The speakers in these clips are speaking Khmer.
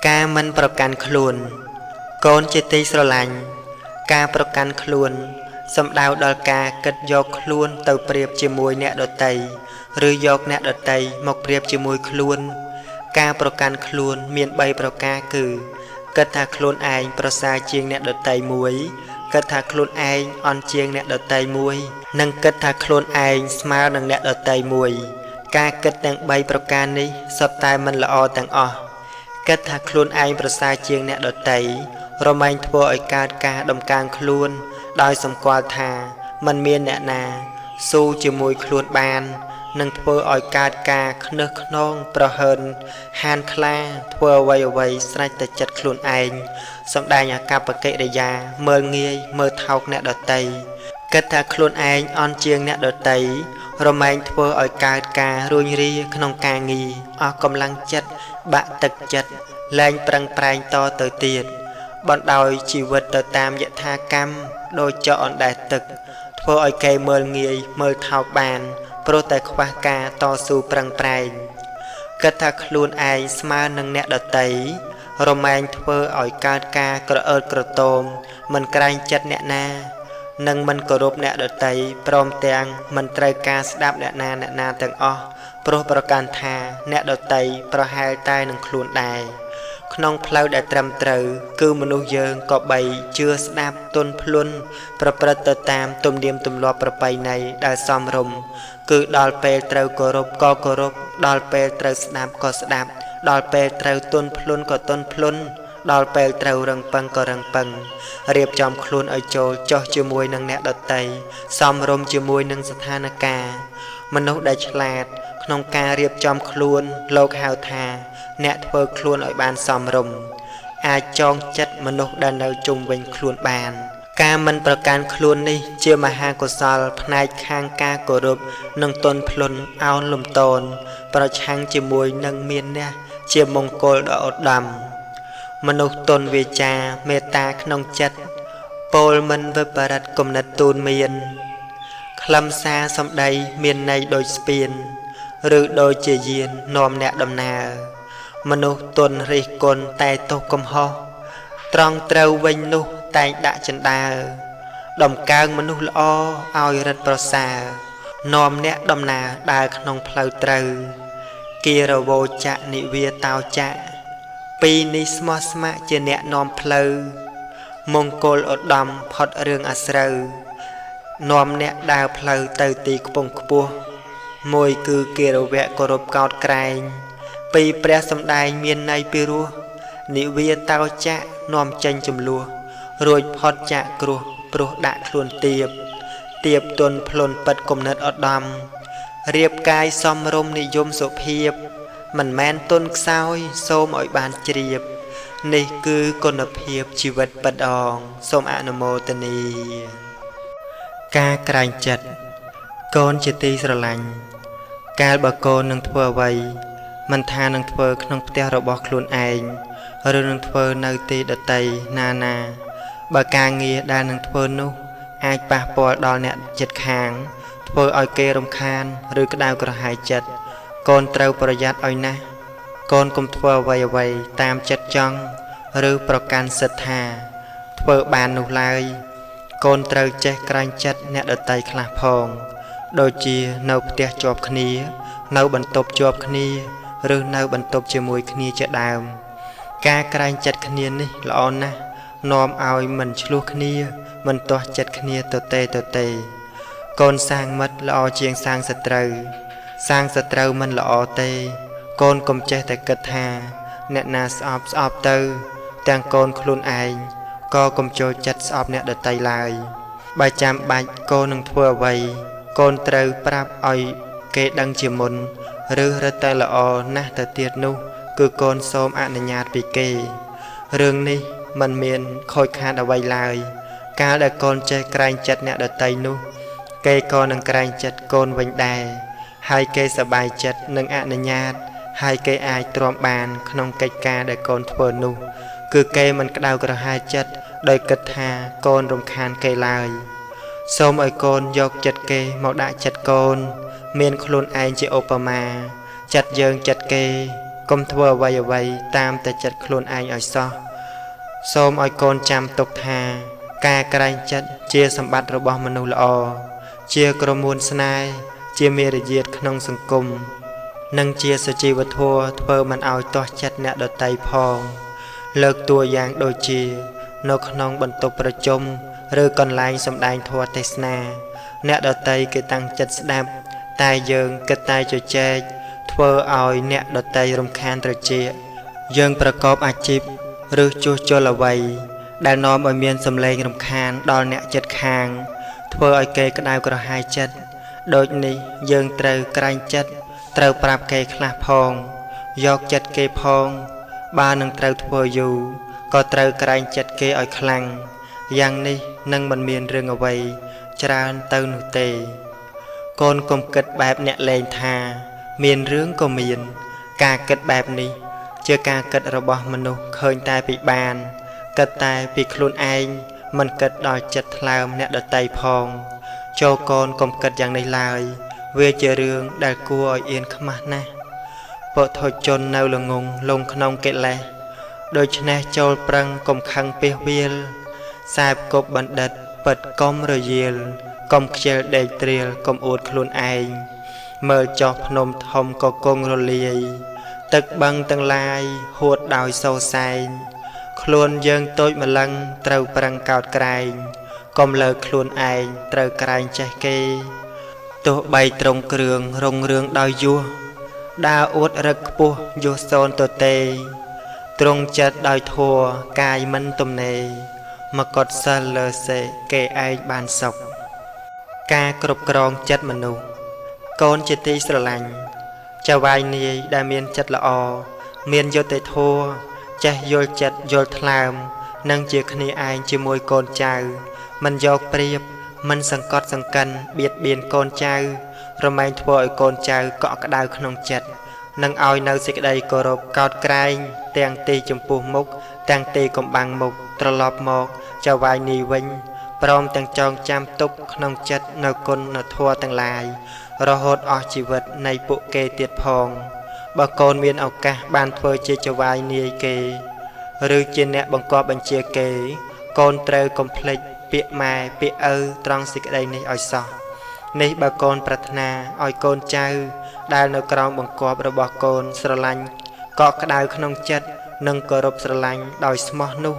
ការមិនប្រកាន់ខ្លួន កូនជាទីស្រឡាញ់ ការប្រកាន់ខ្លួន សំដៅដល់ការគិតយកខ្លួនទៅប្រៀបជាមួយអ្នកដទៃ ឬយកអ្នកដទៃមកប្រៀបជាមួយខ្លួន ការប្រកាន់ខ្លួនមានបីប្រការគឺ គិតថាខ្លួនឯងប្រសើរជាងអ្នកដទៃមួយ គិតថាខ្លួនឯងអន់ជាងអ្នកដទៃមួយ និងគិតថាខ្លួនឯងស្មើនឹងអ្នកដទៃមួយ ការគិតទាំងបីប្រការនេះសុទ្ធតែមិនល្អទាំងអស់ គិតថាខ្លួនឯងប្រសើរជាងអ្នកដទៃ រមែងធ្វើឲ្យកើតការដំកើងខ្លួន ដោយសម្គាល់ថាមិនមានអ្នកណាស៊ូជាមួយខ្លួនបាន និងធ្វើឲ្យកើតការខ្នើសខ្នងប្រហើនហានខ្លាធ្វើអ្វីអ្វីស្រេចតែចិត្តខ្លួនឯង សម្ដែងអាកប្បកិរិយាមើលងាយមើលថោកអ្នកដទៃ គិតថាខ្លួនឯងអន់ជាងអ្នកដទៃ រមែងធ្វើឲ្យកើតការរួញរាក្នុងការងារ អស់កម្លាំងចិត្ត បាក់ទឹកចិត្ត លែងប្រឹងប្រែងតទៅទៀត បណ្ដោយជីវិតទៅតាមយថាកម្មដូចចកអណ្ដែតទឹក ធ្វើឲ្យគេមើលងាយមើលថោកបាន ព្រោះតែខ្វះការតស៊ូប្រឹងប្រែង គិតថាខ្លួនឯងស្មើនឹងអ្នកដទៃ រមែងធ្វើឲ្យកើតការក្រអឺតក្រទម មិនក្រែងចិត្តអ្នកណា និងមិនគោរពអ្នកដទៃ ព្រមទាំងមិនត្រូវការស្ដាប់អ្នកណាអ្នកណាទាំងអស់ ព្រោះប្រកាន់ថាអ្នកដទៃប្រហែលតែនឹងខ្លួនដែរ ក្នុងផ្លូវដែលត្រឹមត្រូវ គឺមនុស្សយើងក៏បីជឿស្ដាប់ទន់ភ្លន់ប្រព្រឹត្តទៅតាមទំនៀមទម្លាប់ប្រពៃណីដែលសមរម្យ គឺដល់ពេលត្រូវគោរពក៏គោរព ដល់ពេលត្រូវស្ដាប់ក៏ស្ដាប់ ដល់ពេលត្រូវទន់ភ្លន់ក៏ទន់ភ្លន់ ដល់ពេលត្រូវរឹងប៉ឹងក៏រឹងប៉ឹង រៀបចំខ្លួនឲ្យចូលចុះជាមួយនឹងអ្នកដទៃ សមរម្យជាមួយនឹងស្ថានភាពមនុស្សដែលឆ្លាត ក្នុងការរៀបចំខ្លួន លោកហៅថា អ្នកធ្វើខ្លួនឲ្យបានសមរម្យ អាចចងចិត្តមនុស្សដែលនៅជុំវិញខ្លួនបាន ការមិនប្រកាន់ខ្លួននេះជាមហាកុសលផ្នែកខាងការគោរពនិងទន់ភ្លន់ឱនលំទោនប្រឆាំងជាមួយនឹងមានះជាមង្គលដ៏ឧត្តម មនុស្សទន់វាចាមេត្តាក្នុងចិត្ត ពោលមិនវិបរិតគំនិតទូនមាន ខ្លឹមសារសម្ដីមានន័យដូចស្ពាន ឬដូចជាយាននាំអ្នកដំណើរ មនុស្សទន់រិះគន់តែទោសកំហុស ត្រង់ត្រូវវិញនោះតែងដាក់ជណ្ដើរ ដំកើងមនុស្សល្អឲ្យរិតប្រសើរ នាំអ្នកដំណើរដើរក្នុងផ្លូវត្រូវ គារវោចៈនិវាតោចៈ ពីរនេះស្មោះស្ម័គ្រជាអ្នកនាំផ្លូវ មង្គលឧត្តមផុតរឿងអាស្រូវ នាំអ្នកដើរផ្លូវទៅទីខ្ពង់ខ្ពស់ មួយគឺគារវៈគោរពកោតក្រែង ពីរព្រះសម្ដែងមានន័យពីរោះ និវាតោចៈនាំចេញចំលោះ រួចផុតចាកគ្រោះព្រោះដាក់ខ្លួនទៀប ទៀបទន់ភ្លន់ពិតគំនិតឧត្តម រៀបកាយសមរម្យនិយមសុភាព មិនមែនទន់ខ្សោយសូមឲ្យបានជ្រាប នេះគឺគុណភាពជីវិតពិតអង សូមអនុមោទនា ការក្រែងចិត្ត កូនជាទីស្រឡាញ់ កាលបើកូននឹងធ្វើអ្វី មិនថានឹងធ្វើក្នុងផ្ទះរបស់ខ្លួនឯង ឬនឹងធ្វើនៅទីដទៃណាណា បើការងារដែលនឹងធ្វើនោះ អាចប៉ះពាល់ដល់អ្នកជិតខាង ធ្វើឲ្យគេរំខាន ឬក្តៅក្រហាយចិត្ត កូនត្រូវប្រយ័ត្នឲ្យណាស់ កូនកុំធ្វើអ្វីអ្វីតាមចិត្តចង់ ឬប្រកាន់សិទ្ធថា ធ្វើបាននោះឡើយ កូនត្រូវចេះក្រែងចិត្តអ្នកដទៃខ្លះផង ដូចជានៅផ្ទះជាប់គ្នា នៅបន្ទប់ជាប់គ្នា ឬនៅបន្ទប់ជាមួយគ្នាជាដើម ការក្រែងចិត្តគ្នានេះល្អណាស់ នាំឲ្យមិនឈ្លោះគ្នា មិនទាស់ចិត្តគ្នាទទេទទេ កូនសាងមិត្តល្អជាងសាងសត្រូវ សាងសត្រូវមិនល្អទេ កូនកុំចេះតែគិតថា អ្នកណាស្អប់ស្អប់ទៅ ទាំងកូនខ្លួនឯង ក៏កុំចូលចិត្តស្អប់អ្នកដទៃឡើយ បើចាំបាច់កូននឹងធ្វើអ្វី កូនត្រូវប្រាប់ឲ្យគេដឹងជាមុន ឬរឹតតែល្អណាស់ទៅទៀតនោះ គឺកូនសូមអនុញ្ញាតពីគេ រឿងនេះមិនមានខូចខាតអ្វីឡើយ កាលដែលកូនចេះក្រែងចិត្តអ្នកដទៃនោះ គេក៏នឹងក្រែងចិត្តកូនវិញដែរ ហើយគេសប្បាយចិត្តនឹងអនុញ្ញាត ហើយគេអាចទ្រាំបានក្នុងកិច្ចការដែលកូនធ្វើនោះ គឺគេមិនក្តៅក្រហាយចិត្តដោយគិតថាកូនរំខានគេឡើយ សូមឲ្យកូនយកចិត្តគេមកដាក់ចិត្តកូន មានខ្លួនឯងជាឧបមា ចិត្តយើងចិត្តគេ កុំធ្វើអ្វីៗតាមតែចិត្តខ្លួនឯងឲ្យសោះសូមឲ្យកូនចាំទុកថាការក្រែងចិត្តជាសម្បត្តិរបស់មនុស្សល្អជាក្រមួនស្នេហ៍ជាមេរយាទក្នុងសង្គមនិងជាសុជីវធម៌ធ្វើមិនឲ្យទាស់ចិត្តអ្នកដទៃផងលើកតួយ៉ាងដូចជានៅក្នុងបន្ទប់ប្រជុំឬកន្លែងសម្ដែងធម៌ទេសនាអ្នកដទៃគេតាំងចិត្តស្ដាប់តែយើងគិតតែជជែកធ្វើឲ្យអ្នកដទៃរំខានត្រចៀកយើងប្រកបអាជីពឬជួសជុលអ្វីដែលនាំឲ្យមានសម្លេងរំខានដល់អ្នកជិតខាងធ្វើឲ្យគេក្តៅក្រហាយចិត្តដូចនេះយើងត្រូវក្រែងចិត្តត្រូវប្រាប់គេខ្លះផងយកចិត្តគេផងបើនឹងត្រូវធ្វើយូរក៏ត្រូវក្រែងចិត្តគេឲ្យខ្លាំងយ៉ាងនេះនឹងមិនមានរឿងអ្វីច្រើនទៅនោះទេកូនកុំគិតបែបអ្នកលែងថាមានរឿងក៏មានការគិតបែបនេះជាការគិតរបស់មនុស្សឃើញតែពីបានគិតតែពីខ្លួនឯងមិនគិតដល់ចិត្តថ្លើមអ្នកដទៃផងចូលកូនកុំគិតយ៉ាងនេះឡើយវាជារឿងដែលគួរឲ្យអៀនខ្មាស់ណាស់បុថុជននៅល្ងងលងក្នុងកិលេសដូច្នេះចូលប្រឹងកុំខឹងពីវាលសែបគប់បណ្ឌិតពិតកុំរយាលកុំខ្ជិលដេកត្រៀលកុំអួតខ្លួនឯងមើលចោះភ្នំធំក៏គង់រលាយទឹកបឹងទាំងឡាយហួតដោយសូរសែងខ្លួនយើងតូចម្លឹងត្រូវប្រឹងកោតក្រែងកុំលើខ្លួនឯងត្រូវក្រែងចេះគេទោះបីត្រង់គ្រឿងរុងរឿងដោយយោះដើរអួតរឹកខ្ពស់យោះសូនទទេត្រង់ចិត្តដោយធัวកាយមិនទំនេរមកុដសិលលើសេគេឯងបានសុខការគ្រប់គ្រងចិត្តមនុស្សកូនជាទីស្រឡាញ់ចៅហ្វាយនាយដែលមានចិត្តល្អមានយុត្តិធម៌ចេះយល់ចិត្តយល់ថ្លើមនិងជាគ្នាឯងជាមួយកូនចៅមិនយកប្រៀបមិនសង្កត់សង្កិនបៀតបៀនកូនចៅរមែងធ្វើឲ្យកូនចៅកក់ក្ដៅក្នុងចិត្តនិងឲ្យនៅសេចក្តីគោរពកោតក្រែងទាំងទីចំពោះមុខទាំងទីកំបាំងមុខត្រឡប់មកចៅហ្វាយនាយវិញព្រមទាំងចងចាំទុកក្នុងចិត្តនៅគុណធម៌ទាំងឡាយរហូតអស់ជីវិតនៃពួកគេទៀតផងបើកូនមានឱកាសបានធ្វើជាចៅហ្វាយនាយគេឬជាអ្នកបង្គាប់បញ្ជាគេកូនត្រូវកុំភ្លេចពាក្យម៉ែពាក្យឪត្រង់សេចក្តីនេះឲ្យសោះនេះបើកូនប្រាថ្នាឲ្យកូនចៅដែលនៅក្រោមបង្គាប់របស់កូនស្រឡាញ់កក់ក្ដៅក្នុងចិត្តនិងគោរពស្រឡាញ់ដោយស្មោះនោះ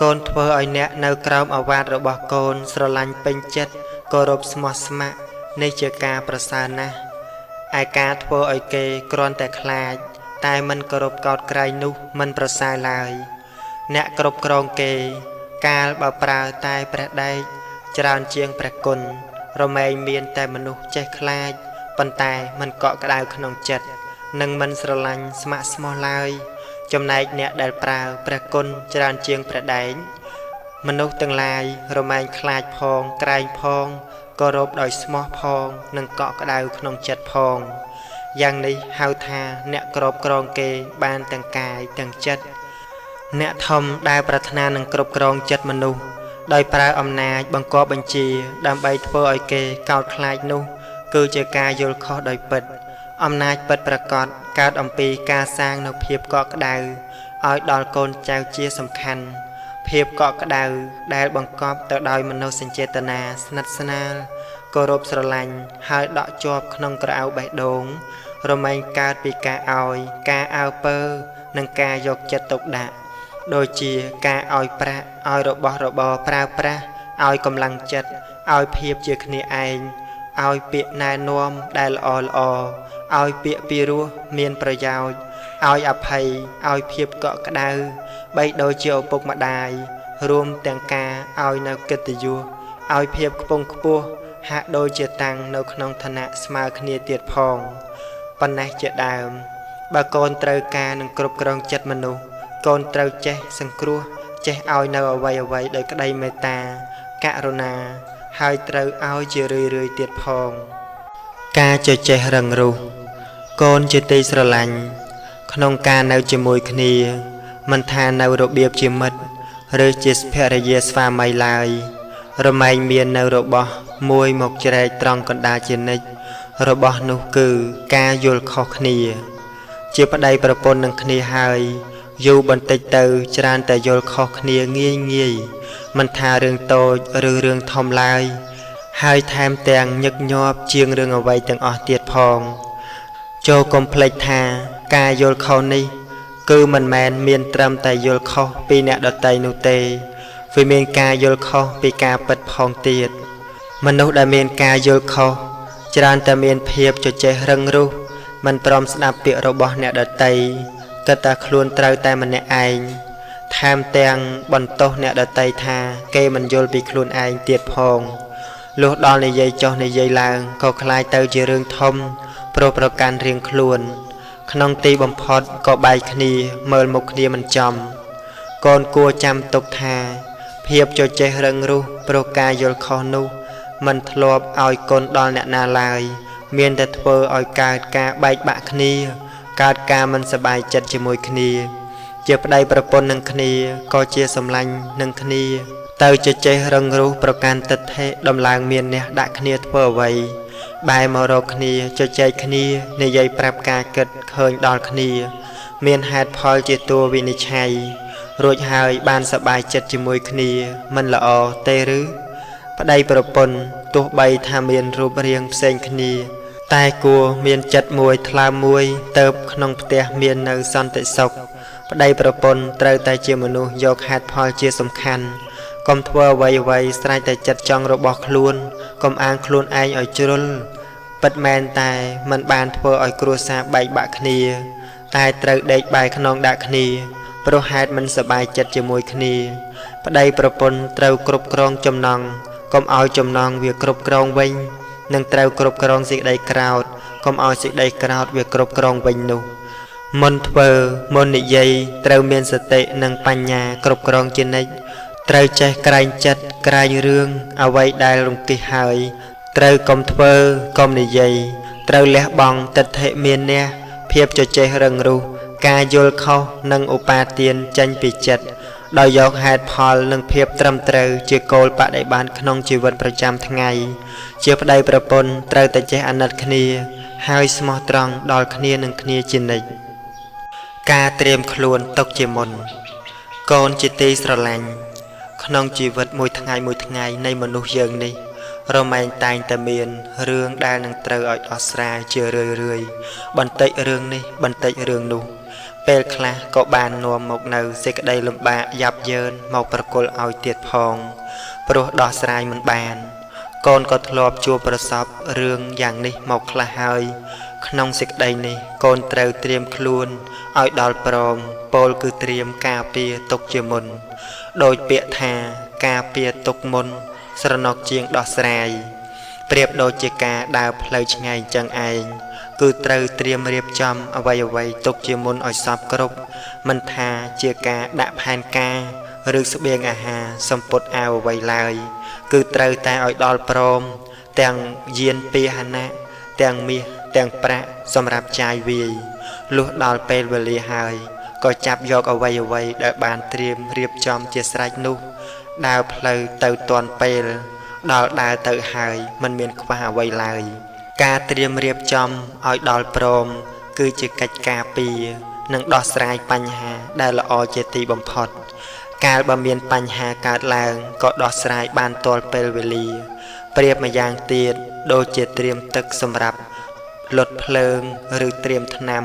កូនធ្វើឲ្យអ្នកនៅក្រោមឱវាទរបស់កូនស្រឡាញ់ពេញចិត្តគោរពស្មោះស្ម័គ្រនេះជាការប្រសើរណាស់ឯការធ្វើឲ្យគេគ្រាន់តែខ្លាចតែមិនគោរពកោតក្រែងនោះមិនប្រសើរឡើយអ្នកគ្រប់គ្រងគេកាលបើប្រើតែព្រះដែកច្រើនជាងព្រះគុណរមែងមានតែមនុស្សចេះខ្លាចប៉ុន្តែមិនកក់ក្ដៅក្នុងចិត្តនិងមិនស្រឡាញ់ស្ម័គ្រស្មោះឡើយចំណែកអ្នកដែលប្រើព្រះគុណច្រើនជាងព្រះដែងមនុស្សទាំងឡាយរមែងខ្លាចផងក្រែងផងគោរពដោយស្មោះផងនិងកក់ក្ដៅក្នុងចិត្តផងយ៉ាងនេះហៅថាអ្នកគ្រប់គ្រងគេបានទាំងកាយទាំងចិត្តអ្នកធំដែលប្រាថ្នានឹងគ្រប់គ្រងចិត្តមនុស្សដោយប្រើអំណាចបង្គាប់បញ្ជាដើម្បីធ្វើឲ្យគេកោតខ្លាចនោះគឺជាការយល់ខុសដោយពិតអំណាចពិតប្រាកដកើតអំពីការសាងនូវភាពកក់ក្ដៅឲ្យដល់កូនចៅជាសំខាន់ភាពកក់ក្ដៅដែលបង្កប់ទៅដោយមនោសញ្ចេតនាស្និទ្ធស្នាលគោរពស្រឡាញ់ហើយដក់ជាប់ក្នុងក្រអៅបេះដូងរមែងកើតពីការឲ្យការអើពើនិងការយកចិត្តទុកដាក់ដូចជាការឲ្យប្រាក់ឲ្យរបស់របរប្រើប្រាស់ឲ្យកម្លាំងចិត្តឲ្យភាពជាគ្នាឯងឲ្យពាក្យណែនាំដែលល្អល្អឲ្យពាក្យពីរោះមានប្រយោជន៍ឲ្យអភ័យឲ្យភាពកក់ក្ដៅបីដូចជាឪពុកម្ដាយរួមទាំងការឲ្យនៅកិត្តិយសឲ្យភាពខ្ពង់ខ្ពស់ហាក់ដូចជាតាំងនៅក្នុងឋានៈស្មើគ្នាទៀតផងប៉ុណ្ណេះជាដើមបើកូនត្រូវការនឹងគ្រប់គ្រងចិត្តមនុស្សកូនត្រូវចេះសង្គ្រោះចេះឲ្យនៅអ្វីអ្វីដោយក្តីមេត្តាករុណាហើយត្រូវឲ្យជារឿយៗទៀតផងការជជែករឹងរូសកូនជាទីស្រឡាញ់ក្នុងការនៅជាមួយគ្នាមិនថានៅរបៀបជាមិត្តឬជាភរិយាស្វាមីឡើយរមែងមាននៅរបស់មួយមកជ្រែកត្រង់កណ្ដាលជានិច្ចរបស់នោះគឺការយល់ខុសគ្នា ជាប្តីប្រពន្ធនឹងគ្នាហើយយូរបន្តិចទៅច្រើនតែយល់ខុសគ្នាងាយងាយមិនថារឿងតូចឬរឿងធំឡើយហើយថែមទាំងញឹកញាប់ជាងរឿងអ្វីទាំងអស់ទៀតផងចូលកុំភ្លេចថាការយល់ខុសនេះគឺមិនមែនមានត្រឹមតែយល់ខុសពីអ្នកដទៃនោះទេវាមានការយល់ខុសពីការពិតផងទៀតមនុស្សដែលមានការយល់ខុសច្រើនតែមានភាពជជែករឹងរូសមិនព្រមស្ដាប់ពាក្យរបស់អ្នកដទៃគិតតែខ្លួនត្រូវតែម្នាក់ឯងថែមទាំងបន្ទោសអ្នកដទៃថាគេមិនយល់ពីខ្លួនឯងទៀតផងលុះដល់និយាយចុះនិយាយឡើងក៏ក្លាយទៅជារឿងធំព្រោះប្រកាន់រៀងខ្លួនក្នុងទីបំផុតក៏បែកគ្នាមើលមុខគ្នាមិនចំកូនគួរចាំទុកថាភាពជជែករឹងរូសព្រោះការយល់ខុសនោះមិនធ្លាប់ឲ្យគុណដល់អ្នកណាឡើយមានតែធ្វើឲ្យកើតការបែកបាក់គ្នាកើតការមិនសប្បាយចិត្តជាមួយគ្នាជាប្តីប្រពន្ធនឹងគ្នាក៏ជាសម្លាញ់នឹងគ្នាទៅជជែករឹងរូសប្រកាន់ទិដ្ឋិដំឡើងមានអ្នកដាក់គ្នាធ្វើអ្វីបែរមករកគ្នាជជែកគ្នានិយាយប្រាប់ការគិតឃើញដល់គ្នាមានហេតុផលជាតួវិនិច្ឆ័យរួចហើយបានសប្បាយចិត្តជាមួយគ្នាមិនល្អទេឬប្តីប្រពន្ធទោះបីថាមានរូបរាងផ្សេងគ្នាតែគួរមានចិត្តមួយថ្លើមមួយទៅក្នុងផ្ទះមាននៅសន្តិសុខប្តីប្រពន្ធត្រូវតែជាមនុស្សយកហេតុផលជាសំខាន់កុំធ្វើអ្វីអ្វីស្រេចតែចិត្តចង់របស់ខ្លួនកុំអាងខ្លួនឯងឲ្យជ្រុលពិតមែនតែមិនបានធ្វើឲ្យគ្រួសារបែកបាក់គ្នាតែត្រូវដេកបែកខ្នងដាក់គ្នាព្រោះហេតុមិនសប្បាយចិត្តជាមួយគ្នាប្តីប្រពន្ធត្រូវគ្រប់គ្រងចំណងកុំឲ្យចំណងវាគ្រប់គ្រងវិញនឹងត្រូវគ្រប់គ្រងសេចក្តីក្រោធកុំឲ្យសេចក្តីក្រោធវាគ្រប់គ្រងវិញនោះមុនធ្វើមុននិយាយត្រូវមានសតិនិងបញ្ញាគ្រប់គ្រងជានិច្ចត្រូវចេះក្រែងចិត្តក្រែងរឿងអ្វីដែលរង្គិះហើយត្រូវកុំធ្វើកុំនិយាយត្រូវលះបង់ទិដ្ឋិមានះភាពជជែករឹងរូសការយល់ខុសនិងឧបាទានចេញពីចិត្តដោយយកហេតុផលនិងភាពត្រឹមត្រូវជាគោលបដិបត្តិក្នុងជីវិតប្រចាំថ្ងៃជាប្តីប្រពន្ធត្រូវតែចេះអាណិតគ្នាហើយស្មោះត្រង់ដល់គ្នានឹងគ្នាជានិច្ចការត្រៀមខ្លួនទុកជាមុនកូនជាទីស្រឡាញ់ក្នុងជីវិតមួយថ្ងៃមួយថ្ងៃនៃមនុស្សយើងនេះរមែងតែងតែមានរឿងដែលនឹងត្រូវឲ្យដោះស្រាយជារឿយរឿយបន្តិចរឿងនេះបន្តិចរឿងនោះពេលខ្លះក៏បាននាំមកនៅសេចក្តីលំបាកយ៉ាប់យ៉ឺនមកប្រគល់ឲ្យទៀតផងព្រោះដោះស្រាយមិនបានកូនក៏ធ្លាប់ជួបប្រសពរឿងយ៉ាងនេះមកខ្លះហើយក្នុងសេចក្តីនេះកូនត្រូវត្រៀមខ្លួនឲ្យដល់ព្រមពោលគឺត្រៀមការពារទុកជាមុនដោយពាក្យថាការពារទុកមុនស្រណុកជាងដោះស្រាយប្រៀបដូចជាការដើរផ្លូវឆ្ងាយចឹងឯងគឺត្រូវត្រៀមរៀបចំអ្វីអ្វីទុកជាមុនឲ្យសព្វគ្រប់មិនថាជាការដាក់ផែនការឬស្បៀងអាហារសម្ពុតអាវអ្វីឡើយគឺត្រូវតែឲ្យដល់ព្រមទាំងយានពាហនៈទាំងមាសទាំងប្រាក់សម្រាប់ចាយវាយលុះដល់ពេលវេលាហើយក៏ចាប់យកអ្វីអ្វីដែលបានត្រៀមរៀបចំជាស្រេចនោះដើរផ្លូវទៅទាន់ពេលដល់ដើរទៅហើយមិនមានខ្វះអ្វីឡើយការត្រៀមរៀបចំឲ្យដល់ព្រមគឺជាកិច្ចការពារនិងដោះស្រាយបញ្ហាដែលល្អជាទីបំផុតកាលបើមានបញ្ហាកើតឡើងក៏ដោះស្រាយបានទាន់ពេលវេលាប្រៀបម្យ៉ាងទៀតដូចជាត្រៀមទឹកសម្រាប់លុតភ្លើងឬត្រៀមថ្នាំ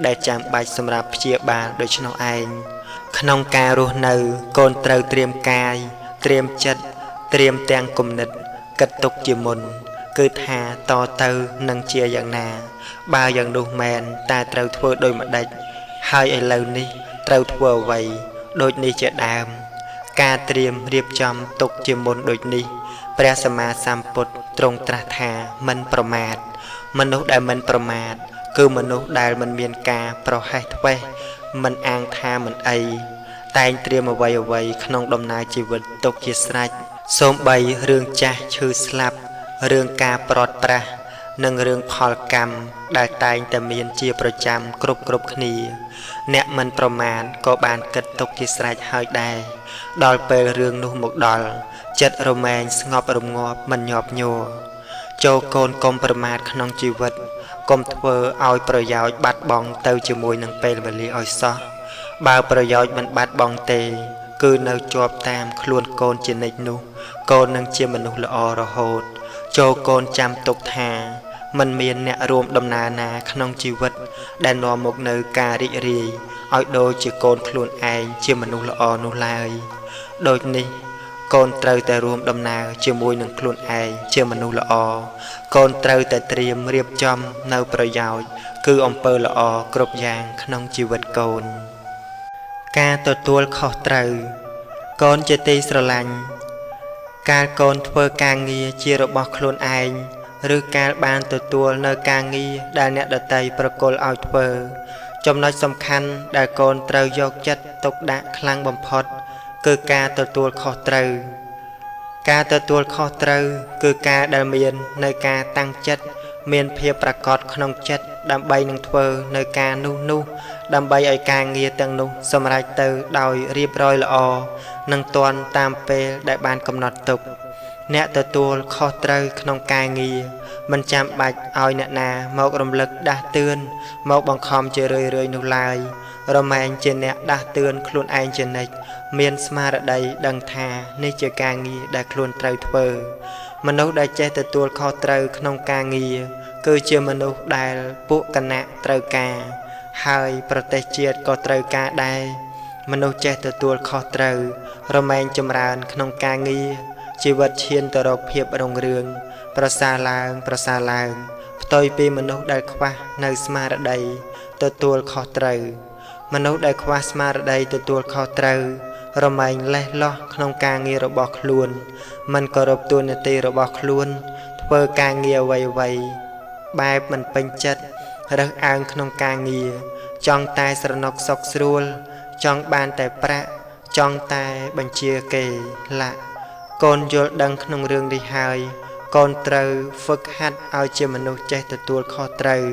ដែលចាំបាច់សម្រាប់ព្យាបាលដូច្នោះឯងក្នុងការរស់នៅកូនត្រូវត្រៀមកាយត្រៀមចិត្តត្រៀមទាំងគំនិតគិតទុកជាមុនគឺថាតទៅនឹងជាយ៉ាងណាបើយ៉ាងនោះមែនតែត្រូវធ្វើដូចម្ដេចហើយឥឡូវនេះត្រូវធ្វើអ្វីដូចនេះជាដើមការត្រៀមរៀបចំទុកជាមុនដូចនេះព្រះសម្មាសម្ពុទ្ធទ្រង់ត្រាស់ថាមិនប្រមាទមនុស្សដែលមិនប្រមាទគឺមនុស្សដែលមិនមានការប្រហែសធ្វេសមិនអាងថាមិនអីតែងត្រៀមអ្វីអ្វីក្នុងដំណើរជីវិតទុកជាស្រេចសូម្បីរឿងចាស់ឈឺស្លាប់រឿងការប្រត់ប្រាស់និងរឿងផលកម្មដែលតែងតែមានជាប្រចាំគ្រប់គ្រប់គ្នាអ្នកមិនប្រមាទក៏បានគិតទុកជាស្រេចហើយដែរដល់ពេលរឿងនោះមកដល់ចិត្តរមែងស្ងប់រងាប់មិនញាប់ញ័រចូលកូនកុំប្រមាទក្នុងជីវិត កុំធ្វើឲ្យប្រយោជន៍បាត់បង់ទៅជាមួយនឹងពេលវេលាឲ្យសោះបើប្រយោជន៍មិនបាត់បង់ទេ គឺនៅជាប់តាមខ្លួនកូនជានិច្ចនោះ កូននឹងជាមនុស្សល្អរហូត ចូលកូនចាំទុកថាមិនមានអ្នករួមដំណើរណាក្នុងជីវិត ដែលនាំមកនូវការរីករាយឲ្យដូចជាកូនខ្លួនឯងជាមនុស្សល្អនោះឡើយដូចនេះកូនត្រូវតែរួមដំណើរជាមួយនឹងខ្លួនឯងជាមនុស្សល្អកូនត្រូវតែត្រៀមរៀបចំនៅប្រយោជន៍គឺអំពើល្អគ្រប់យ៉ាងក្នុងជីវិតកូនការទទួលខុសត្រូវកូនជាទីស្រឡាញ់កាលកូនធ្វើការងារជារបស់ខ្លួនឯងឬកាលបានទទួលនៅការងារដែលអ្នកដទៃប្រគល់ឲ្យធ្វើចំណុចសំខាន់ដែលកូនត្រូវយកចិត្តទុកដាក់ខ្លាំងបំផុតគឺការទទួលខុសត្រូវការទទួលខុសត្រូវគឺការដែលមាននៅការតាំងចិត្តមានភាពប្រាកដក្នុងចិត្តដើម្បីនឹងធ្វើនៅការនោះដើម្បីឲ្យការងារទាំងនោះសម្រេចទៅដោយរៀបរយល្អនិងទាន់តាមពេលដែលបានកំណត់ទុកអ្នកទទួលខុសត្រូវក្នុងការងារមិនចាំបាច់ឲ្យអ្នកណាមករំលឹកដាស់តឿនមកបង្ខំជារឿយៗនោះឡើយរមែងជាអ្នកដាស់តឿនខ្លួនឯងជានិច្ចមានស្មារតីដឹងថានេះជាការងារដែលខ្លួនត្រូវធ្វើមនុស្សដែលចេះទទួលខុសត្រូវក្នុងការងារគឺជាមនុស្សដែលពួកគណៈត្រូវការហើយប្រទេសជាតិក៏ត្រូវការដែរមនុស្សចេះទទួលខុសត្រូវរមែងចម្រើនក្នុងការងារជីវិតឈានទៅរកភាពរុងរឿងប្រសើរឡើងប្រសើរឡើងផ្ទុយពីមនុស្សដែលខ្វះនៅស្មារតីទទួលខុសត្រូវមនុស្សដែលខ្វះស្មារតីទទួលខុសត្រូវរមែងលេះលោះក្នុងការងាររបស់ខ្លួនមិនគោរពតួនាទីរបស់ខ្លួនធ្វើការងារអ្វីៗបែបមិនពេញចិត្តរើសអើងក្នុងការងារចង់តែស្រណុកសុខស្រួលចង់បានតែប្រាក់ចង់តែបញ្ជាគេឡាក់កូនយល់ដឹងក្នុងរឿងនេះហើយកូនត្រូវហ្វឹកហាត់ឲ្យជាមនុស្សចេះទទួលខុសត្រូវ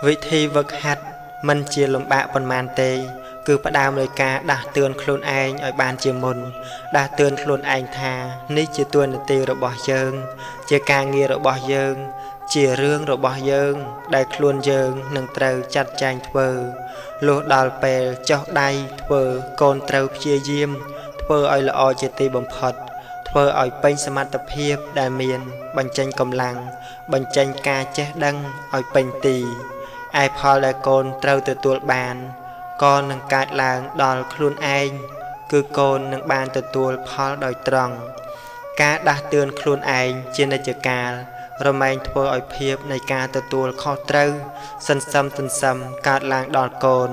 វិធីហ្វឹកហាត់មិនជាលំបាកប៉ុន្មានទេគឺផ្ដើមដោយការដាស់តឿនខ្លួនឯងឲ្យបានជាមុនដាស់តឿនខ្លួនឯងថានេះជាតួនាទីរបស់យើងជាការងាររបស់យើងជារឿងរបស់យើងដែលខ្លួនយើងនឹងត្រូវចាត់ចែងធ្វើលុះដល់ពេលចុះដៃធ្វើកូនត្រូវព្យាយាមធ្វើឲ្យល្អជាទីបំផុតធ្វើឲ្យពេញសមត្ថភាពដែលមានបញ្ចេញកម្លាំងបញ្ចេញការចេះដឹងឲ្យពេញទីឯផលដែលកូនត្រូវទទួលបានក៏នឹងកើតឡើងដល់ខ្លួនឯងគឺកូននឹងបានទទួលផលដោយត្រង់ការដាស់តឿនខ្លួនឯងជានិច្ចកាលរមែងធ្វើឲ្យភាពនៃការទទួលខុសត្រូវសន្សំទន្សឹមកើតឡើងដល់កូន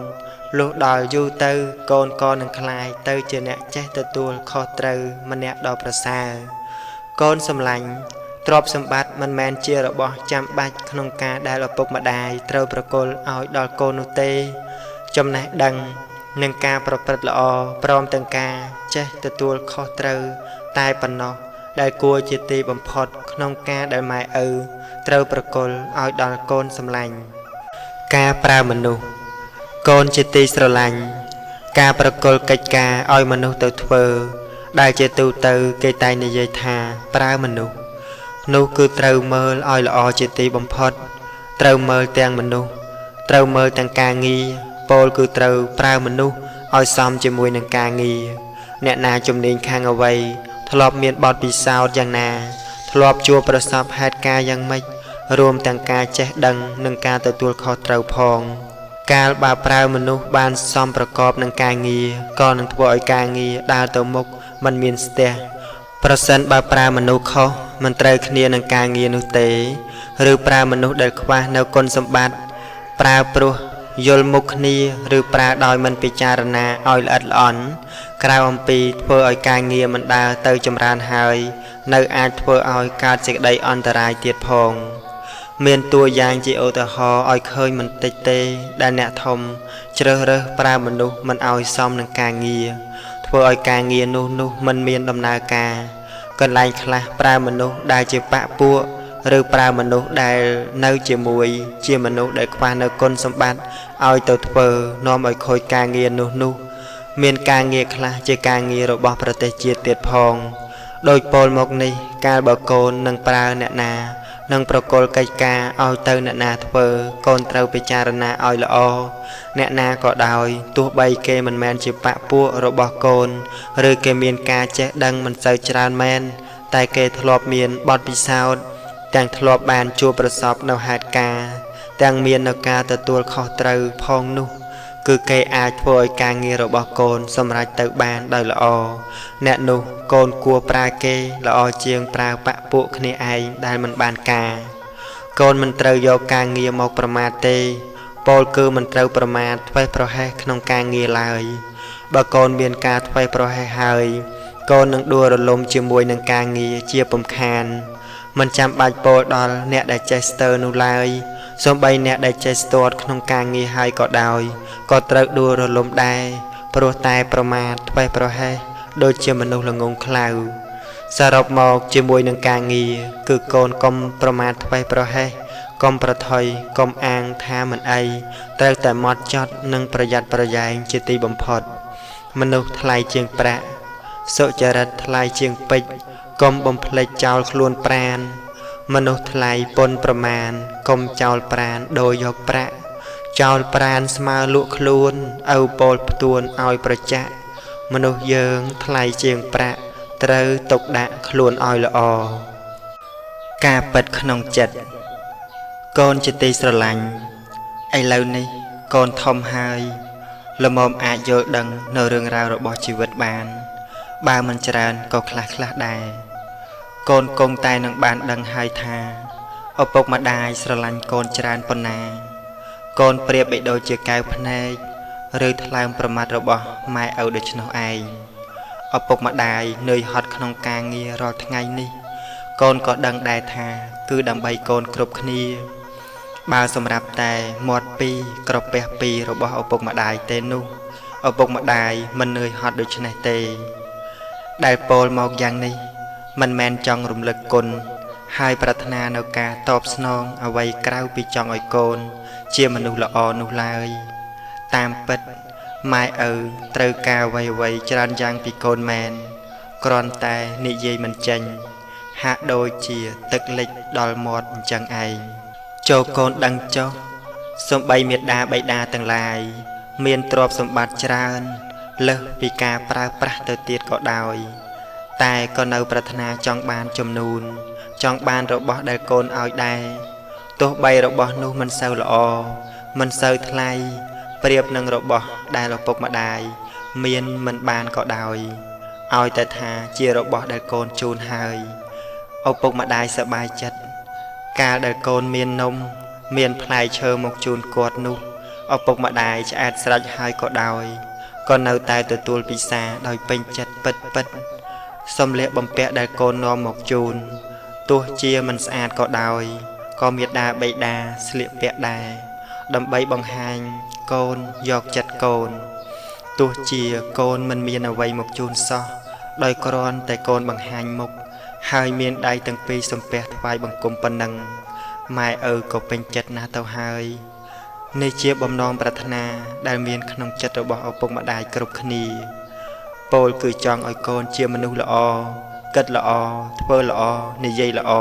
លុះដល់យូរទៅកូនក៏នឹងក្លាយទៅជាអ្នកចេះទទួលខុសត្រូវម្នាក់ដ៏ប្រសើរកូនសម្លាញ់ទ្រព្យសម្បត្តិមិនមែនជារបស់ចាំបាច់ក្នុងការដែលឪពុកម្ដាយត្រូវប្រគល់ឲ្យដល់កូននោះទេចំណេះដឹងនិងការប្រព្រឹត្តល្អព្រមទាំងការចេះទទួលខុសត្រូវតែប៉ុណ្ណោះដែលគួរជាទីបំផុតក្នុងការដែលម៉ែឪត្រូវប្រគល់ឲ្យដល់កូនសម្លាញ់ការប្រើមនុស្សកូនជាទីស្រឡាញ់ការប្រគល់កិច្ចការឲ្យមនុស្សទៅធ្វើដែលជាទូទៅគេតែងនិយាយថាប្រើមនុស្សនោះគឺត្រូវមើលឲ្យល្អជាទីបំផុតត្រូវមើលទាំងមនុស្សត្រូវមើលទាំងការងារពោលគឺត្រូវប្រើមនុស្សឲ្យសមជាមួយនឹងការងារអ្នកណាជំនាញខាងអ្វីធ្លាប់មានបទពិសោធន៍យ៉ាងណាធ្លាប់ជួបប្រសពហេតុការណ៍យ៉ាងម៉េចរួមទាំងការចេះដឹងនិងការទទួលខុសត្រូវផងកាលបើប្រើមនុស្សបានសមប្រកបនឹងការងារក៏នឹងធ្វើឲ្យការងារដើរទៅមុខមិនមានស្ទះប្រសិនបើប្រើមនុស្សខុសមិនត្រូវគ្នានឹងការងារនោះទេឬប្រើមនុស្សដែលខ្វះនៅគុណសម្បត្តិប្រើព្រោះយល់មុខគ្នាឬប្រើដោយមិនពិចារណាឲ្យល្អិតល្អន់ក្រៅអំពីធ្វើឲ្យការងារមិនដើរទៅចម្រើនហើយនៅអាចធ្វើឲ្យកើតសេចក្តីអន្តរាយទៀតផងមានតួយ៉ាងជាឧទាហរណ៍ឲ្យឃើញមិនតិចទេដែលអ្នកធំជ្រើសរើសប្រើមនុស្សមិនឲ្យសមនឹងការងារធ្វើឲ្យការងារនោះមិនមានដំណើរការកន្លែងខ្លះប្រើមនុស្សដែលជាបក្សពួកឬប្រើមនុស្សដែលនៅជាមួយជាមនុស្សដែលខ្វះនៅគុណសម្បត្តិឲ្យទៅធ្វើនាំឲ្យខូចការងារនោះមានការងារខ្លះជាការងាររបស់ប្រទេសជាតិទៀតផងដោយពោលមកនេះកាលបើកូននឹងប្រើអ្នកណា និងប្រគល់កិច្ចការឲ្យទៅអ្នកណាធ្វើកូនត្រូវពិចារណាឲ្យល្អអ្នកណាក៏ដោយទោះបីគេមិនមែនជាបក្សពួករបស់កូនឬគេមានការចេះដឹងមិនសូវច្រើនមែនតែគេធ្លាប់មានបទពិសោធន៍ទាំងធ្លាប់បានជួបប្រសពនៅហេតុការណ៍ទាំងមាននៅការទទួលខុសត្រូវផងនោះគឺគេអាចធ្វើឲ្យការងាររបស់កូនសម្រេចទៅបានដោយល្អអ្នកនោះកូនគួរប្រើគេល្អជាងប្រើបក្សពួកគ្នាឯងដែលមិនបានការកូនមិនត្រូវយកការងារមកប្រមាថទេពោលគឺមិនត្រូវប្រមាថធ្វេសប្រហែសក្នុងការងារឡើយបើកូនមានការធ្វេសប្រហែសហើយកូននឹងដួលរលំជាមួយនឹងការងារជាពំខានមិនចាំបាច់ពោលដល់អ្នកដែលចេះស្ទើរនោះឡើយសូម្បីអ្នកដែលចេះស្ទាត់ក្នុងការងារហើយក៏ដោយក៏ត្រូវដួលរលំដែរព្រោះតែប្រមាថធ្វេសប្រហែសដូចជាមនុស្សល្ងង់ខ្លៅសរុបមកជាមួយនឹងការងារគឺកូនកុំប្រមាថធ្វេសប្រហែសកុំប្រថុយកុំអាងថាមិនអីត្រូវតែម៉ត់ចត់និងប្រយ័ត្នប្រយែងជាទីបំផុតមនុស្សថ្លៃជាងប្រាក់សុចរិតថ្លៃជាងពេជ្រកុំបំភ្លេចចោលខ្លួនប្រាណមនុស្សថ្លៃប៉ុនប្រមាណកុំចោលប្រាណដោយយកប្រាក់ចោលប្រាណស្មើលក់ខ្លួនឪពោលផ្ទួនឲ្យប្រចាក់មនុស្សយើងថ្លៃជាងប្រាក់ត្រូវទុកដាក់ខ្លួនឲ្យល្អការពិតក្នុងចិត្តកូនជាទីស្រឡាញ់ឥឡូវនេះកូនធំហើយល្មមអាចយល់ដឹងនៅរឿងរ៉ាវរបស់ជីវិតបានបើមិនច្រើនក៏ខ្លះៗដែរកូនគង់តែនឹងបានដឹងហើយថាឪពុកម្ដាយស្រឡាញ់កូនច្រើនប៉ុណ្ណាកូនប្រៀបបីដូចជាកែវភ្នែកឬថ្លើមប្រមាត់របស់ម៉ែឪដូច្នោះឯងឪពុកម្ដាយនឿយហត់ក្នុងការងាររាល់ថ្ងៃនេះកូនក៏ដឹងដែរថាគឺដើម្បីកូនគ្រប់គ្នាបើសម្រាប់តែមាត់ពីរក្រពះពីររបស់ឪពុកម្ដាយទេនោះឪពុកម្ដាយមិននឿយហត់ដូច្នេះទេដែលពោលមកយ៉ាងនេះមិនមែនចង់រំលឹកគុណហើយប្រាថ្នានៅការតបស្នងអ្វីក្រៅពីចង់ឲ្យកូនជាមនុស្សល្អនោះឡើយតាមពិតម៉ែឪត្រូវការអ្វីៗច្រើនយ៉ាងពីកូនមែនគ្រាន់តែនិយាយមិនចេញហាក់ដូចជាទឹកលិចដល់មាត់អញ្ចឹងឯងចូលកូនដឹងចុះសូម្បីមេដាបៃតាទាំងឡាយមានទ្រព្យសម្បត្តិច្រើនលើសពីការប្រើប្រាស់ទៅទៀតក៏ដោយតែក៏នៅប្រាថ្នាចង់បានចំនួនចង់បានរបស់ដែលកូនឲ្យដែរទោះបីរបស់នោះមិនសូវល្អមិនសូវថ្លៃប្រៀបនឹងរបស់ដែលឪពុកម្ដាយមានមិនបានក៏ដោយឲ្យតែថាជារបស់ដែលកូនជូនហើយឪពុកម្ដាយសប្បាយចិត្តកាលដែលកូនមាននំមានផ្លែឈើមកជូនគាត់នោះឪពុកម្ដាយឆ្អែតស្រេចហើយក៏ដោយក៏នៅតែទទួលពិសាដោយពេញចិត្តពិតពិតសម្លៀកបំពាក់ដែលកូននាំមកជូនទោះជាមិនស្អាតក៏ដោយក៏មេដាបៃតាស្លៀកពាក់ដែរដើម្បីបង្ហាញកូនយកចិត្តកូនទោះជាកូនមិនមានអ្វីមកជូនសោះដោយគ្រាន់តែកូនបង្ហាញមុខហើយមានដៃទាំងពីរសំពះថ្វាយបង្គំប៉ុណ្ណឹងម៉ែឪក៏ពេញចិត្តណាស់ទៅហើយនេះជាបំណងប្រាថ្នាដែលមានក្នុងចិត្តរបស់ឪពុកម្ដាយគ្រប់គ្នាពោលគឺចង់ឲ្យកូនជាមនុស្សល្អគិតល្អធ្វើល្អនិយាយល្អ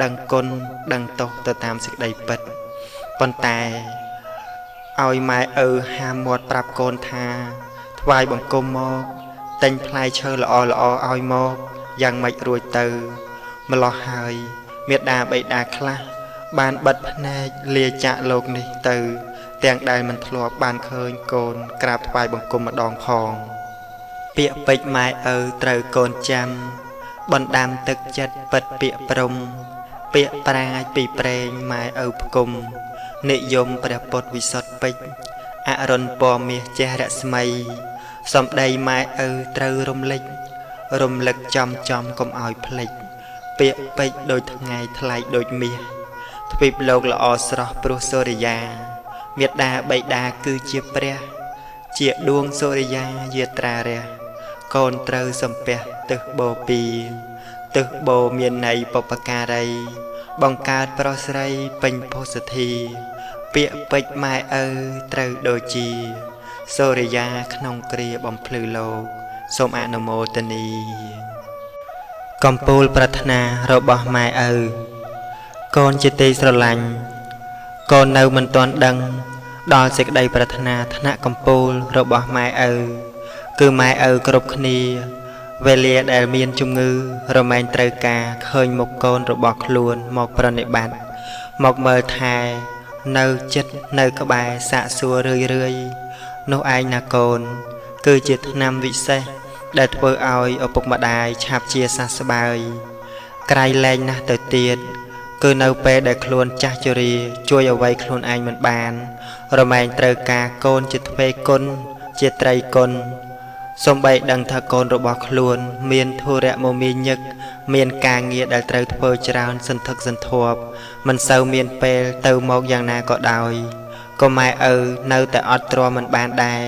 ដឹងគុណដឹងទោសទៅតាមសេចក្តីពិតប៉ុន្តែឲ្យម៉ែឪហាមមាត់ប្រាប់កូនថាថ្វាយបង្គំមកទិញផ្លែឈើល្អល្អឲ្យមកយ៉ាងម៉េចរួចទៅម្លោះហើយមេដាបៃតាខ្លះបានបិទភ្នែកលាចាកលោកនេះទៅទាំងដែលមិនធ្លាប់បានឃើញកូនក្រាបថ្វាយបង្គំម្ដងផងពាក្យពេចន៍ម៉ែឪត្រូវកូនចាំបណ្ដាំទឹកចិត្តពិតពាក្យព្រំពាក្យប្រាជ្ញពីព្រេងម៉ែឪផ្គុំនិយមព្រះពុទ្ធវិសុទ្ធពេជ្រអរុណពណ៌មាសជះរស្មីសម្ដីម៉ែឪត្រូវរំលេចរំលឹកចំចំកុំឲ្យភ្លេចពាក្យពេចន៍ដូចថ្ងៃថ្លៃដូចមាសទ្វីបលោកល្អស្រស់ព្រោះសូរិយាមេដាបៃតាគឺជាព្រះជាដួងសូរិយាយាត្រារះកូនត្រូវសំពះទិសបូព៌ាទិសបូមានន័យបុព្វការីបង្កើតប្រុសស្រីពេញផុសធីពាក្យពេចន៍ម៉ែឪត្រូវដូចជាសូរិយាក្នុងគ្រាបំភ្លឺលោកសូមអនុមោទនាកំពូលប្រាថ្នារបស់ម៉ែឪ កូនជាទីស្រឡាញ់កូននៅមិនទាន់ដឹងដល់សេចក្តីប្រាថ្នាថ្នាក់កំពូលរបស់ម៉ែឪគឺម៉ែឪគ្រប់គ្នាវេលាដែលមានជំងឺរមែងត្រូវការឃើញមុខកូនរបស់ខ្លួនមកប្រណិប័តន៍មកមើលថែនៅចិត្តនៅក្បែរសាកសួររឿយរឿយនោះឯងណាកូនគឺជាថ្នាំវិសេសដែលធ្វើឲ្យឪពុកម្ដាយឆាប់ជាសះស្បើយក្រៃលែងណាស់ទៅទៀតគឺនៅពេលដែលខ្លួនចាស់ជរាជួយអ្វីខ្លួនឯងមិនបានរមែងត្រូវការកូនជាទ្វេគុណជាត្រីគុណសំបីដឹងថាកូនរបស់ខ្លួនមានធុរៈមមាញឹកមានការងារដែលត្រូវធ្វើច្រើនសន្ធឹកសន្ធាប់មិនសូវមានពេលទៅមកយ៉ាងណាក៏ដោយក៏ម៉ែឪនៅតែអត់ទ្រាំមិនបានដែរ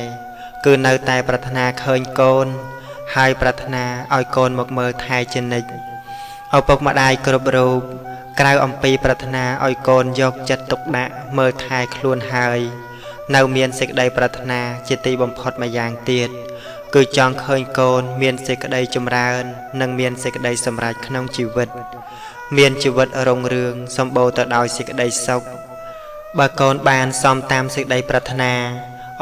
គឺនៅតែប្រាថ្នាឃើញកូនហើយប្រាថ្នាឲ្យកូនមកមើលថែជានិច្ចឪពុកម្ដាយគ្រប់រូបក្រៅអំពីប្រាថ្នាឲ្យកូនយកចិត្តទុកដាក់មើលថែខ្លួនហើយនៅមានសេចក្តីប្រាថ្នាជាទីបំផុតម្យ៉ាងទៀតគឺចង់ឃើញកូនមានសេចក្តីចម្រើននិងមានសេចក្តីសម្រេចក្នុងជីវិតមានជីវិតរុងរឿងសម្បូរទៅដោយសេចក្តីសុខបើកូនបានសមតាមសេចក្តីប្រាថ្នា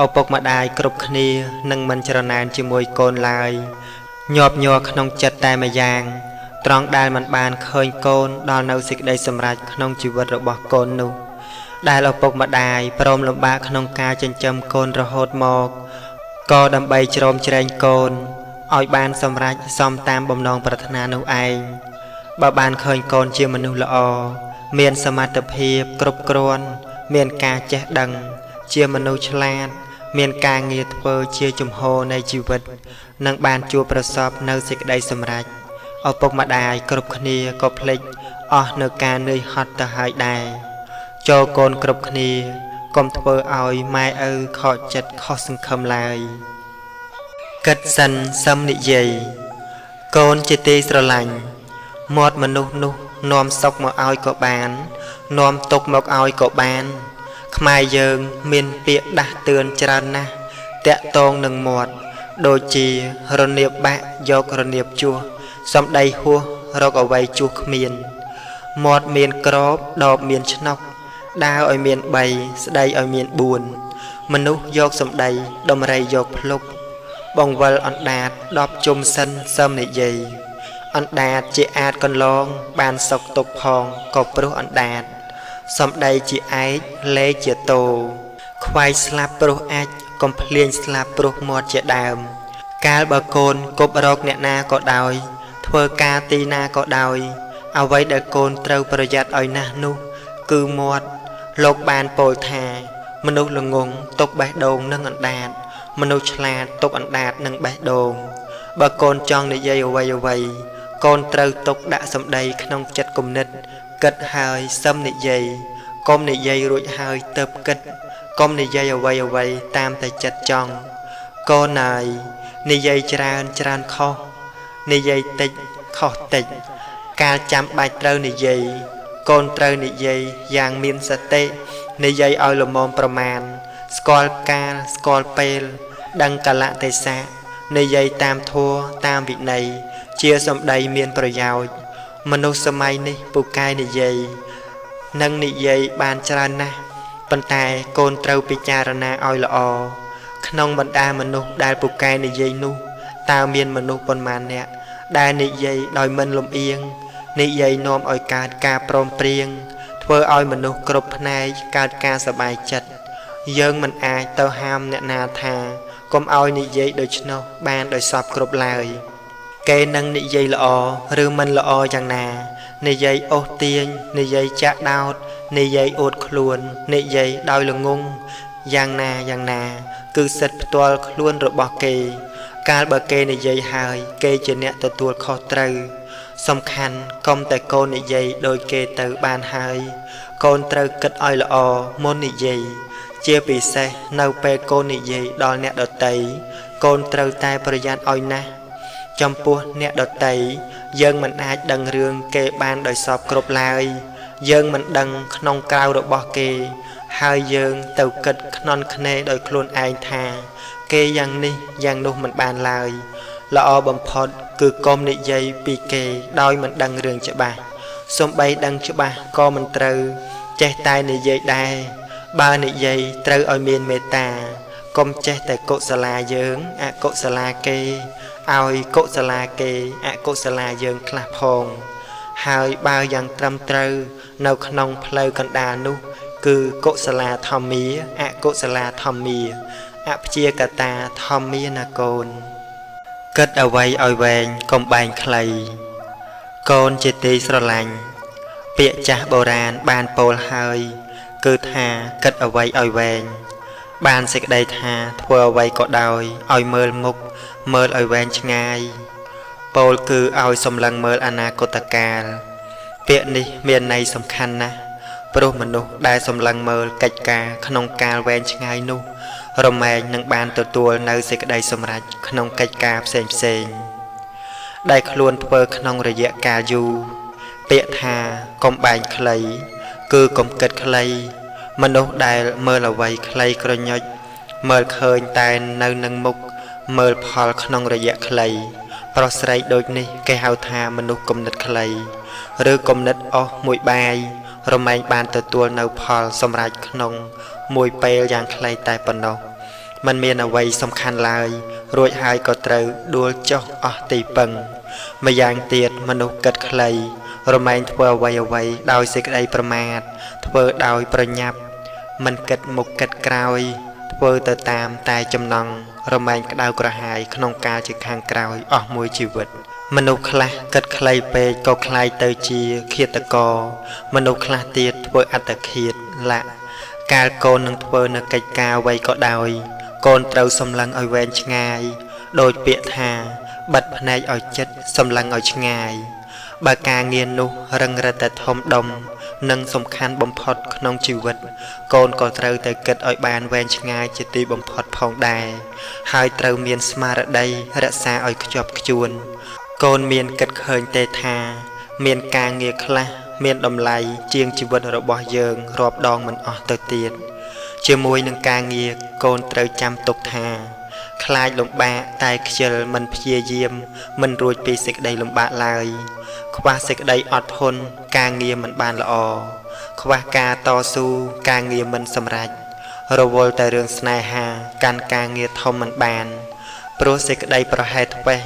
ឪពុកម្ដាយគ្រប់គ្នានឹងមិនច្រណែនជាមួយកូនឡើយញាប់ញ័រក្នុងចិត្តតែម្យ៉ាងត្រង់ដែលមិនបានឃើញកូនដល់នៅសេចក្តីសម្រេចក្នុងជីវិតរបស់កូននោះដែលឪពុកម្ដាយព្រមលំបាកក្នុងការចិញ្ចឹមកូនរហូតមកក៏ដើម្បីជ្រោមជ្រែងកូនឲ្យបានសម្រេចសមតាមបំណងប្រាថ្នានោះឯងបើបានឃើញកូនជាមនុស្សល្អមានសមត្ថភាពគ្រប់គ្រាន់មានការចេះដឹងជាមនុស្សឆ្លាតមានការងារធ្វើជាជំហរនៃជីវិតនិងបានជួបប្រសពនៅសេចក្តីសម្រេចឪពុកម្ដាយគ្រប់គ្នាក៏ភ្លេចអស់នៅការនឿយហត់ទៅហើយដែរចូលកូនគ្រប់គ្នាកុំធ្វើឲ្យម៉ែឪខកចិត្តខុសសង្ឃឹមឡើយគិតសិនសឹមនិយាយកូនជាទីស្រឡាញ់មាត់មនុស្សនោះនាំសុខមកឲ្យក៏បាននាំទុក្ខមកឲ្យក៏បានខ្មែរយើងមានពាក្យដាស់តឿនច្រើនណាស់តាក់ទងនឹងមាត់ដូចជារនាបបាក់យករនាបជួសសំដីហួសរកអ្វីជួសគ្មានមាត់មានក្របដបមានឆ្នុកដើរឲ្យមាន3ស្ដីឲ្យមាន4មនុស្សយកសំដីដំរីយកភ្លុកបង្វិលអណ្ដាត10ជុំសិនសឹមនិយាយអណ្ដាតជាអាចកន្លងបានសុកទុកផងក៏ព្រោះអណ្ដាតសំដីជាឯកលេខជាតោខ្វាយស្លាប់ព្រោះអាចកំភ្លៀងស្លាប់ព្រោះមាត់ជាដើមកាលបើកូនគប់រកអ្នកណាក៏ដោយធ្វើការទីណាក៏ដោយអ្វីដែលកូនត្រូវប្រយ័ត្នឲ្យណាស់នោះគឺមាត់លោកបានពោលថាមនុស្សល្ងងទុកបេះដូងនិងអណ្ដាតមនុស្សឆ្លាតទុកអណ្ដាតនិងបេះដូងបើកូនចង់និយាយអ្វីអ្វីកូនត្រូវទុកដាក់សម្ដីក្នុងចិត្តគំនិតគិតហើយសឹមនិយាយកុំនិយាយរួចហើយទៅគិតកុំនិយាយអ្វីអ្វីតាមតែចិត្តចង់កូនហើយនិយាយច្រើនច្រើនខុសនិយាយតិចខុសតិចកាលចាំបាច់ត្រូវនិយាយកូនត្រូវនិយាយយ៉ាងមានសតិនិយាយឲ្យល្មមប្រមាណស្គាល់កាលស្គាល់ពេលដឹងកាលៈទេសៈនិយាយតាមធម៌តាមវិន័យជាសម្ដីមានប្រយោជន៍មនុស្សសម័យនេះពូកែនិយាយនិងនិយាយបានច្រើនណាស់ប៉ុន្តែកូនត្រូវពិចារណាឲ្យល្អក្នុងបណ្ដាមនុស្សដែលពូកែនិយាយនោះតើមានមនុស្សប៉ុន្មានអ្នកដែលនិយាយដោយមិនលំអៀងនិយាយនាំឲ្យកើតការព្រមព្រៀងធ្វើឲ្យមនុស្សគ្រប់ផ្នែកកើតការសប្បាយចិត្តយើងមិនអាចទៅហាមអ្នកណាថាកុំឲ្យនិយាយដូច្នោះបានដោយសពគ្រប់ឡើយគេនឹងនិយាយល្អឬមិនល្អយ៉ាងណានិយាយអូសទាញនិយាយចាក់ដោតនិយាយអួតខ្លួននិយាយដោយល្ងងយ៉ាងណាយ៉ាងណាគឺសិទ្ធិផ្ទាល់ខ្លួនរបស់គេកាលបើគេនិយាយហើយគេជាអ្នកទទួលខុសត្រូវសំខាន់កុំតែកូននិយាយដូចគេទៅបានហើយកូនត្រូវគិតឲ្យល្អមុននិយាយជាពិសេសនៅពេលកូននិយាយដល់អ្នកដទៃកូនត្រូវតែប្រយ័ត្នឲ្យណាស់ចំពោះអ្នកដទៃយើងមិនអាចដឹងរឿងគេបានដោយសពគ្រប់ឡើយយើងមិនដឹងក្នុងក្រៅរបស់គេហើយយើងទៅគិតខ្នន់ខ្នេដោយខ្លួនឯងថាគេយ៉ាងនេះយ៉ាងនោះមិនបានឡើយល្អបំផុតគឺកុំនិយាយពីគេដោយមិនដឹងរឿងច្បាស់ សូម្បីដឹងច្បាស់ក៏មិនត្រូវចេះតែនិយាយដែរបើនិយាយត្រូវឲ្យមានមេត្តាកុំចេះតែកុសលាយើងអកុសលាគេឲ្យកុសលាគេអកុសលាយើងខ្លះផងហើយបើយ៉ាងត្រឹមត្រូវនៅក្នុងផ្លូវកណ្ដាលនោះគឺកុសលាធម្មាអកុសលាធម្មាអព្យាកតាធម្មាណាកូនគិតអ្វីឲ្យវែងកុំបែងខ្លីកូនជាទីស្រឡាញ់ពាក្យចាស់បុរាណបានពោលហើយគឺថាគិតអ្វីឲ្យវែងបានសេចក្តីថាធ្វើអ្វីក៏ដោយឲ្យមើលមុខមើលឲ្យវែងឆ្ងាយពោលគឺឲ្យសម្លឹងមើលអនាគតកាលពាក្យនេះមានន័យសំខាន់ណាស់ព្រោះមនុស្សដែលសម្លឹងមើលកិច្ចការក្នុងកាលវែងឆ្ងាយនោះរមែងនឹងបានទទួលនៅសេចក្តីសម្រេចក្នុងកិច្ចការផ្សេងៗដែលខ្លួនធ្វើក្នុងរយៈកាលយូរពាក្យថាកុំបែងខ្លីគឺកុំគិតខ្លីមនុស្សដែលមើលអ្វីខ្លីក្រញុចមើលឃើញតែនៅនឹងមុខមើលផលក្នុងរយៈខ្លីប្រុសស្រីដូចនេះគេហៅថាមនុស្សគំនិតខ្លីឬគំនិតអស់មួយបាយរមែងបានទទួលនៅផលសម្រេចក្នុងមួយពេលយ៉ាងខ្លីតែប៉ុណ្ណោះមិនមានអ្វីសំខាន់ឡើយរួចហើយក៏ត្រូវដួលចុះអស់ទីពឹងម្យ៉ាងទៀតមនុស្សគិតខ្លីរមែងធ្វើអ្វីៗដោយសេចក្តីប្រមាទធ្វើដោយប្រញាប់មិនគិតមុខគិតក្រោយធ្វើទៅតាមតែចំណង់រមែងក្តៅក្រហាយក្នុងកាលជាខាងក្រោយអស់មួយជីវិតមនុស្សខ្លះគិតខ្លីពេកក៏ក្លាយទៅជាឃាតករមនុស្សខ្លះទៀតធ្វើអត្តឃាតលាក់កាលកូននឹងធ្វើនៅកិច្ចការអ្វីក៏ដោយកូនត្រូវសម្លឹងឲ្យវែងឆ្ងាយដោយពាក្យថាបិទភ្នែកឲ្យចិត្តសម្លឹងឲ្យឆ្ងាយបើការងារនោះរឹងរិតតែធំដុំនិងសំខាន់បំផុតក្នុងជីវិតកូនក៏ត្រូវតែគិតឲ្យបានវែងឆ្ងាយជាទីបំផុតផងដែរហើយត្រូវមានស្មារតីរក្សាឲ្យខ្ជាប់ខ្ជួនកូនមានគិតឃើញទេថាមានការងារខ្លះមានតម្លៃជាងជីវិតរបស់យើងរាប់ដងមិនអស់ទៅទៀតជាមួយនឹងការងារកូនត្រូវចាំទុកថាខ្លាចលំបាកតែខ្ជិលមិនព្យាយាមមិនរួចពីសេចក្តីលំបាកឡើយខ្វះសេចក្តីអត់ធន់ការងារមិនបានល្អខ្វះការតស៊ូការងារមិនសម្រេចរវល់តែរឿងស្នេហាកាន់ការងារធំមិនបានព្រោះសេចក្តីប្រហែសធ្វេស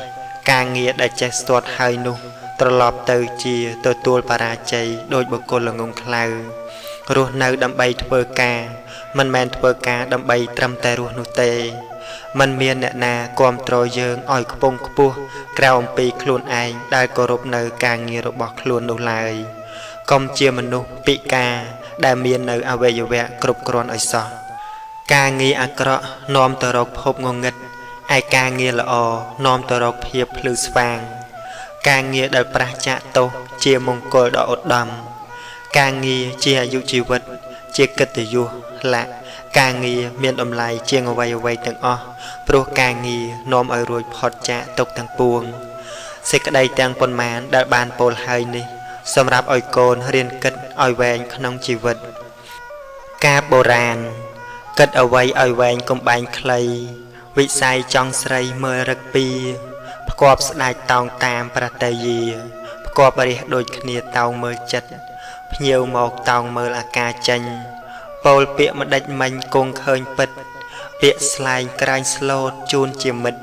ការងារដែលចេះស្ទាត់ហើយនោះត្រឡប់ទៅជាទទួលបរាជ័យដោយបុគ្គលល្ងង់ខ្លៅរស់នៅដើម្បីធ្វើការមិនមែនធ្វើការដើម្បីត្រឹមតែរស់នោះទេមិនមានអ្នកណាគាំទ្រយើងឲ្យខ្ពង់ខ្ពស់ក្រៅអំពីខ្លួនឯងដែលគោរពនៅការងាររបស់ខ្លួននោះឡើយកុំជាមនុស្សពិការដែលមាននៅអវយវៈគ្រប់គ្រាន់ឲ្យសោះការងារអាក្រក់នាំទៅរកភពងងឹតឯការងារល្អនាំទៅរកភាពភ្លឺស្វាងការងារដែលប្រាសចាកទោសជាមង្គលដ៏ឧត្តមការងារជាអាយុជីវិតជាកិត្តិយសលាក់ការងារមានតម្លៃជាងអ្វីៗទាំងអស់ព្រោះការងារនាំឲ្យរួចផុតចាកទុក្ខទាំងពួងសេចក្តីទាំងប៉ុន្មានដែលបានពោលហើយនេះសម្រាប់ឲ្យកូនរៀនគិតឲ្យវែងក្នុងជីវិតការបុរាណគិតអ្វីឲ្យវែងកុំបែងខ្លីវិស័យចង់ស្រីមើលរឹកពីផ្គប់ស្ដេចតោងតាមប្រតិយាផ្គប់រះដូចគ្នាតោងមើលចិត្តភ្ញៀវមកតោងមើលអាការចេញពោលពាក្យម្ដេចមិញគង់ឃើញពិតពាក្យស្លែងក្រាញស្លូតជូនជាមិត្ត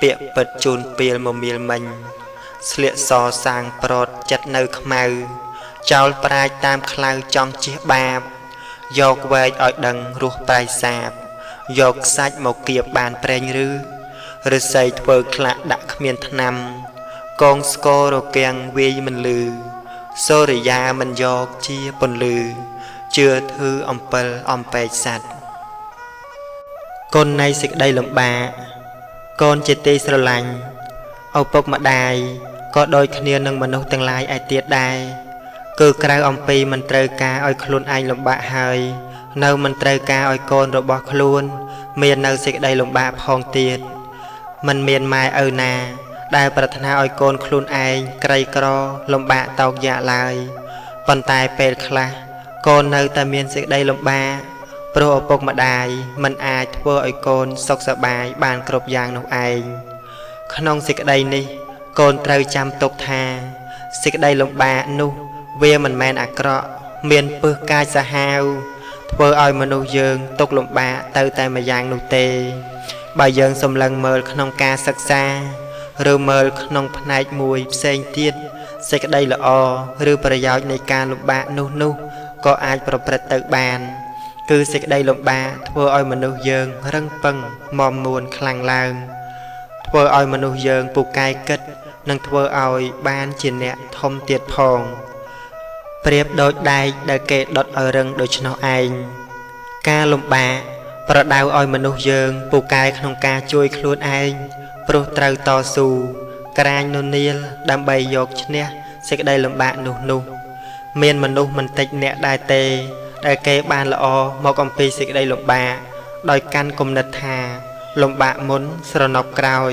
ពាក្យពិតជូនពីលមមៀលមិញស្លៀកសសាងប្រតចិត្តនៅខ្មៅចោលប្រាជ្ញតាមខ្លៅចង់ជៀសបាបយកវែកឲ្យដឹងរសប្រៃសាបយកសាច់មកគៀបបានប្រេងឬឫស្សីធ្វើខ្លាក់ដាក់គ្មានថ្នាំកងស្គររគាំងវាយមិនលឺសូរិយាមិនយកជាពន្លឺជឿធឺអំពិលអំពែកសัตว์កូននៃសេចក្តីលំបាកកូនជាទីស្រឡាញ់ឪពុកម្ដាយក៏ដូចគ្នានឹងមនុស្សទាំងឡាយឯទៀតដែរគឺក្រៅអំពីមិនត្រូវការឲ្យខ្លួនឯងលំបាកហើយនៅមិនត្រូវការឲ្យកូនរបស់ខ្លួនមាននៅសេចក្តីលំបាកផងទៀតមិនមានម៉ែឪណាដែលប្រាថ្នាឲ្យកូនខ្លួនឯងក្រីក្រលំបាកតោកយ៉ាកឡើយប៉ុន្តែពេលខ្លះកូននៅតែមានសេចក្តីលំបាកព្រោះឪពុកម្ដាយមិនអាចធ្វើឲ្យកូនសុខសប្បាយបានគ្រប់យ៉ាងនោះឯងក្នុងសេចក្តីនេះកូនត្រូវចាំទុកថាសេចក្តីលំបាកនោះ វាមិនមែនអាក្រក់មានពឹសកាចសាហាវធ្វើឲ្យមនុស្សយើងទុក្ខលំបាកទៅតែម្យ៉ាងនោះទេបើយើងសម្លឹងមើលក្នុងការសិក្សាឬមើលក្នុងផ្នែកមួយផ្សេងទៀតសេចក្តីល្អឬប្រយោជន៍នៃការលំបាកនោះក៏អាចប្រព្រឹត្តទៅបានគឺសេចក្តីលំបាកធ្វើឲ្យមនុស្សយើងរឹងប៉ឹងមាំមួនខ្លាំងឡើងធ្វើឲ្យមនុស្សយើងពូកែគិតនិងធ្វើឲ្យបានជាអ្នកធំទៀតផងប្រៀបដូចដែកដែលគេដុតឲ្យរឹងដូច្នោះឯងការលំបាកប្រដៅឲ្យមនុស្សយើងពូកែក្នុងការជួយខ្លួនឯងព្រោះត្រូវតស៊ូក្រាញននៀលដើម្បីយកឈ្នះសេចក្តីលំបាកនោះមានមនុស្សមិនតិចអ្នកដែរទេដែលគេបានល្អមកអំពីសេចក្តីលំបាកដោយកាន់គំនិតថាលំបាកមុនស្រណុកក្រោយ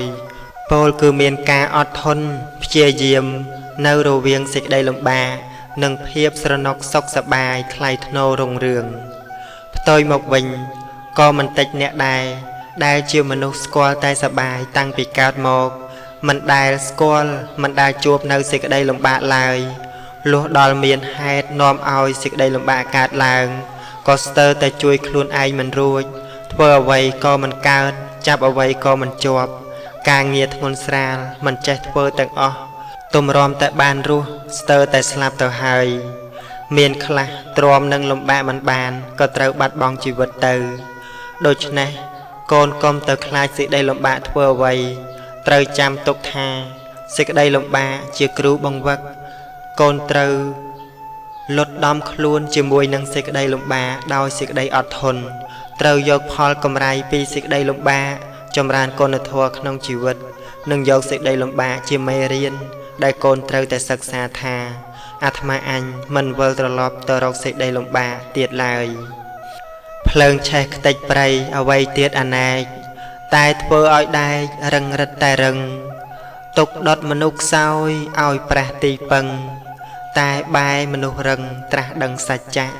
ពោលគឺមានការអត់ធន់ព្យាយាមនៅរវាងសេចក្តីលំបាកនិងភាពស្រណុកសុខសប្បាយថ្លៃថ្នូររុងរឿងផ្ទុយមកវិញក៏មិនតិចអ្នកដែរដែលជាមនុស្សស្គាល់តែសប្បាយតាំងពីកើតមកមិនដែលស្គាល់មិនដែលជួបនៅសេចក្តីលំបាកឡើយលុះដល់មានហេតុនាំឲ្យសេចក្តីលំបាកកើតឡើងក៏ស្ទើរតែជួយខ្លួនឯងមិនរួចធ្វើអ្វីក៏មិនកើតចាប់អ្វីក៏មិនជាប់ការងារធ្ងន់ស្រាលមិនចេះធ្វើទាំងអស់ទម្រាំតែបានរស់ស្ទើរតែស្លាប់ទៅហើយមានខ្លះទ្រាំនឹងលំបាកមិនបានក៏ត្រូវបាត់បង់ជីវិតទៅដូច្នេះកូនកុំទៅខ្លាចសេចក្តីលំបាកធ្វើអ្វីត្រូវចាំទុកថាសេចក្តីលំបាកជាគ្រូបង្វឹកកូនត្រូវលត់ដំខ្លួនជាមួយនឹងសេចក្តីលំបាកដោយសេចក្តីអត់ធន់ត្រូវយកផលកម្រៃពីសេចក្តីលំបាកចម្រើនគុណធម៌ក្នុងជីវិតនិងយកសេចក្តីលំបាកជាមេរៀនដែលកូនត្រូវតែសិក្សាថាអាត្មាអញមិនវិលត្រឡប់ទៅរកសេចក្តីលំបាកទៀតឡើយភ្លើងឆេះខ្ទេចព្រៃអ្វីទៀតអាណែកតែធ្វើឲ្យដែករឹងរិតតែរឹងទុកដុតមនុស្សខ្សោយឲ្យប្រាស់ទីពឹងតែបែមនុស្សរឹងត្រាស់ដឹងសច្ចៈ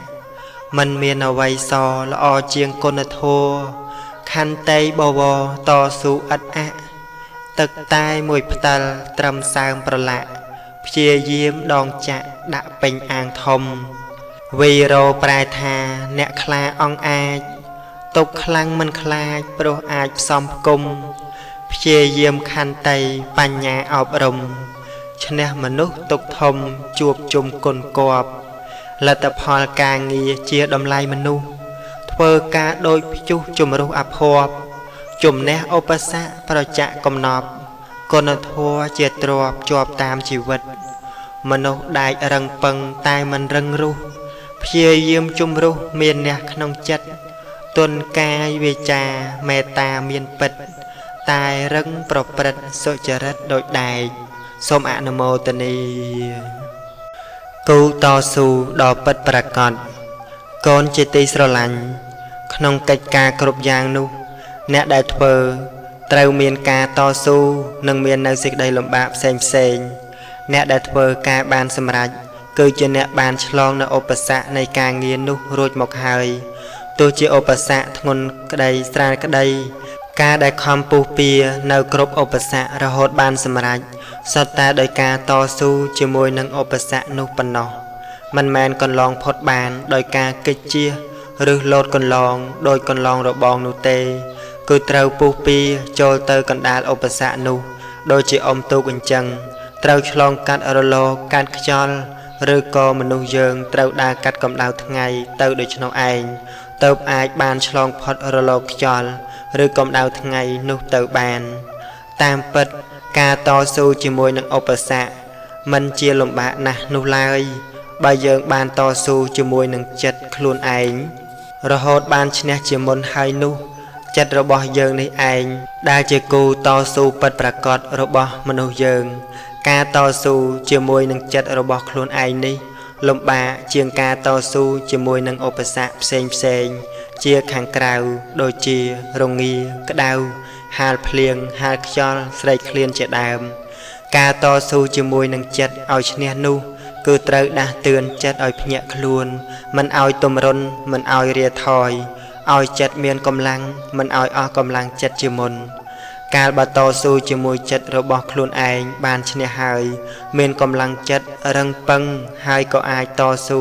មិនមានអ្វីសល្អជាងគុណធម៌ខន្តីបវរតស៊ូឥតអាក់ទឹកតែមួយផ្តិលត្រឹមសើមប្រឡាក់ព្យាយាមដងចាក់ដាក់ពេញអាងធំវីរោប្រែថាអ្នកខ្លាអង្អាចទុកខ្លាំងមិនខ្លាចព្រោះអាចផ្សំផ្គុំព្យាយាមខន្តីបញ្ញាអប់រំឈ្នះមនុស្សទុកធំជួបជុំគុណគប់លទ្ធផលការងារជាតម្លៃមនុស្សធ្វើការដោយព្យុះជំរុះអភ័ព្វជំនះឧបសគ្គប្រចាក់កំណប់គុណធម៌ជាទ្រព្យជាប់តាមជីវិតមនុស្សដែករឹងពឹងតែមិនរឹងរូសព្យាយាមជំរុះមានអ្នកក្នុងចិត្តទុនកាយវាចាមេត្តាមានពិតតែរឹងប្រព្រឹត្តសុចរិតដោយដែកសូមអនុមោទនាគូតស៊ូដ៏ពិតប្រាកដកូនជាទីស្រឡាញ់ក្នុងកិច្ចការគ្រប់យ៉ាងនោះអ្នកដែលធ្វើត្រូវមានការតស៊ូនិងមាននៅសេចក្តីលំបាកផ្សេងផ្សេងអ្នកដែលធ្វើការបានសម្រេចគឺជាអ្នកបានឆ្លងនៅឧបសគ្គនៃការងារនោះរួចមកហើយទោះជាឧបសគ្គធ្ងន់ក្តីស្រាលក្តីការដែលខំពុះពៀនៅគ្រប់ឧបសគ្គរហូតបានសម្រេចសុទ្ធតែដោយការតស៊ូជាមួយនឹងឧបសគ្គនោះប៉ុណ្ណោះមិនមែនកន្លងផុតបានដោយការកិច្ចជៀសឬលោតកន្លងដោយកន្លងរបងនោះទេគឺត្រូវពុះពៀចូលទៅកណ្ដាលឧបសគ្គនោះដូចជាអុំទូកអញ្ចឹងត្រូវឆ្លងកាត់រលកកាត់ខ្យល់ឬក៏មនុស្សយើងត្រូវដើរកាត់កម្ដៅថ្ងៃទៅដូច្នោះឯងទើបអាចបានឆ្លងផុតរលកខ្យល់ឬកម្ដៅថ្ងៃនោះទៅបានតាមពិតការតស៊ូជាមួយនឹងឧបសគ្គមិនជាលំបាកណាស់នោះឡើយបើយើងបានតស៊ូជាមួយនឹងចិត្តខ្លួនឯងរហូតបានឈ្នះជាមុនហើយនោះចិត្តរបស់យើងនេះឯងដែលជាគូតស៊ូពិតប្រាកដរបស់មនុស្សយើងការតស៊ូជាមួយនឹងចិត្តរបស់ខ្លួនឯងនេះលំបាកជាងការតស៊ូជាមួយនឹងឧបសគ្គផ្សេងផ្សេងជាខាងក្រៅដូចជារងាក្តៅហាលភ្លៀងហាលខ្យល់ស្រេកឃ្លានជាដើមការតស៊ូជាមួយនឹងចិត្តឲ្យឈ្នះនោះគឺត្រូវដាស់តឿនចិត្តឲ្យភ្ញាក់ខ្លួនមិនឲ្យទម្រន់មិនឲ្យរាថយឲ្យចិត្តមានកម្លាំងមិនឲ្យអស់កម្លាំងចិត្តជាមុន កាលបើតស៊ូជាមួយចិត្តរបស់ខ្លួនឯងបានឈ្នះហើយ មានកម្លាំងចិត្តរឹងប៉ឹងហើយក៏អាចតស៊ូ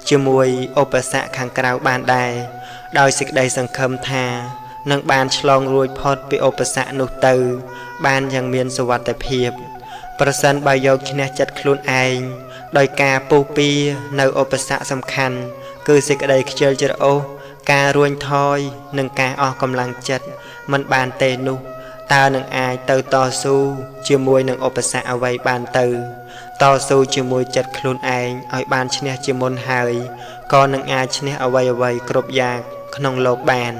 ជាមួយឧបសគ្គខាងក្រៅបានដែរ ដោយសេចក្តីសង្ឃឹមថានឹងបានឆ្លងរួចផុតពីឧបសគ្គនោះទៅ បានយ៉ាងមានសុវត្ថិភាព ប្រសិនបើយកឈ្នះចិត្តខ្លួនឯងដោយការពុះពៀនៅឧបសគ្គសំខាន់ គឺសេចក្តីខ្ជិលច្រអូសការរួញថយនិងការអស់កម្លាំងចិត្តមិនបានទេនោះតើនឹងអាចទៅតស៊ូជាមួយនឹងឧបសគ្គអ្វីបានទៅតស៊ូជាមួយចិត្តខ្លួនឯងឲ្យបានឈ្នះជាមុនហើយក៏នឹងអាចឈ្នះអ្វីៗគ្រប់យ៉ាងក្នុងលោកបាន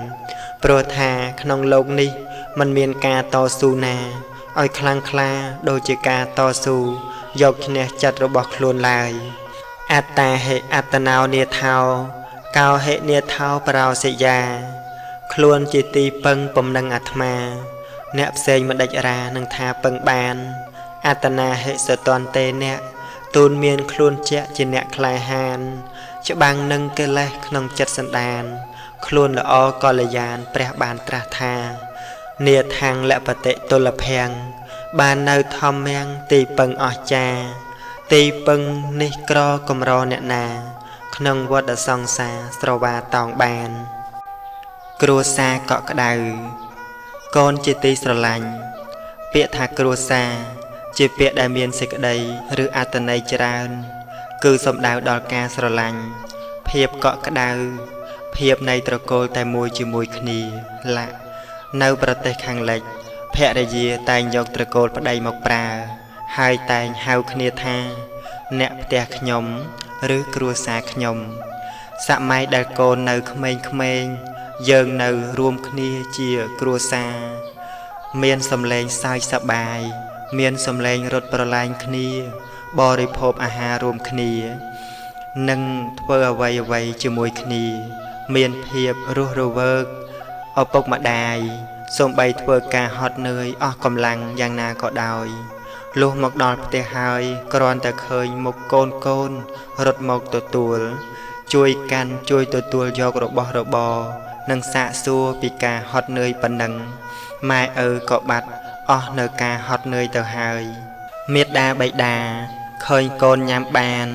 ព្រោះថាក្នុងលោកនេះមិនមានការតស៊ូណាឲ្យខ្លាំងក្លាដូចជាការតស៊ូយកឈ្នះចិត្តរបស់ខ្លួនឡើយអត្តាហិអត្តនោនាថោកោហិនាថោប្រោសិយាខ្លួនជាទីពឹងពំនឹងអាត្មា អ្នកផ្សេងមិនដេចរានឹងថាពឹងបាន អត្តនាហិសតន្ទេអ្នកទូនមានខ្លួនជាក់ជាអ្នកក្លាហាន ច្បាំងនឹងកិលេសក្នុងចិត្តសន្តាន ខ្លួនល្អកល្យានព្រះបានត្រាស់ថា នាថាំងលបតិទុលភាំងបាននៅធម្មំទីពឹងអស្ចារ្យទីពឹងនេះក្រកម្រអ្នកណា ក្នុងវដ្តសង្សារស្រវាតោងបាន គ្រួសារកក់ក្ដៅកូនជាទីស្រឡាញ់ពាក្យថាគ្រួសារជាពាក្យដែលមានសេចក្តីឬអត្ថន័យច្រើន គឺសំដៅដល់ការស្រឡាញ់ភាពកក់ក្ដៅភាពនៃត្រកូលតែមួយជាមួយគ្នាលាក់នៅប្រទេសខាងលិចភរិយាតែងយកត្រកូលប្តីមកប្រើហើយតែងហៅគ្នាថា អ្នកផ្ទះខ្ញុំឬគ្រួសារខ្ញុំសម័យដែលកូននៅក្មេងៗយើងនៅរួមគ្នាជាគ្រួសារមានសំឡេងសើចសប្បាយមានសំឡេងរត់ប្រឡែងគ្នាបរិភោគអាហាររួមគ្នានិងធ្វើអ្វីៗជាមួយគ្នា មានភាពរស់រវើកឪពុកម្ដាយសូម្បីធ្វើការហត់នឿយអស់កម្លាំងយ៉ាងណាក៏ដោយលុះមកដល់ផ្ទះហើយគ្រាន់តែឃើញមុខកូនៗរត់មកទទួលជួយកាន់ជួយទទួលយករបស់របរនិងសាកសួរពីការហត់នឿយប៉ុណ្ណឹងម៉ែឪក៏បាត់អស់នៅការហត់នឿយទៅហើយមេដាបៃតាឃើញកូនញ៉ាំបាន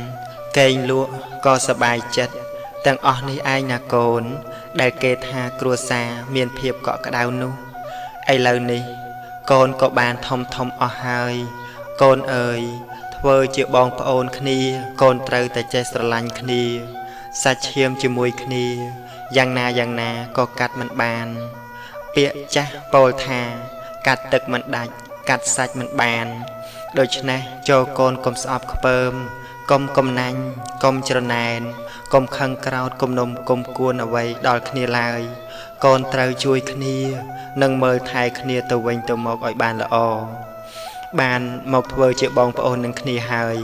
កេងលក់ក៏សប្បាយចិត្តទាំងអស់នេះឯងណាកូន ដែលគេថាគ្រួសារមានភាពកក់ក្ដៅនោះឥឡូវនេះកូនក៏បានធំធំអស់ហើយកូនអើយធ្វើជាបងប្អូនគ្នាកូនត្រូវតែចេះស្រឡាញ់គ្នាសាច់ឈាមជាមួយគ្នាយ៉ាងណាយ៉ាងណាក៏កាត់មិនបាន ពាក្យចាស់ពោលថា កាត់ទឹកមិនដាច់កាត់សាច់មិនបាន ដូច្នេះចូលកូនកុំស្អប់ខ្ពើមកុំកំណាញ់កុំច្រណែនកុំខឹងក្រោធគុំនំគុំគួនអ្វីដល់គ្នាឡើយកូនត្រូវជួយគ្នា និងមើលថែគ្នាទៅវិញទៅមកឲ្យបានល្អបានមកធ្វើជាបងប្អូននឹងគ្នាហើយ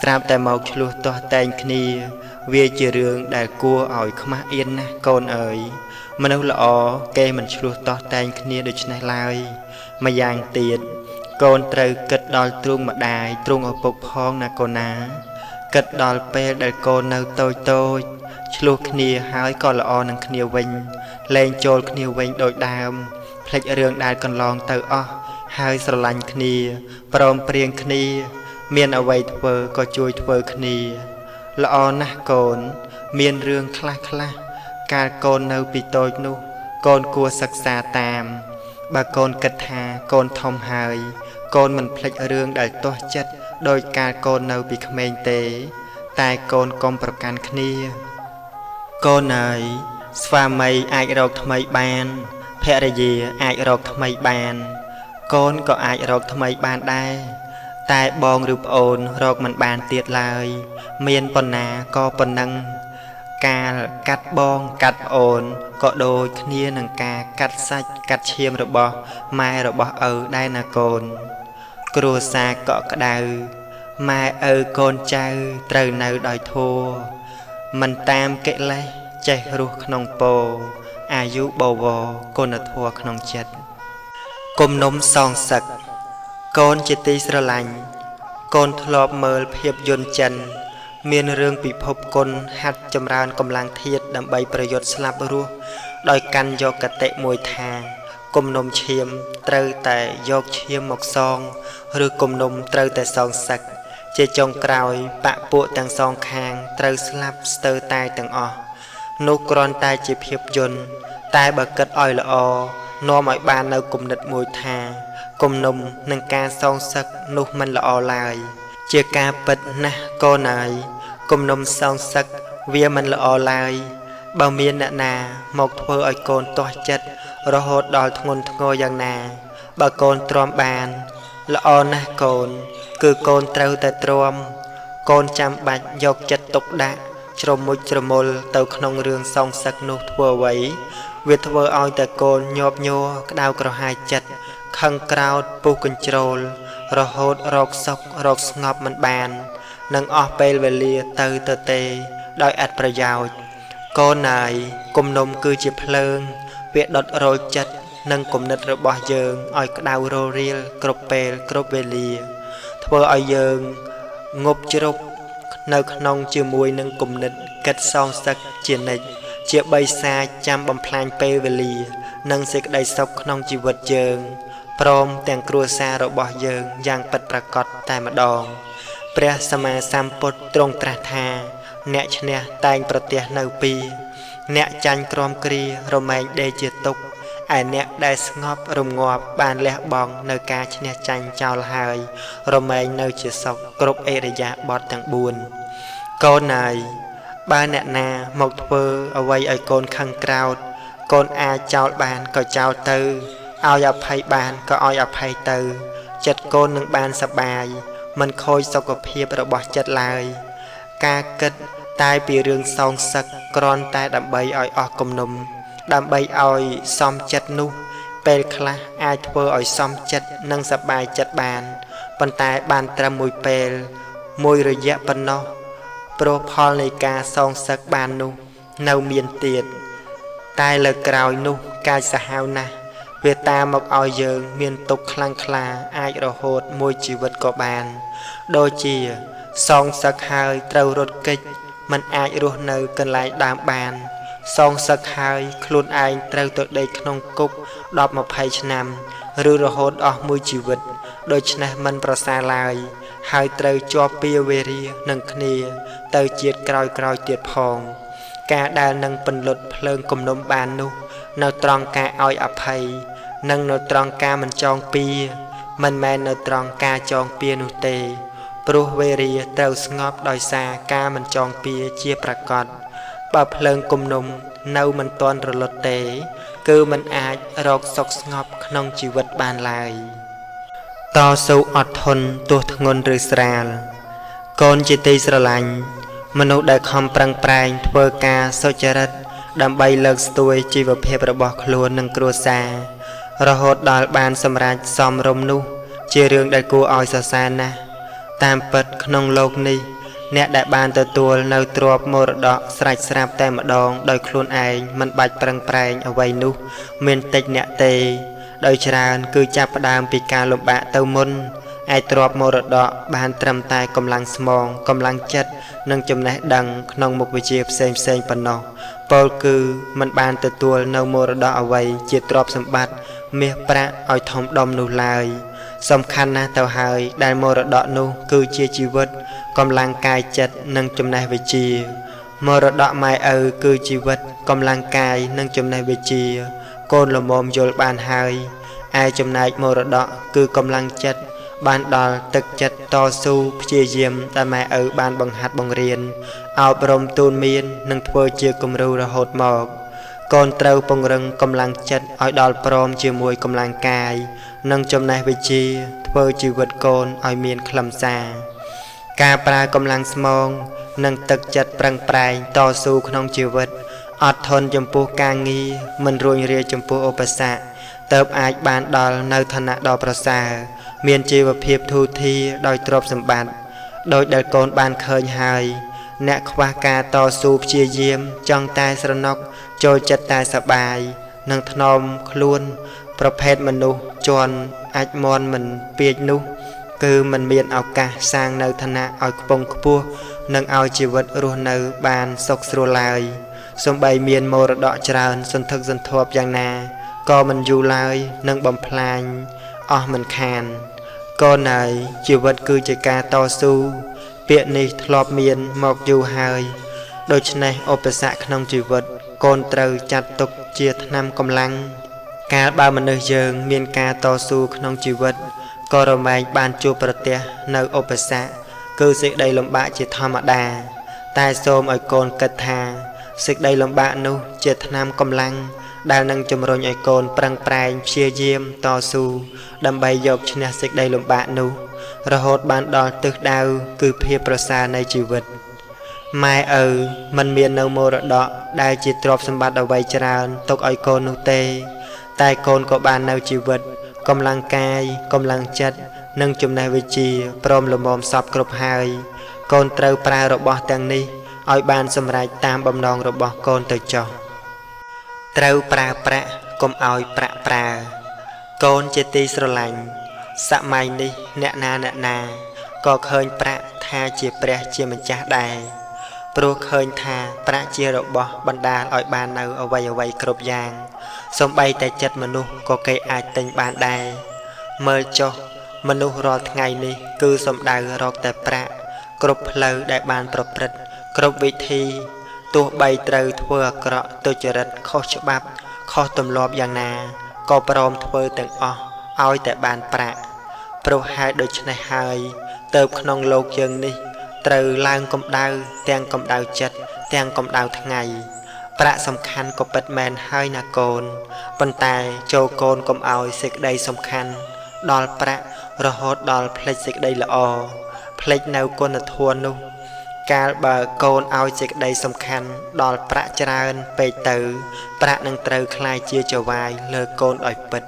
ស្រាប់តែមកឆ្លោះទាស់តែងគ្នា វាជារឿងដែលគួរឲ្យខ្មាស់អៀនណាស់កូនអើយមនុស្សល្អគេមិនឆ្លោះទាស់តែងគ្នាដូច្នេះឡើយម្យ៉ាងទៀតកូនត្រូវគិតដល់ទ្រូងម្ដាយទ្រូងឪពុកផងណាកូនណាគិតដល់ពេលដែលកូននៅតូចៗឆ្លោះគ្នាហើយក៏ល្អនឹងគ្នាវិញលែងចូលគ្នាវិញដូចដើមភ្លេចរឿងដែលកន្លងទៅអស់ហើយស្រឡាញ់គ្នាព្រមព្រៀងគ្នា មានអ្វីធ្វើក៏ជួយធ្វើគ្នាល្អណាស់កូន មានរឿងខ្លះខ្លះកាលកូននៅពីតូចនោះ កូនគួរសិក្សាតាម បើកូនគិតថាកូនធំហើយ កូនមិនភ្លេចរឿងដែលទាស់ចិត្តដោយកាលកូននៅពីក្មេងទេ តែកូនកុំប្រកាន់គ្នា កូនអើយស្វាមីអាចរកថ្មីបាន ភរិយាអាចរកថ្មីបាន កូនក៏អាចរកថ្មីបានដែរតែបងឬប្អូនរកមិនបានទៀតឡើយ មានប៉ុណ្ណាក៏ប៉ុណ្ណឹងកាលកាត់បងកាត់ប្អូនក៏ដូចគ្នានឹងការកាត់សាច់កាត់ឈាមរបស់ម៉ែរបស់ឪដែរណាកូន គ្រួសារកក់ក្ដៅម៉ែឪកូនចៅត្រូវនៅដោយធម៌មិនតាមកិលេសចេះរស់ក្នុងពោអាយុបវរគុណធម៌ក្នុងចិត្តគុំនំសងសឹកកូនជាទីស្រឡាញ់កូនធ្លាប់មើលភាពយន្តចិន មានរឿងពិភពគុណហាត់ចម្រើនកម្លាំងធាតុដើម្បីប្រយុទ្ធស្លាប់រស់ដោយកាន់យកគតិមួយថា គំនុំឈាមត្រូវតែយកឈាមមកសង ឬគំនុំត្រូវតែសងសឹក ជាចុងក្រោយបក្ខពួកទាំងសងខាងត្រូវស្លាប់ស្ទើរតែទាំងអស់ នោះគ្រាន់តែជាភាពយន្ត តែបើគិតឲ្យល្អ នាំឲ្យបាននូវគំនិតមួយថា គំនុំនិងការសងសឹកនោះមិនល្អឡើយ ជាការពិតណាស់កូនអើយ គំនុំសងសឹកវាមិនល្អឡើយ បើមានអ្នកណាមកធ្វើឲ្យកូនទាស់ចិត្តរហូតដល់ធ្ងន់ធ្ងរយ៉ាងណា បើកូនទ្រាំបាន ល្អណាស់កូន គឺកូនត្រូវតែទ្រាំ កូនចាំបាច់យកចិត្តទុកដាក់ជ្រមុជជ្រមុលទៅក្នុងរឿងសងសឹកនោះធ្វើអ្វី វាធ្វើឲ្យតែកូនញាប់ញ័រក្តៅក្រហាយចិត្ត ខឹងក្រោធពុះកញ្ជ្រោល រហូតរកសុខរកស្ងប់មិនបាន និងអស់ពេលវេលាទៅទទេដោយឥតប្រយោជន៍ កូនអើយ គំនុំគឺជាភ្លើង វាដុតរោលចិត្តនិងគំនិតរបស់យើងឲ្យក្តៅររៀលគ្រប់ពេលគ្រប់វេលា ធ្វើឲ្យយើងងប់ជ្រប់នៅក្នុងជាមួយនឹងគំនិតគិតសងសឹកជានិច្ច ជាបិសាចចាំបំផ្លាញពេលវេលា និងសេចក្តីសុខក្នុងជីវិតយើង ព្រមទាំងគ្រួសាររបស់យើងយ៉ាងពិតប្រាកដតែម្ដង ព្រះសម្មាសម្ពុទ្ធទ្រង់ត្រាស់ថា អ្នកឈ្នះតែងប្រទះនៅពីរ អ្នកចាញ់ក្រំគ្រារមែងដេកជាទុក្ខ ឯអ្នកដែលស្ងប់រងាប់បានលះបង់នៅការឈ្នះចាញ់ចោលហើយ រមែងនៅជាសុខគ្រប់ឥរិយាបថទាំង4 កូនអើយ បើអ្នកណាមកធ្វើអ្វីឲ្យកូនខឹងក្រោធ កូនអាចចោលបានក៏ចោលទៅ ឲ្យអភ័យបានក៏ឲ្យអភ័យទៅ ចិត្តកូននឹងបានសប្បាយ មិនខូចសុខភាពរបស់ចិត្តឡើយ ការគិតតែពីរឿងសងសឹកគ្រាន់តែដើម្បីឲ្យអស់គំនុំ ដើម្បីឲ្យសមចិត្តនោះ ពេលខ្លះអាចធ្វើឲ្យសមចិត្តនិងសប្បាយចិត្តបាន ប៉ុន្តែបានត្រឹមមួយពេល មួយរយៈប៉ុណ្ណោះ ព្រោះផលនៃការសងសឹកបាននោះនៅមានទៀត តែលើក្រោយនោះកាចសាហាវណាស់ វាតាមមកឲ្យយើងមានទុក្ខខ្លាំងក្លាអាចរហូតមួយជីវិតក៏បាន ដូចជាសងសឹកហើយត្រូវរត់គេច មិនអាចរស់នៅកន្លែងដើមបាន សងសឹកហើយខ្លួនឯងត្រូវទៅដេកក្នុងគុក10-20ឆ្នាំ ឬរហូតអស់មួយជីវិត ដូច្នេះមិនប្រសើរឡើយ ហើយត្រូវជាប់ពៀវេរានឹងគ្នាទៅជាតិក្រោយៗទៀតផង ការដែលនឹងពន្លត់ភ្លើងគំនុំបាននោះ នៅត្រង់ការឲ្យអភ័យ និងនៅត្រង់ការមិនចងពៀ មិនមែននៅត្រង់ការចងពៀនោះទេ ព្រោះវេរាត្រូវស្ងប់ដោយសារការមិនចងពៀជាប្រាកដ បើភ្លើងគំនុំនៅមិនទាន់រលត់ទេ គឺមិនអាចរកសុខស្ងប់ក្នុងជីវិតបានឡើយ តស៊ូអត់ធន់ទោះធ្ងន់ឬស្រាល កូនជាទីស្រឡាញ់ មនុស្សដែលខំប្រឹងប្រែងធ្វើការសុចរិតដើម្បីលើកស្ទួយជីវភាពរបស់ខ្លួននិងគ្រួសារ រហូតដល់បានសម្រេចសមរម្យនោះ ជារឿងដែលគួរឲ្យសរសើរណាស់ តាមពិតក្នុងលោកនេះ អ្នកដែលបានទទួលនៅទ្រព្យមរតកស្រេចស្រាប់តែម្ដងដោយខ្លួនឯងមិនបាច់ប្រឹងប្រែងអ្វីនោះ មានតិចអ្នកទេ ដោយច្រើនគឺចាប់ផ្ដើមពីការលំបាកទៅមុន ឯទ្រព្យមរតកបានត្រឹមតែកម្លាំងស្មង កម្លាំងចិត្ត និងចំណេះដឹងក្នុងមុខវិជ្ជាផ្សេងៗប៉ុណ្ណោះ ពោលគឺមិនបានទទួលនៅមរតកអ្វីជាទ្រព្យសម្បត្តិមាសប្រាក់ឲ្យធំដុំនោះឡើយ សំខាន់ណាស់ទៅហើយដែលមរតកនោះគឺជាជីវិត កម្លាំងកាយចិត្តនិងចំណេះវិជ្ជា មរតកម៉ែឪគឺជីវិត កម្លាំងកាយនិងចំណេះវិជ្ជា កូនល្មមយល់បានហើយ ឯចំណែកមរតកគឺកម្លាំងចិត្តបានដល់ទឹកចិត្តតស៊ូព្យាយាមដែលម៉ែឪបានបង្ហាត់បង្រៀន អប់រំទូនមាននិងធ្វើជាគំរូរហូតមក កូនត្រូវពង្រឹងកម្លាំងចិត្តឲ្យដល់ព្រមជាមួយកម្លាំងកាយ និងចំណេះវិជ្ជាធ្វើជីវិតកូនឲ្យមានខ្លឹមសារ ការប្រើកម្លាំងស្មង និងទឹកចិត្តប្រឹងប្រែងតស៊ូក្នុងជីវិត អត់ធន់ចំពោះការងារ មិនរួញរាចំពោះឧបសគ្គ ទើបអាចបានដល់នៅឋានៈដ៏ប្រសើរ មានជីវភាពធូរធារដោយទ្រព្យសម្បត្តិ ដោយដែលកូនបានឃើញហើយ អ្នកខ្វះការតស៊ូព្យាយាមចង់តែស្រណុកចូលចិត្តតែសប្បាយ និងថ្នមខ្លួន ប្រភេទមនុស្សជន់អាចមន់មិនពាចនោះ គឺមិនមានឱកាសសាងនៅឋានៈឲ្យខ្ពង់ខ្ពស់ និងឲ្យជីវិតរស់នៅបានសុខស្រួលឡើយ សូម្បីមានមរតកច្រើនសន្ធឹកសន្ធាប់យ៉ាងណា ក៏មិនយូរឡើយនឹងបំផ្លាញអស់មិនខានកូនអើយជីវិតគឺជាការតស៊ូពាក្យនេះធ្លាប់មានមកយូរហើយដូច្នេះឧបសគ្គក្នុងជីវិតកូនត្រូវចាត់ទុកជាថ្នាំកម្លាំងកាលបើមនុស្សយើងមានការតស៊ូក្នុងជីវិតក៏រមែងបានជួបប្រទះនៅឧបសគ្គគឺសេចក្តីលំបាកជាធម្មតាតែសូមឲ្យកូនគិតថាសេចក្តីលំបាកនោះជាថ្នាំកម្លាំងដែលនឹងជំរុញឲ្យកូនប្រឹងប្រែងព្យាយាមតស៊ូដើម្បីយកឈ្នះសេចក្តីលំបាកនោះរហូតបានដល់ទិសដៅគឺភាពប្រសើរនៃជីវិតម៉ែឪមិនមាននៅមរតកដែលជាទ្រព្យសម្បត្តិអ្វីច្រើនទុកឲ្យកូននោះទេតែកូនក៏បាននៅជីវិតកម្លាំងកាយកម្លាំងចិត្តនិងចំណេះវិជ្ជាព្រមល្មមសពគ្រប់ហើយកូនត្រូវប្រើរបស់ទាំងនេះឲ្យបានសម្រេចតាមបំណងរបស់កូនទៅចុះត្រូវប្រើប្រាក់កុំឲ្យប្រាក់ប្រើកូនជាទីស្រឡាញ់សម័យនេះអ្នកណាក៏ឃើញប្រាក់ថាជាព្រះជាម្ចាស់ដែរព្រោះឃើញថាប្រាក់ជារបស់បណ្ដាលឲ្យបាននៅអ្វីៗគ្រប់យ៉ាងសូម្បីតែចិត្តមនុស្សក៏គេអាចទិញបានដែរមើលចុះមនុស្សរាល់ថ្ងៃនេះគឺសំដៅរកតែប្រាក់គ្រប់ផ្លូវដែលបានប្រព្រឹត្តគ្រប់វិធីទោះបីត្រូវធ្វើអាក្រក់ទុច្ចរិតខុសច្បាប់ខុសទម្លាប់យ៉ាងណាក៏ព្រមធ្វើទាំងអស់ឲ្យតែបានប្រាក់ព្រោះហេតុដូច្នេះហើយទៅក្នុងលោកយើងនេះត្រូវឡើងកម្ដៅទាំងកម្ដៅចិត្តទាំងកម្ដៅថ្ងៃប្រាក់សំខាន់ក៏ពិតមែនហើយណាកូនប៉ុន្តែចូលកូនកុំឲ្យសេចក្តីសំខាន់ដល់ប្រាក់រហូតដល់ភ្លេចសេចក្តីល្អភ្លេចនៅគុណធម៌នោះកាលបើកូនឲ្យសេចក្តីសំខាន់ដល់ប្រាក់ច្រើនពេកទៅប្រាក់នឹងត្រូវក្លាយជាចៅហ្វាយលើកូនដោយពិត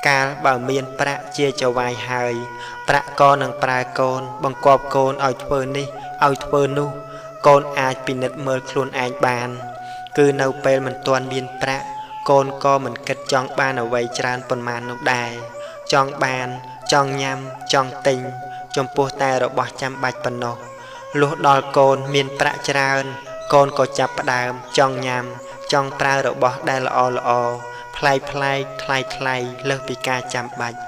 កាលបើមានប្រាក់ជាចៅហ្វាយហើយប្រាក់ក៏នឹងប្រើកូនបង្គាប់កូនឲ្យធ្វើនេះឲ្យធ្វើនោះកូនអាចពិនិត្យមើលខ្លួនឯងបានគឺនៅពេលមិនទាន់មានប្រាក់កូនក៏មិនគិតចង់បានអ្វីច្រើនប៉ុន្មាននោះដែរចង់បានចង់ញ៉ាំចង់ទិញចំពោះតែរបស់ចាំបាច់ប៉ុណ្ណោះលុះដល់កូនមានប្រាក់ច្រើនកូនក៏ចាប់ផ្ដើមចង់ញ៉ាំចង់ប្រើរបស់ដែលល្អល្អប្លែកប្លែកថ្លៃថ្លៃលើសពីការចាំបាច់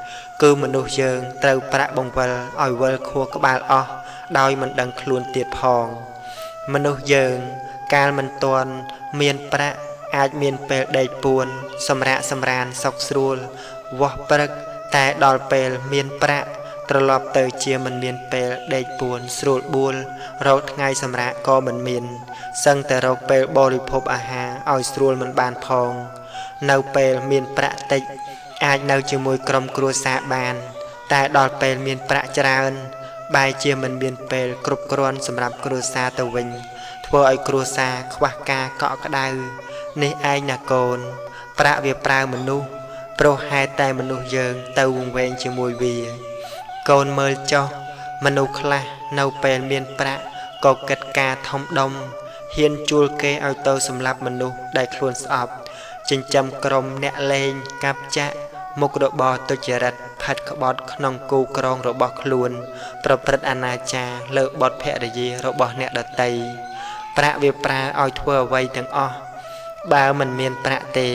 គឺមនុស្សយើងត្រូវប្រាក់បង្វិលឲ្យវិលខួរក្បាលអស់ដោយមិនដឹងខ្លួនទៀតផងមនុស្សយើងកាលមិនទាន់មានប្រាក់អាចមានពេលដេកពួនសម្រាកសម្រានសុខស្រួលវាស់ព្រឹកតែដល់ពេលមានប្រាក់ត្រឡប់ទៅជាមិនមានពេលដេកពួនស្រួលបួលរកថ្ងៃសម្រាកក៏មិនមានសឹងតែរកពេលបរិភោគអាហារឲ្យស្រួលមិនបានផងនៅពេលមានប្រាក់តិចអាចនៅជាមួយក្រុមគ្រួសារបានតែដល់ពេលមានប្រាក់ច្រើនបែរជាមិនមានពេលគ្រប់គ្រាន់សម្រាប់គ្រួសារទៅវិញធ្វើឲ្យគ្រួសារខ្វះការកក់ក្ដៅនេះឯងណាកូនប្រាក់វាប្រើមនុស្សព្រោះហេតុតែមនុស្សយើងទៅវង្វេងជាមួយវាកូនមើលចុះមនុស្សខ្លះនៅពេលមានប្រាក់ក៏គិតការធំដុំហ៊ានជួលគេឲ្យទៅសម្លាប់មនុស្សដែលខ្លួនស្អប់ចិញ្ចឹមក្រុមអ្នកលេងកាប់ចាក់មុខរបរទុច្ចរិតផាត់ក្បត់ក្នុងគូក្រងរបស់ខ្លួនប្រព្រឹត្តអនាចារលើបុត្រភរិយារបស់អ្នកដទៃប្រាក់វាប្រើឲ្យធ្វើអ្វីទាំងអស់បើមិនមានប្រាក់ទេ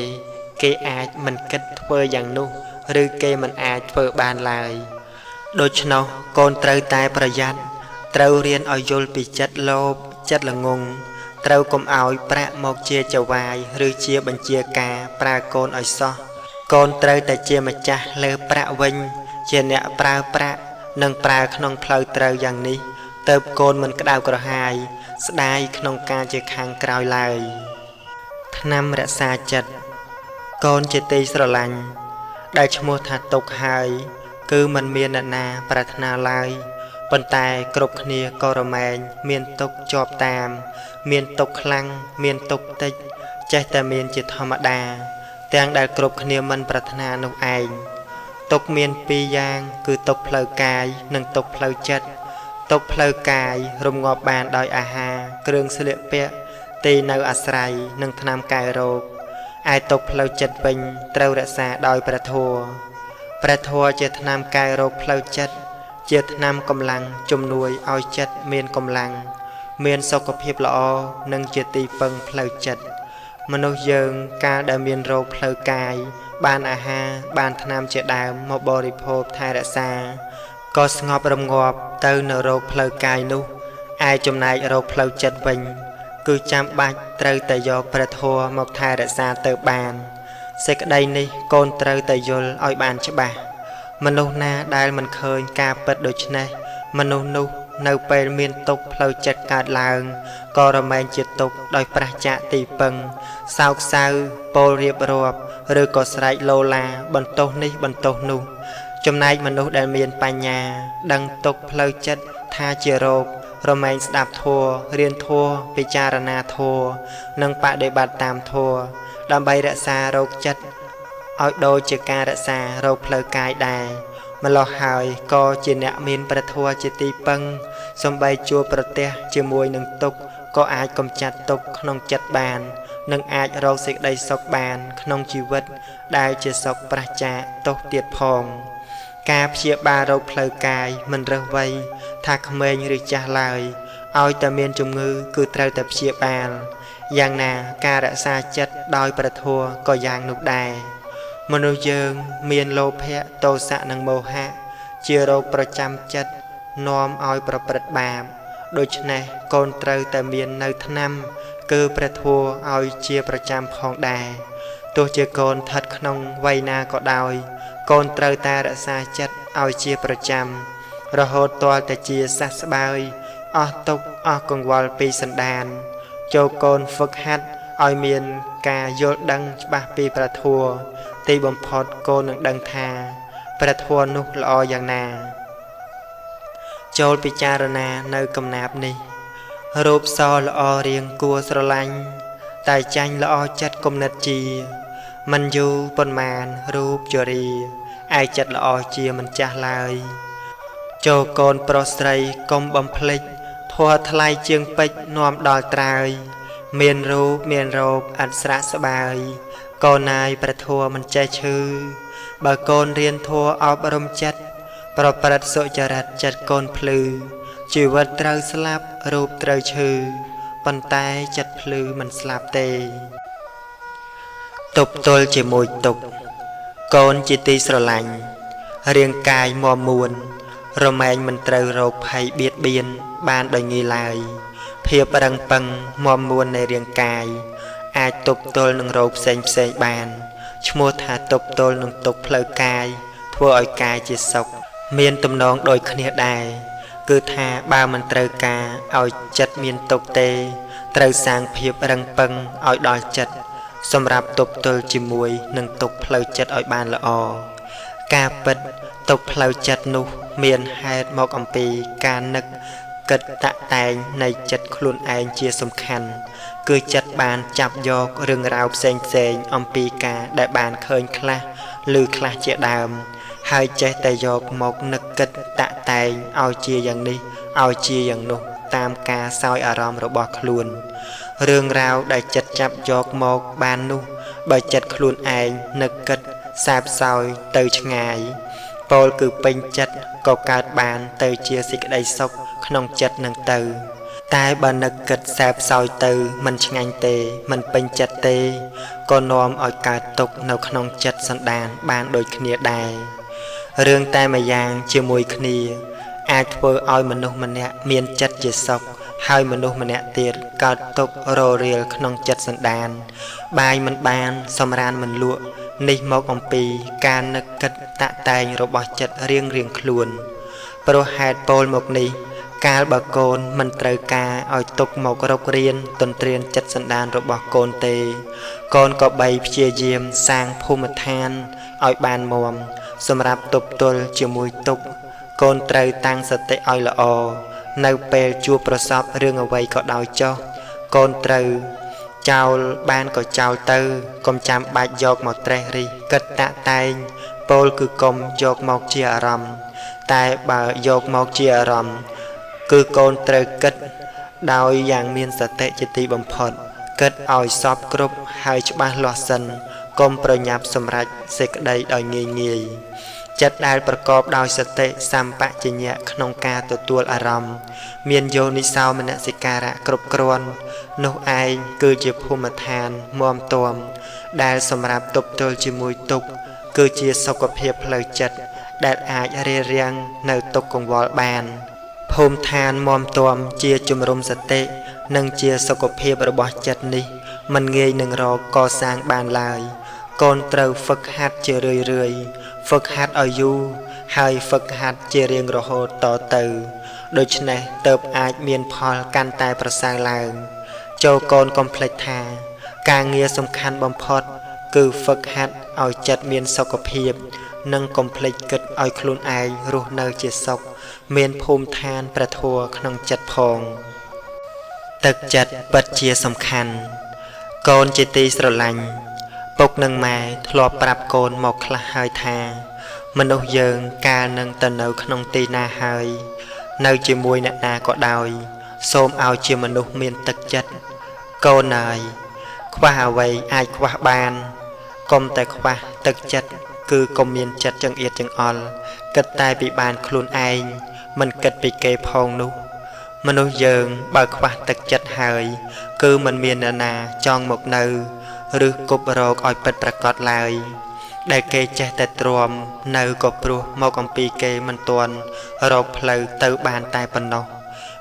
គេអាចមិនគិតធ្វើយ៉ាងនោះឬគេមិនអាចធ្វើបានឡើយដូច្នោះកូនត្រូវតែប្រយ័ត្នត្រូវរៀនឲ្យយល់ពីចិត្តលោភចិត្តល្ងង់ត្រូវកុំឲ្យប្រាក់មកជាចៅហ្វាយឬជាបញ្ជាការប្រើកូនឲ្យសោះកូនត្រូវតែជាម្ចាស់លើប្រាក់វិញជាអ្នកប្រើប្រាក់និងប្រើក្នុងផ្លូវត្រូវយ៉ាងនេះទៅកូនមិនក្តៅក្រហាយស្ដាយក្នុងការជាខាងក្រោយឡើយថ្នាំរក្សាចិត្តកូនជាទីស្រឡាញ់ដែលឈ្មោះថាទុកហើយគឺមិនមានអ្នកណាប្រាថ្នាឡើយប៉ុន្តែគ្រប់គ្នាក៏រមែងមានទុកជាប់តាមមានទុកខ្លាំងមានទុកតិចចេះតែមានជាធម្មតាទាំងដែលគ្រប់គ្នាមិនប្រាថ្នានោះឯងទុកមានពីរយ៉ាងគឺទុកផ្លូវកាយនិងទុកផ្លូវចិត្តទុកផ្លូវកាយរំងាប់បានដោយអាហារគ្រឿងស្លៀកពាក់ទីនៅអាស្រ័យនិងថ្នាំកែរោគឯទុកផ្លូវចិត្តវិញត្រូវរក្សាដោយព្រះធម៌ព្រះធម៌ជាថ្នាំកែរោគផ្លូវចិត្តជាថ្នាំកម្លាំងជំនួយឲ្យចិត្តមានកម្លាំងមានសុខភាពល្អនិងជាទីពឹងផ្លូវចិត្តមនុស្សយើងកាលដែលមានរោគផ្លូវកាយ បានអាហារបានថ្នាំជាដើមមកបរិភោគថែរក្សាក៏ស្ងប់រងាប់ទៅនៅរោគផ្លូវកាយនោះឯចំណែករោគផ្លូវចិត្តវិញគឺចាំបាច់ត្រូវតែយកព្រះធម៌មកថែរក្សាទៅបានសេចក្តីនេះកូនត្រូវតែយល់ឲ្យបានច្បាស់មនុស្សណាដែលមិនឃើញការពិតដូច្នេះមនុស្សនោះនៅពេលមានទុក្ខផ្លូវចិត្តកើតឡើងក៏រមែងជាទុក្ខដោយប្រះចាកទីពឹងសោកសៅពោលរៀបរាប់ឬក៏ស្រែកលោឡាបន្ទោសនេះបន្ទោសនោះចំណែកមនុស្សដែលមានបញ្ញាដឹងទុក្ខផ្លូវចិត្តថាជារោគរមែងស្ដាប់ធម៌រៀនធម៌ពិចារណាធម៌និងបដិបត្តិតាមធម៌ដើម្បីរក្សារោគចិត្តឲ្យដូចជាការរក្សារោគផ្លូវកាយដែរម្ល៉េះហើយក៏ជាអ្នកមានព្រះធម៌ជាទីពឹងសំបីជួបប្រទះជាមួយនឹងទុក្ខក៏អាចកម្ចាត់ទុក្ខក្នុងចិត្តបាននិងអាចរកសេចក្តីសុខបានក្នុងជីវិតដែលជាសុខប្រះចាកទោសទៀតផងការព្យាបាលរោគផ្លូវកាយមិនរើសវ័យថាក្មេងឬចាស់ឡើយឲ្យតែមានជំងឺគឺត្រូវតែព្យាបាលយ៉ាងណាការរក្សាចិត្តដោយព្រះធម៌ក៏យ៉ាងនោះដែរមនុស្សយើងមានលោភៈទោសៈនិងមោហៈជារោគប្រចាំចិត្តនាំឲ្យប្រព្រឹត្តបាបដូច្នេះកូនត្រូវតែមាននៅថ្នាំគឺព្រះធម៌ឲ្យជាប្រចាំផងដែរទោះជាកូនស្ថិតក្នុងវ័យណាក៏ដោយកូនត្រូវតែរក្សាចិត្តឲ្យជាប្រចាំរហូតទាល់តែជាសះស្បើយអស់ទុក្ខអស់កង្វល់ពីសន្តានចូលកូនហ្វឹកហាត់ឲ្យមានការយល់ដឹងច្បាស់ពីព្រះធម៌ទីបំផុតកូននឹងដឹងថាព្រះធម៌នោះល្អយ៉ាងណាចូលពិចារណានៅកំណាព្យនេះរូបសល្អរៀងគួរស្រឡាញ់តែចាញ់ល្អចិត្តគំនិតជាមិនយូរប៉ុន្មានរូបជរាឯចិត្តល្អជាមិនចាស់ឡើយចូលកូនប្រុសស្រីកុំបំភ្លេចធម៌ថ្លៃជាងពេជ្រនាំដល់ត្រើយមានរូបមានរោគឥតស្រាកស្បើយកូនណាយព្រះធម៌មិនចេះឈឺបើកូនរៀនធម៌អប់រំចិត្តប្រព្រឹត្តសុចរិតចិត្តកូនភ្លឺជីវិតត្រូវស្លាប់រូបត្រូវឈឺប៉ុន្តែចិត្តភ្លឺមិនស្លាប់ទេទប់ទល់ជាមួយទុក្ខកូនជាទីស្រឡាញ់រាងកាយមាំមួនរមែងមិនត្រូវរោគភ័យបៀតបៀនបានដោយងាយឡើយភាពរឹងប៉ឹងមាំមួននៃរាងកាយអាចទប់ទល់នឹងរោគផ្សេងផ្សេងបានឈ្មោះថាទប់ទល់នឹងទុក្ខផ្លូវកាយធ្វើឲ្យកាយជាសុខមានទំនងដូចគ្នាដែរគឺថាបើមិនត្រូវការឲ្យចិត្តមានទុក្ខទេត្រូវសាងភាពរឹងប៉ឹងឲ្យដល់ចិត្តសម្រាប់ទប់ទល់ជាមួយនឹងទុក្ខផ្លូវចិត្តឲ្យបានល្អការពិតទុក្ខផ្លូវចិត្តនោះមានហេតុមកអំពីការនឹកគិតតាក់តែងនៃចិត្តខ្លួនឯងជាសំខាន់គឺចិត្តបានចាប់យករឿងរ៉ាវផ្សេងផ្សេងអំពីការដែលបានឃើញខ្លះឬខ្លះជាដើមហើយចេះតែយកមកនឹកគិតតាក់តែងឲ្យជាយ៉ាងនេះឲ្យជាយ៉ាងនោះតាមការសោយអារម្មណ៍របស់ខ្លួនរឿងរ៉ាវដែលចិត្តចាប់យកមកបាននោះបើចិត្តខ្លួនឯងនឹកគិតសាបសោយទៅឆ្ងាយពោលគឺពេញចិត្តក៏កើតបានទៅជាសេចក្តីសុខក្នុងចិត្តនឹងទៅតែបើនឹកគិតសាបសោយទៅមិនឆ្ងាញ់ទេមិនពេញចិត្តទេក៏នាំឲ្យកើតទុក្ខនៅក្នុងចិត្តសន្តានបានដូចគ្នាដែររឿងតែម្យ៉ាងជាមួយគ្នាអាចធ្វើឲ្យមនុស្សម្នាក់មានចិត្តជាសុខហើយមនុស្សម្នាក់ទៀតកើតទុក្ខររាលក្នុងចិត្តសន្តានបាយមិនបានសម្រានមិនលក់នេះមកអំពីការនឹកគិតតាក់តែងរបស់ចិត្តរៀងរៀងខ្លួនព្រោះហេតុពោលមកនេះកាលបើកូនមិនត្រូវការឲ្យទុកមករករៀនទន្ទ្រានចិត្តសន្តានរបស់កូនទេកូនក៏បីព្យាយាមសាងភូមិឋានឲ្យបានមាំសម្រាប់ទប់ទល់ជាមួយទុក្ខកូនត្រូវតាំងសតិឲ្យល្អនៅពេលជួបប្រសពរឿងអ្វីក៏ដោយចុះកូនត្រូវចោលបានក៏ចោលទៅកុំចាំបាច់យកមកត្រេះរិះគិតតាក់តែងពោលគឺកុំយកមកជាអារម្មណ៍តែបើយកមកជាអារម្មណ៍គឺកូនត្រូវគិតដោយយ៉ាងមានសតិជាទីបំផុតគិតឲ្យសពគ្រប់ហើយច្បាស់លាស់សិនកុំប្រញាប់សម្រេចសេចក្តីដោយងាយងាយ ចិត្តដែលប្រកបដោយសតិសម្បជញ្ញៈក្នុងការទទួលអារម្មណ៍មានយោនិសោមនសិការៈគ្រប់គ្រាន់នោះឯងគឺជាភូមិឋានមាំទាំដែលសម្រាប់ទប់ទល់ជាមួយទុក្ខគឺជាសុខភាពផ្លូវចិត្តដែលអាចរារាំងនៅទុក្ខកង្វល់បានភូមិឋានមាំទាំជាជំរុំសតិនិងជាសុខភាពរបស់ចិត្តនេះមិនងាយនឹងរកកសាងបានឡើយកូនត្រូវហ្វឹកហាត់ជារឿយៗហ្វឹកហាត់ឲ្យយូរហើយហ្វឹកហាត់ជារៀងរហូតតទៅដូច្នេះទើបអាចមានផលកាន់តែប្រសើរឡើងចូលកូនកុំភ្លេចថាការងារសំខាន់បំផុតគឺហ្វឹកហាត់ឲ្យចិត្តមានសុខភាពនិងកុំភ្លេចគិតឲ្យខ្លួនឯងរស់នៅជាសុខមានភូមិឋានព្រះធម៌ក្នុងចិត្តផងទឹកចិត្តពិតជាសំខាន់កូនជាទីស្រឡាញ់ពុកនិងម៉ែធ្លាប់ប្រាប់កូនមកខ្លះហើយថាមនុស្សយើងកាលនឹងទៅនៅក្នុងទីណាហើយនៅជាមួយអ្នកណាក៏ដោយសូមឲ្យជាមនុស្សមានទឹកចិត្តកូនអើយខ្វះអ្វីអាចខ្វះបានកុំតែខ្វះទឹកចិត្តគឺកុំមានចិត្តចង្អៀតចង្អល់គិតតែពីបានខ្លួនឯងមិនគិតពីគេផងនោះមនុស្សយើងបើខ្វះទឹកចិត្តហើយគឺមិនមានអ្នកណាចង់មកនៅឬគប់រកឲ្យពិតប្រាកដឡើយដែលគេចេះតែទ្រាំនៅក៏ព្រោះមកអំពីគេមិនទាន់រកផ្លូវទៅបានតែប៉ុណ្ណោះ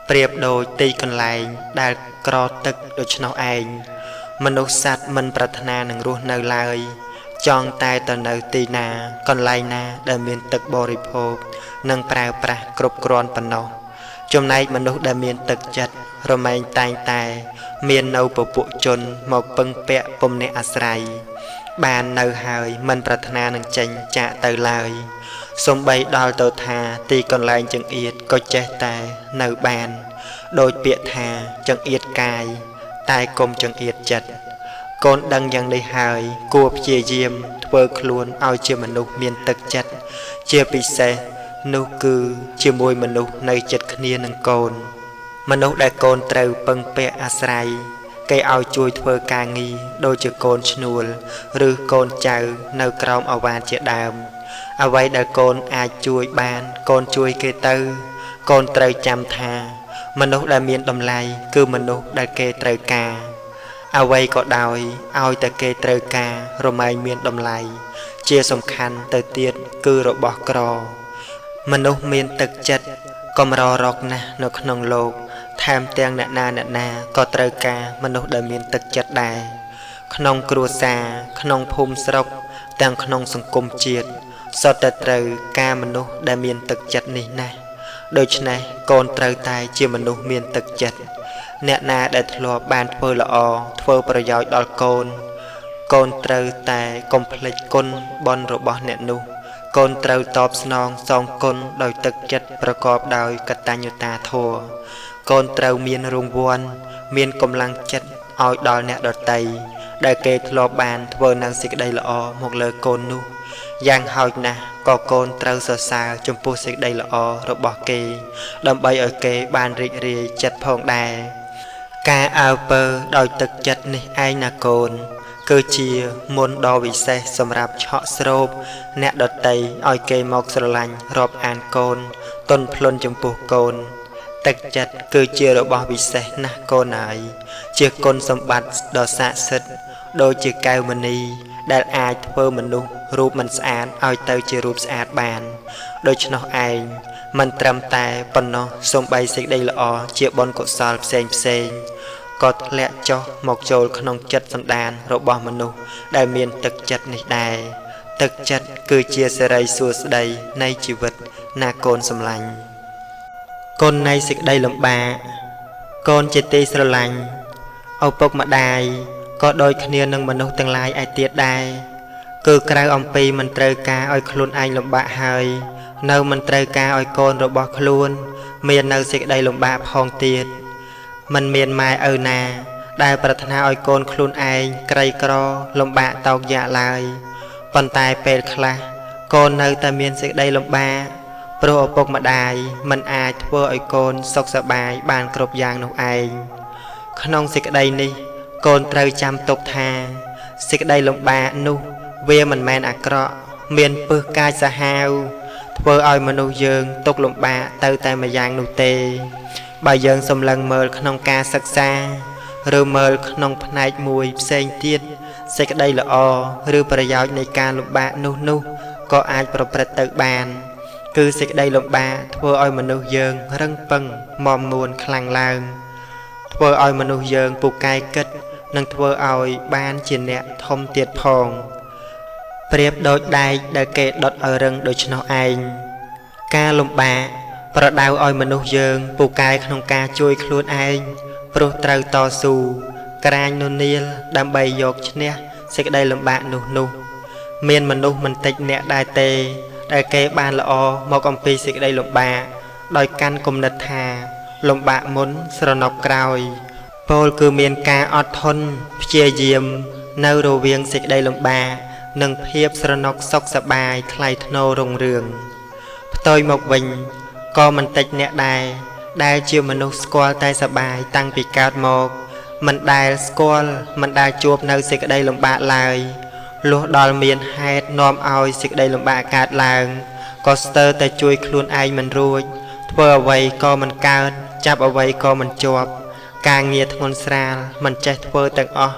ប្រៀបដូចទីកន្លែងដែលក្រទឹកដូច្នោះឯងមនុស្សសត្វមិនប្រាថ្នានឹងរស់នៅឡើយចង់តែទៅនៅទីណាកន្លែងណាដែលមានទឹកបរិភោគនិងប្រើប្រាស់គ្រប់គ្រាន់ប៉ុណ្ណោះចំណែកមនុស្សដែលមានទឹកចិត្តរមែងតែងតែមាននៅពពួកជនមកពឹងពាក់ពំនាក់អាស្រ័យបាននៅហើយមិនប្រាថ្នានឹងចេញចាកទៅឡើយសំបីដល់ទៅថាទីកន្លែងចង្អៀតក៏ចេះតែនៅបានដោយពាក្យថាចង្អៀតកាយតែកុំចង្អៀតចិត្តកូនដឹងយ៉ាងនេះហើយគួរព្យាយាមធ្វើខ្លួនឲ្យជាមនុស្សមានទឹកចិត្តជាពិសេសនោះគឺជាមួយមនុស្សនៅចិត្តគ្នានឹងកូនមនុស្សដែលកូនត្រូវពឹងពាក់អាស្រ័យគេឲ្យជួយធ្វើការងារដូចជាកូនឈ្នួលឬកូនចៅនៅក្រោមឱវាទជាដើមអ្វីដែលកូនអាចជួយបានកូនជួយគេទៅកូនត្រូវចាំថាមនុស្សដែលមានតម្លៃគឺមនុស្សដែលគេត្រូវការអ្វីក៏ដោយឲ្យតែគេត្រូវការរមែងមានតម្លៃជាសំខាន់ទៅទៀតគឺរបស់ក្រមនុស្សមានទឹកចិត្តកម្ររកណាស់នៅក្នុងលោកថែមទាំងអ្នកណាអ្នកណាក៏ត្រូវការមនុស្សដែលមានទឹកចិត្តដែរក្នុងគ្រួសារក្នុងភូមិស្រុកទាំងក្នុងសង្គមជាតិសុទ្ធតែត្រូវការមនុស្សដែលមានទឹកចិត្តនេះណាស់ដូច្នេះកូនត្រូវតែជាមនុស្សមានទឹកចិត្តអ្នកណាដែលធ្លាប់បានធ្វើល្អធ្វើប្រយោជន៍ដល់កូនកូនត្រូវតែកុំភ្លេចគុណបុណ្យរបស់អ្នកនោះកូនត្រូវតបស្នងសងគុណដោយទឹកចិត្តប្រកបដោយកតញ្ញូតាធម៌កូនត្រូវមានរង្វាន់មានកម្លាំងចិត្តឲ្យដល់អ្នកដទៃដែលគេធ្លាប់បានធ្វើនៅសេចក្តីល្អមកលើកូននោះយ៉ាងហោចណាស់ក៏កូនត្រូវសរសើរចំពោះសេចក្តីល្អរបស់គេដើម្បីឲ្យគេបានរីករាយចិត្តផងដែរការអើពើដោយទឹកចិត្តនេះឯងណាកូនគឺជាមន្តដ៏វិសេសសម្រាប់ឆក់ស្រូបអ្នកដទៃឲ្យគេមកស្រឡាញ់រាប់អានកូនទន់ភ្លន់ចំពោះកូនទឹកចិត្តគឺជារបស់វិសេសណាស់កូនហើយជាគុណសម្បត្តិដ៏ស័ក្តិសិទ្ធិដូចជាកែវមណីដែលអាចធ្វើមនុស្សរូបមិនស្អាតឲ្យទៅជារូបស្អាតបានដូច្នោះឯងមិនត្រឹមតែប៉ុណ្ណោះសូម្បីសេចក្តីល្អជាបុណ្យកុសលផ្សេងផ្សេងក៏ធ្លាក់ចុះមកចូលក្នុងចិត្តសន្តានរបស់មនុស្សដែលមានទឹកចិត្តនេះដែរទឹកចិត្តគឺជាសិរីសួស្តីនៃជីវិតណាកូនសម្លាញ់កូននៃសេចក្តីលំបាកកូនជាទីស្រឡាញ់ឪពុកម្ដាយក៏ដូចគ្នានឹងមនុស្សទាំងឡាយឯទៀតដែរគឺក្រៅអំពីមិនត្រូវការឲ្យខ្លួនឯងលំបាកហើយនៅមិនត្រូវការឲ្យកូនរបស់ខ្លួនមាននៅសេចក្តីលំបាកផងទៀតមិនមានម៉ែឪណាដែលប្រាថ្នាឲ្យកូនខ្លួនឯងក្រីក្រលំបាកតោកយ៉ាកឡើយប៉ុន្តែពេលខ្លះកូននៅតែមានសេចក្តីលំបាកព្រោះឪពុកម្ដាយមិនអាចធ្វើឲ្យកូនសុខសប្បាយបានគ្រប់យ៉ាងនោះឯងក្នុងសេចក្តីនេះកូនត្រូវចាំទុកថាសេចក្តីលំបាកនោះវាមិនមែនអាក្រក់ មានពឹសកាចសាហាវធ្វើឲ្យមនុស្សយើងទុក្ខលំបាកទៅតែម្យ៉ាងនោះទេបើយើងសម្លឹងមើលក្នុងការសិក្សាឬមើលក្នុងផ្នែកមួយផ្សេងទៀតសេចក្តីល្អឬប្រយោជន៍នៃការលំបាកនោះក៏អាចប្រព្រឹត្តទៅបានគឺសេចក្តីលំបាកធ្វើឲ្យមនុស្សយើងរឹងប៉ឹងមាំមួនខ្លាំងឡើងធ្វើឲ្យមនុស្សយើងពូកែគិតនិងធ្វើឲ្យបានជាអ្នកធំទៀតផងប្រៀបដូចដែកដែលគេដុតឲ្យរឹងដូច្នោះឯងការលំបាកប្រដៅឲ្យមនុស្សយើងពូកែក្នុងការជួយខ្លួនឯងព្រោះត្រូវតស៊ូក្រាញននៀលដើម្បីយកឈ្នះសេចក្តីលំបាកនោះមានមនុស្សមិនតិចអ្នកដែរទេដែលគេបានល្អមកអំពីសេចក្តីលំបាកដោយកាន់គំនិតថាលំបាកមុនស្រណុកក្រោយពោលគឺមានការអត់ធន់ព្យាយាមនៅរវាងសេចក្តីលំបាកនិងភាពស្រណុកសុខសប្បាយថ្លៃថ្នូររុងរឿងផ្ទុយមកវិញក៏មិនតិចអ្នកដែរដែលជាមនុស្សស្គាល់តែសប្បាយតាំងពីកើតមកមិនដែលស្គាល់មិនដែលជួបនៅសេចក្តីលំបាកឡើយលុះដល់មានហេតុនាំឲ្យសេចក្តីលំបាកកើតឡើងក៏ស្ទើរតែជួយខ្លួនឯងមិនរួចធ្វើអ្វីក៏មិនកើតចាប់អ្វីក៏មិនជាប់ការងារធ្ងន់ស្រាលមិនចេះធ្វើទាំងអស់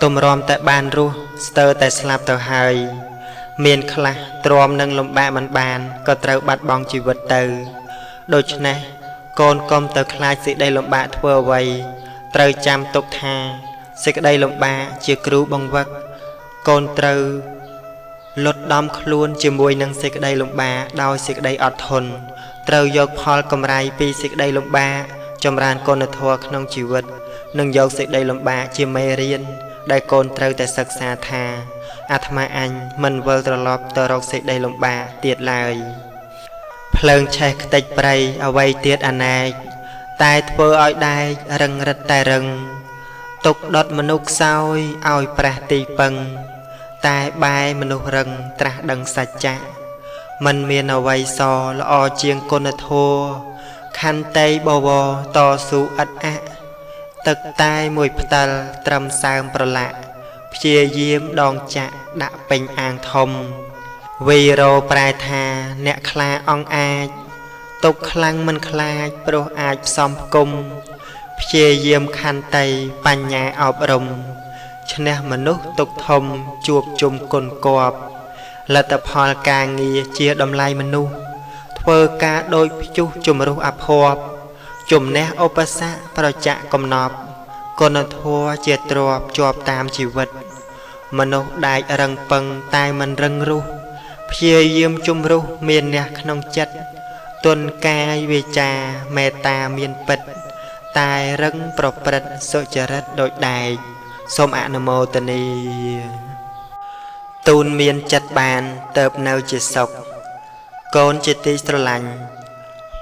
ទម្រាំតែបានរស់ស្ទើរតែស្លាប់ទៅហើយមានខ្លះទ្រាំនឹងលំបាកមិនបានក៏ត្រូវបាត់បង់ជីវិតទៅដូច្នេះកូនកុំទៅខ្លាចសេចក្តីលំបាកធ្វើអ្វីត្រូវចាំទុកថាសេចក្តីលំបាកជាគ្រូបង្វឹកកូនត្រូវលត់ដំខ្លួនជាមួយនឹងសេចក្តីលំបាកដោយសេចក្តីអត់ធន់ត្រូវយកផលកម្រៃពីសេចក្តីលំបាកចម្រើនគុណធម៌ក្នុងជីវិតនិងយកសេចក្តីលំបាកជាមេរៀនដែលកូនត្រូវតែសិក្សាថាអាត្មាអញមិនវិលត្រឡប់ទៅរកសេចក្តីលំបាកទៀតឡើយភ្លើងឆេះខ្ទេចព្រៃអ្វីទៀតអនេកតែធ្វើឲ្យដែករឹងរិតតែរឹងទុកដុតមនុស្សខ្សោយឲ្យប្រាស់ទីពឹងតែបែមនុស្សរឹងត្រាស់ដឹងសច្ចៈមិនមានអ្វីសល្អជាងគុណធម៌ខន្តីបវរតស៊ូឥតអាក់ទឹកតែមួយផ្តិលត្រឹមសើមប្រឡាក់ព្យាយាមដងចាក់ដាក់ពេញអាងធំវីរោប្រែថាអ្នកខ្លាអង្អាចទុកខ្លាំងមិនខ្លាចព្រោះអាចផ្សំផ្គុំព្យាយាមខន្តីបញ្ញាអប់រំឈ្នះមនុស្សទុកធំជួបជុំគុណគប់លទ្ធផលការងារជាតម្លៃមនុស្សធ្វើការដូចព្យុះជំរុះអភ័ព្វជំនះឧបសគ្គប្រចាក់កំណប់គុណធម៌ជាទ្រព្យជាប់តាមជីវិតមនុស្សដែករឹងពឹងតែមិនរឹងរូសព្យាយាមជំរុះមានអ្នកក្នុងចិត្តទន់កាយវាចាមេត្តាមានពិតតែរឹងប្រព្រឹត្តសុចរិតដូចដែកសូមអនុមោទនាទូនមានចិត្តបានទៅនៅជាសុខកូនជាទីស្រឡាញ់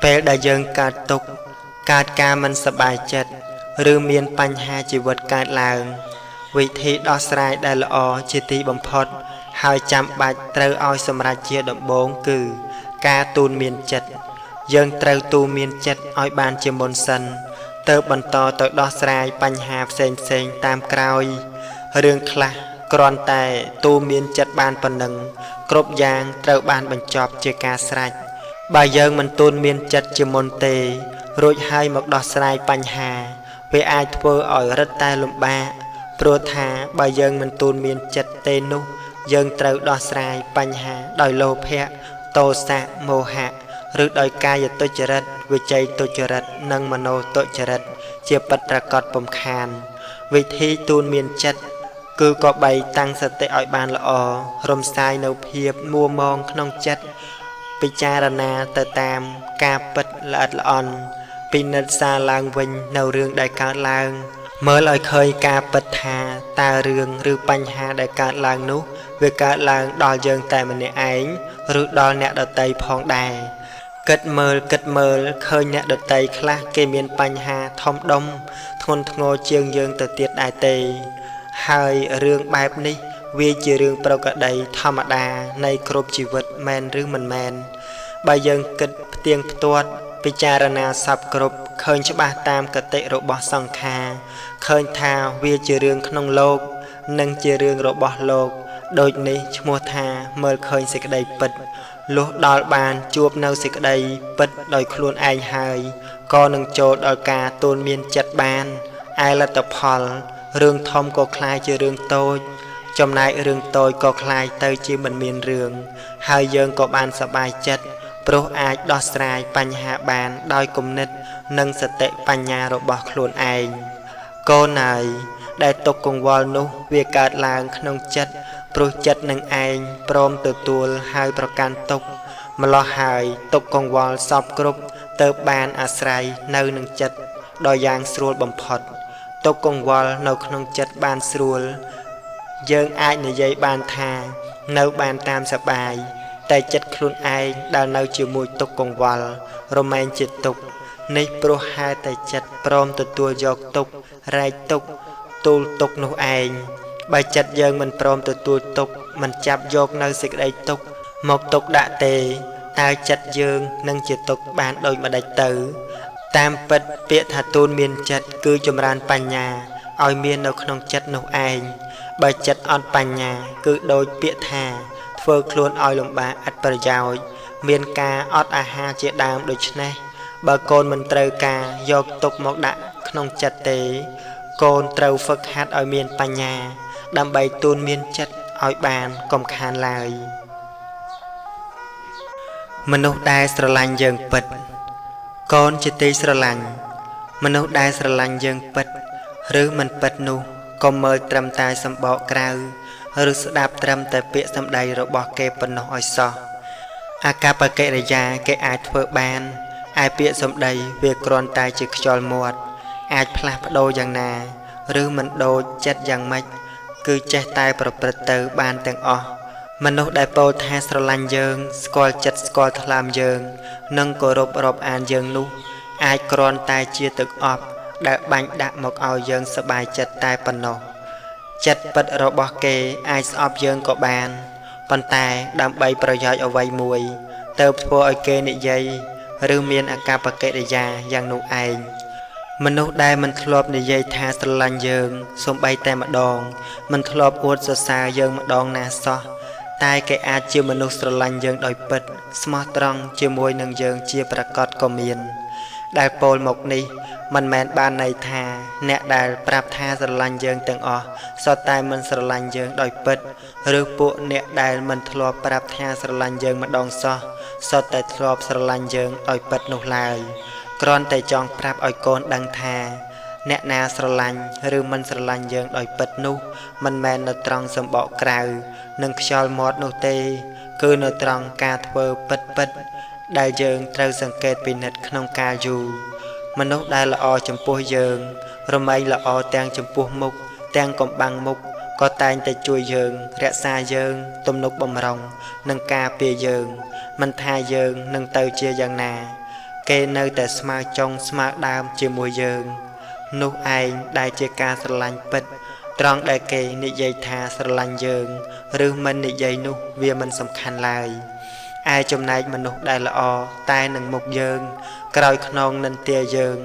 ពេលដែលយើងកើតទុក្ខកើតការមិនសប្បាយចិត្តឬមានបញ្ហាជីវិតកើតឡើងវិធីដោះស្រាយដែលល្អជាទីបំផុតហើយចាំបាច់ត្រូវឲ្យសម្រេចជាដំបូងគឺការទូនមានចិត្តយើងត្រូវទូនមានចិត្តឲ្យបានជាមុនសិនទើបបន្តទៅដោះស្រាយបញ្ហាផ្សេងៗតាមក្រោយរឿងខ្លះគ្រាន់តែទូមានចិត្តបានប៉ុណ្ណឹងគ្រប់យ៉ាងត្រូវបានបញ្ចប់ជាការស្រេចបើយើងមិនទូនមានចិត្តជាមុនទេរួចហើយមកដោះស្រាយបញ្ហាវាអាចធ្វើឲ្យរឹតតែលំបាកព្រោះថាបើយើងមិនទូនមានចិត្តទេនោះយើងត្រូវដោះស្រាយបញ្ហាដោយលោភៈទោសៈមោហៈឬដោយកាយទុច្ចរិតវិច័យទុច្ចរិតនិងមโนទុច្ចរិតជាពិតប្រាកដពំខានវិធីទូនមានចិត្តគឺក៏បីតាំងសតិឲ្យបានល្អរំសាយនៅភាពមួម៉ងក្នុងចិត្តពិចារណាទៅតាមការពិតល្អិតល្អន់ពិនិត្យសារឡើងវិញនៅរឿងដែលកើតឡើងមើលឲ្យឃើញការពិតថាតើរឿងឬបញ្ហាដែលកើតឡើងនោះវាកើតឡើងដល់យើងតែម្នាក់ឯងឬដល់អ្នកដទៃផងដែរគិតមើលឃើញអ្នកដទៃខ្លះគេមានបញ្ហាធំដុំធ្ងន់ធ្ងរជាងយើងទៅទៀតដែរទេហើយរឿងបែបនេះវាជារឿងប្រក្រតីធម្មតានៃគ្រប់ជីវិតមែនឬមិនមែនបើយើងគិតផ្ទៀងផ្ទាត់ពិចារណាសពគ្រប់ឃើញច្បាស់តាមកតិរបស់សង្ខារឃើញថាវាជារឿងក្នុងលោកនិងជារឿងរបស់លោក ដូចនេះឈ្មោះថាមើលឃើញសេចក្តីពិត លុះដល់បានជួបនៅសេចក្តីពិតដោយខ្លួនឯងហើយ ក៏នឹងចូលដល់ការទូន្មានចិត្តបាន ឯលទ្ធផលរឿងធំក៏ក្លាយជារឿងតូច ចំណែករឿងតូចក៏ក្លាយទៅជាមិនមានរឿង ហើយយើងក៏បានសប្បាយចិត្ត ព្រោះអាចដោះស្រាយបញ្ហាបានដោយគំនិតនិងសតិបញ្ញារបស់ខ្លួនឯង។ កូនហើយ ដែលទុក្ខកង្វល់នោះវាកើតឡើងក្នុងចិត្ត ព្រោះចិត្តនឹងឯងព្រមទទួលហើយប្រកាន់ទុក្ខ ម្ល៉េះហើយទុក្ខកង្វល់សព្វគ្រប់ទៅបានអាស្រ័យនៅនឹងចិត្តដ៏យ៉ាងស្រួលបំផុត។ ទុក្ខកង្វល់នៅក្នុងចិត្តបានស្រួល យើងអាចនិយាយបានថានៅបានតាមសប្បាយ តែចិត្តខ្លួនឯងដែលនៅជាមួយទុក្ខកង្វល់រមែងជាទុក្ខ នេះព្រោះហេតុតែចិត្តព្រមទទួលយកទុក្ខ រែកទុក្ខ ទូលទុក្ខនោះឯង។ បើចិត្តយើងមិនព្រមទទួលទុក្ខ មិនចាប់យកនៅសេចក្តីទុក្ខមកទុកដាក់ទេ តើចិត្តយើងនឹងជាទុក្ខបានដូចម្តេចទៅ? តាមពិតពាក្យថាទូនមានចិត្ត គឺចម្រើនបញ្ញាឲ្យមាននៅក្នុងចិត្តនោះឯង។ បើចិត្តអត់បញ្ញា គឺដូចពាក្យថាធ្វើខ្លួនឲ្យលំបាកឥតប្រយោជន៍ មានការអត់អាហារជាដើម។ ដូច្នេះបើកូនមិនត្រូវការយកទុកមកដាក់ក្នុងចិត្តទេ កូនត្រូវហ្វឹកហាត់ឲ្យមានបញ្ញា ដើម្បីទូនមានចិត្តឲ្យបានកុំខានឡើយ។ មនុស្សដែលស្រឡាញ់យើងពិត។ កូនជាទីស្រឡាញ់ មនុស្សដែលស្រឡាញ់យើងពិត ឬមិនពិតនោះ កុំមើលត្រឹមតែសម្បកក្រៅ ឬស្ដាប់ត្រឹមតែពាក្យសម្ដីរបស់គេប៉ុណ្ណោះឲ្យសោះ។ អាកប្បកិរិយាគេអាចធ្វើបាន ឯពាក្យសម្ដីវាគ្រាន់តែជាខ្យល់មាត់ អាចផ្លាស់ប្ដូរយ៉ាងណា ឬមិនដូចចិត្តយ៉ាងម៉េច គឺចេះតែប្រព្រឹត្តទៅបានទាំងអស់។ មនុស្សដែលពោលថាស្រឡាញ់យើង ស្គាល់ចិត្តស្គាល់ថ្លើមយើង និងគោរពរាប់អានយើងនោះ អាចគ្រាន់តែជាទឹកអប់ដែលបាញ់ដាក់មកឲ្យយើងសប្បាយចិត្តតែប៉ុណ្ណោះ។ ចិត្តពិតរបស់គេអាចស្អប់យើងក៏បាន ប៉ុន្តែដើម្បីប្រយោជន៍អ្វីមួយ ទៅធ្វើឲ្យគេនិយាយ ឬមានអាកប្បកិរិយាយ៉ាងនោះឯង។ មនុស្សដែលមិនធ្លាប់និយាយថាស្រឡាញ់យើងសូម្បីតែម្ដង មិនធ្លាប់អួតសរសើរយើងម្ដងណាសោះ តែគេអាចជាមនុស្សស្រឡាញ់យើងដោយពិត ស្មោះត្រង់ជាមួយនឹងយើងជាប្រាកដក៏មាន។ ដែលពោលមកនេះ មិនមែនបានន័យថាអ្នកដែលប្រាប់ថាស្រឡាញ់យើងទាំងអស់សុទ្ធតែមិនស្រឡាញ់យើងដោយពិត ឬពួកអ្នកដែលមិនធ្លាប់ប្រាប់ថាស្រឡាញ់យើងម្ដងសោះ សុទ្ធតែធ្លាប់ស្រឡាញ់យើងដោយពិតនោះឡើយ។ គ្រាន់តែចង់ប្រាប់ឲ្យកូនដឹងថា អ្នកណាស្រឡាញ់ឬមិនស្រឡាញ់យើងដោយពិតនោះ មិនមែននៅត្រង់សម្បកក្រៅ និងខ្យល់មាត់នោះទេ គឺនៅត្រង់ការធ្វើពិតៗ ដែលយើងត្រូវសង្កេតពិនិត្យក្នុងកាលយូរ។ មនុស្សដែលល្អចំពោះយើង រមែងល្អទាំងចំពោះមុខ ទាំងកំបាំងមុខ ក៏តែងតែជួយយើង រក្សាយើង ទំនុកបំរុង និងការពារយើង មិនថាយើងនឹងទៅជាយ៉ាងណា គេនៅតែស្មើចុងស្មើដើមជាមួយយើង នោះឯងដែលជាការស្រឡាញ់ពិត ត្រង់ដែលគេនិយាយថាស្រឡាញ់យើង ឬមិននិយាយនោះវាមិនសំខាន់ឡើយ។ ឯចំណែកមនុស្សដែលល្អតែនឹងមុខយើង ក្រោយខ្នងនិន្ទាយើង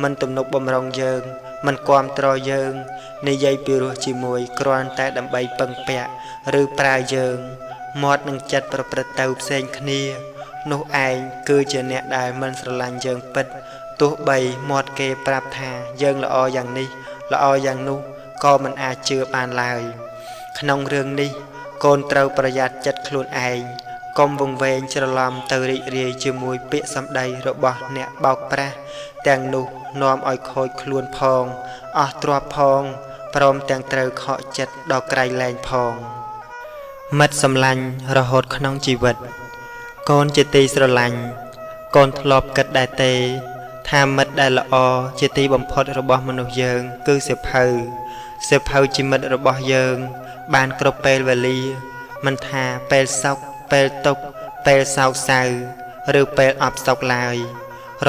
មិនទំនុកបំរុងយើង មិនគាំទ្រយើង និយាយពីរោះជាមួយគ្រាន់តែដើម្បីពឹងពាក់ ឬប្រើយើង មាត់និងចិត្តប្រព្រឹត្តទៅផ្សេងគ្នា នោះឯងគឺជាអ្នកដែលមិនស្រឡាញ់យើងពិត ទោះបីមាត់គេប្រាប់ថាយើងល្អយ៉ាងនេះ ល្អយ៉ាងនោះ ក៏មិនអាចជឿបានឡើយ។ ក្នុងរឿងនេះ កូនត្រូវប្រយ័ត្នចិត្តខ្លួនឯង កុំវង្វេងច្រឡំទៅរីករាយជាមួយពាក្យសម្ដីរបស់អ្នកបោកប្រាស់ទាំងនោះ នាំឲ្យខូចខ្លួនផង អស់ទ្រព្យផង ព្រមទាំងត្រូវខកចិត្តដល់ក្រៃលែងផង។ មិត្តសម្លាញ់រហូតក្នុងជីវិត។ កូនជាទីស្រឡាញ់ កូនធ្លាប់គិតដែរទេ ថាមិត្តដែលល្អជាទីបំផុតរបស់មនុស្សយើង គឺសៀវភៅ។ សៀវភៅជាមិត្តរបស់យើង បានគ្រប់ពេលវេលា មិនថាពេលសុខ ពេលទុក្ខ ពេលសោកសៅ ឬពេលអផ្សុកឡើយ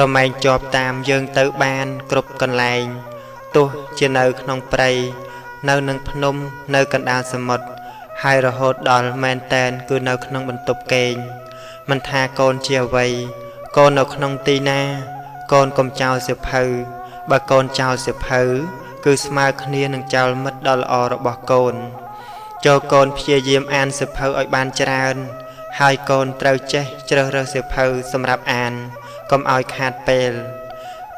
រមែងជាប់តាមយើងទៅបានគ្រប់កន្លែង ទោះជានៅក្នុងព្រៃ នៅនឹងភ្នំ នៅកណ្ដាលសមុទ្រ ហើយរហូតដល់មែនតែនគឺនៅក្នុងបន្ទប់គេង។ មិនថាកូនជាអ្វី កូននៅក្នុងទីណា កូនកុំចោលសៀវភៅ។ បើកូនចោលសៀវភៅ គឺស្មើគ្នានឹងចោលមិត្តដ៏ល្អរបស់កូន។ ចូលកូនព្យាយាមអានសៀវភៅឲ្យបានច្រើន ហើយកូនត្រូវចេះជ្រើសរើសសៀវភៅសម្រាប់អានកុំឲ្យខាតពេល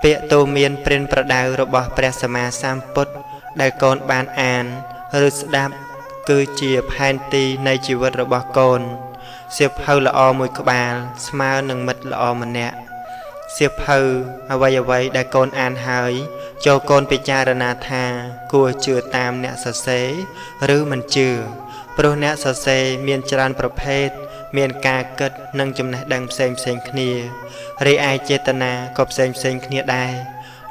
ពាក្យទូន្មានប្រៀនប្រដៅរបស់ព្រះសម្មាសម្ពុទ្ធដែលកូនបានអានឬស្ដាប់គឺជាផែនទីនៃជីវិតរបស់កូន សៀវភៅល្អមួយក្បាលស្មើនឹងមិត្តល្អម្នាក់ សៀវភៅអ្វីៗដែលកូនអានហើយ ចូលកូនពិចារណាថាគួរជឿតាមអ្នកសរសេរឬមិនជឿ ព្រោះអ្នកសរសេរមានច្រើនប្រភេទ មានការគិតនិងចំណេះដឹងផ្សេងៗគ្នា រីឯចេតនាក៏ផ្សេងៗគ្នាដែរ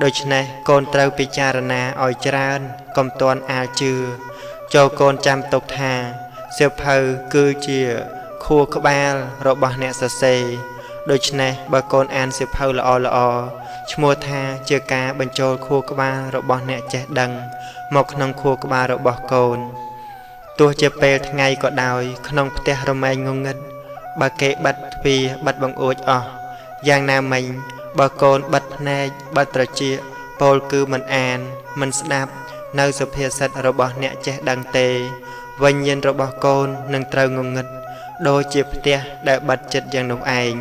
ដូច្នេះកូនត្រូវពិចារណាឲ្យច្រើន កុំទាន់អាលជឿ ចូលកូនចាំទុកថាសៀវភៅគឺជាខួរក្បាលរបស់អ្នកសរសេរ ដូច្នេះបើកូនអានសៀវភៅល្អៗ ឈ្មោះថាជាការបញ្ចូលខួរក្បាលរបស់អ្នកចេះដឹងមកក្នុងខួរក្បាលរបស់កូន ទោះជាពេលថ្ងៃក៏ដោយ ក្នុងផ្ទះរមែងងងឹត បើគេបិទទ្វារបិទបង្អួចអស់ យ៉ាងណាមិញបើកូនបិទភ្នែកបិទត្រចៀក ពោលគឺមិនអានមិនស្ដាប់នៅសុភាសិតរបស់អ្នកចេះដឹងទេ វិញ្ញាណរបស់កូននឹងត្រូវងងឹត ដូចជាផ្ទះដែលបិទជិតយ៉ាងនោះឯង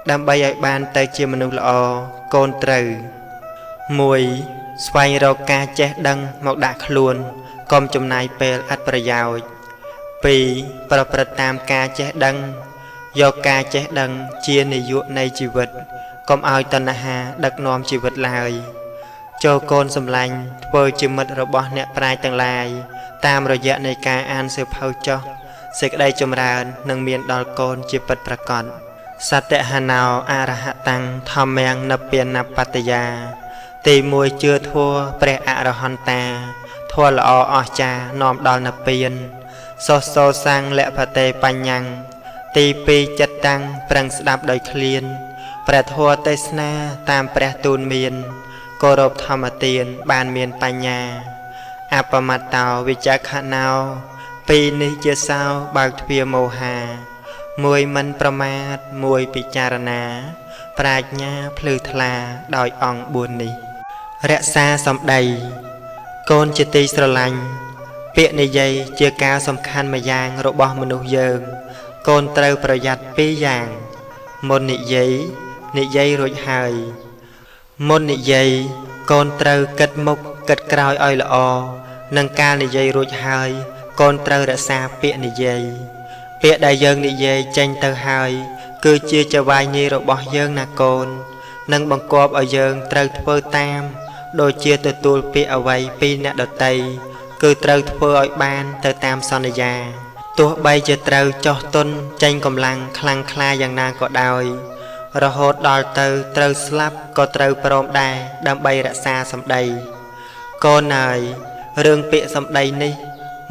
ដើម្បីឲ្យបានទៅជាមនុស្សល្អ កូនត្រូវ 1 ស្វែងរកការចេះដឹងមកដាក់ខ្លួន កុំចំណាយពេលឥតប្រយោជន៍ 2 ប្រព្រឹត្តតាមការចេះដឹង យកការចេះដឹងជានាយកនៃជីវិត កុំឲ្យតណ្ហាដឹកនាំជីវិតឡើយ ចូលកូនសម្លាញ់ធ្វើជាមិត្តរបស់អ្នកប្រាជ្ញទាំងឡាយ តាមរយៈនៃការអានសៀវភៅចុះ សេចក្តីចម្រើននឹងមានដល់កូនជាពិតប្រាកដ សតហណោអរហតាំងធម្មំនិព្វានបត្តយា ទី1 ជឿធម៌ព្រះអរហន្តា ធម៌ល្អអស្ចារ្យនាំដល់និព្វាន សោសោសੰលភតេបញ្ញੰ ទី2 ចិត្តតាំងប្រឹងស្ដាប់ដោយឃ្លាន ព្រះធម៌ទេសនាតាមព្រះទូន្មាន គោរពធម្មទានបានមានបញ្ញា អបមត្តោវិចក្ខណោ ពីរនេះជាសោបើកទ្វារមោហា មួយមិនប្រមាទមួយពិចារណា ប្រាជ្ញាភ្លឺថ្លាដោយអង្គ4នេះ រក្សាសម្ដី កូនជាទីស្រឡាញ់ ពាក្យនិយាយជាការសំខាន់ម្យ៉ាងរបស់មនុស្សយើង កូនត្រូវប្រយ័ត្នពីរយ៉ាង មុននិយាយ និយាយរួចហើយ មុននិយាយកូនត្រូវគិតមុខគិតក្រោយឲ្យល្អ និងកាលនិយាយរួចហើយ កូនត្រូវរក្សាពាក្យនិយាយ ពាក្យដែលយើងនិយាយចេញទៅហើយ គឺជាចៅហ្វាយនាយរបស់យើងណាកូន និងបង្គាប់ឲ្យយើងត្រូវធ្វើតាម ដូចជាទទួលពាក្យអ្វីពីអ្នកដទៃ គឺត្រូវធ្វើឲ្យបានទៅតាមសន្យា ទោះបីជាត្រូវចោះទុនចេញកម្លាំងខ្លាំងក្លាយ៉ាងណាក៏ដោយ រហូតដល់ទៅត្រូវស្លាប់ក៏ត្រូវព្រមដែរដើម្បីរក្សាសម្ដី កូនអើយ រឿងពាក្យសម្ដីនេះ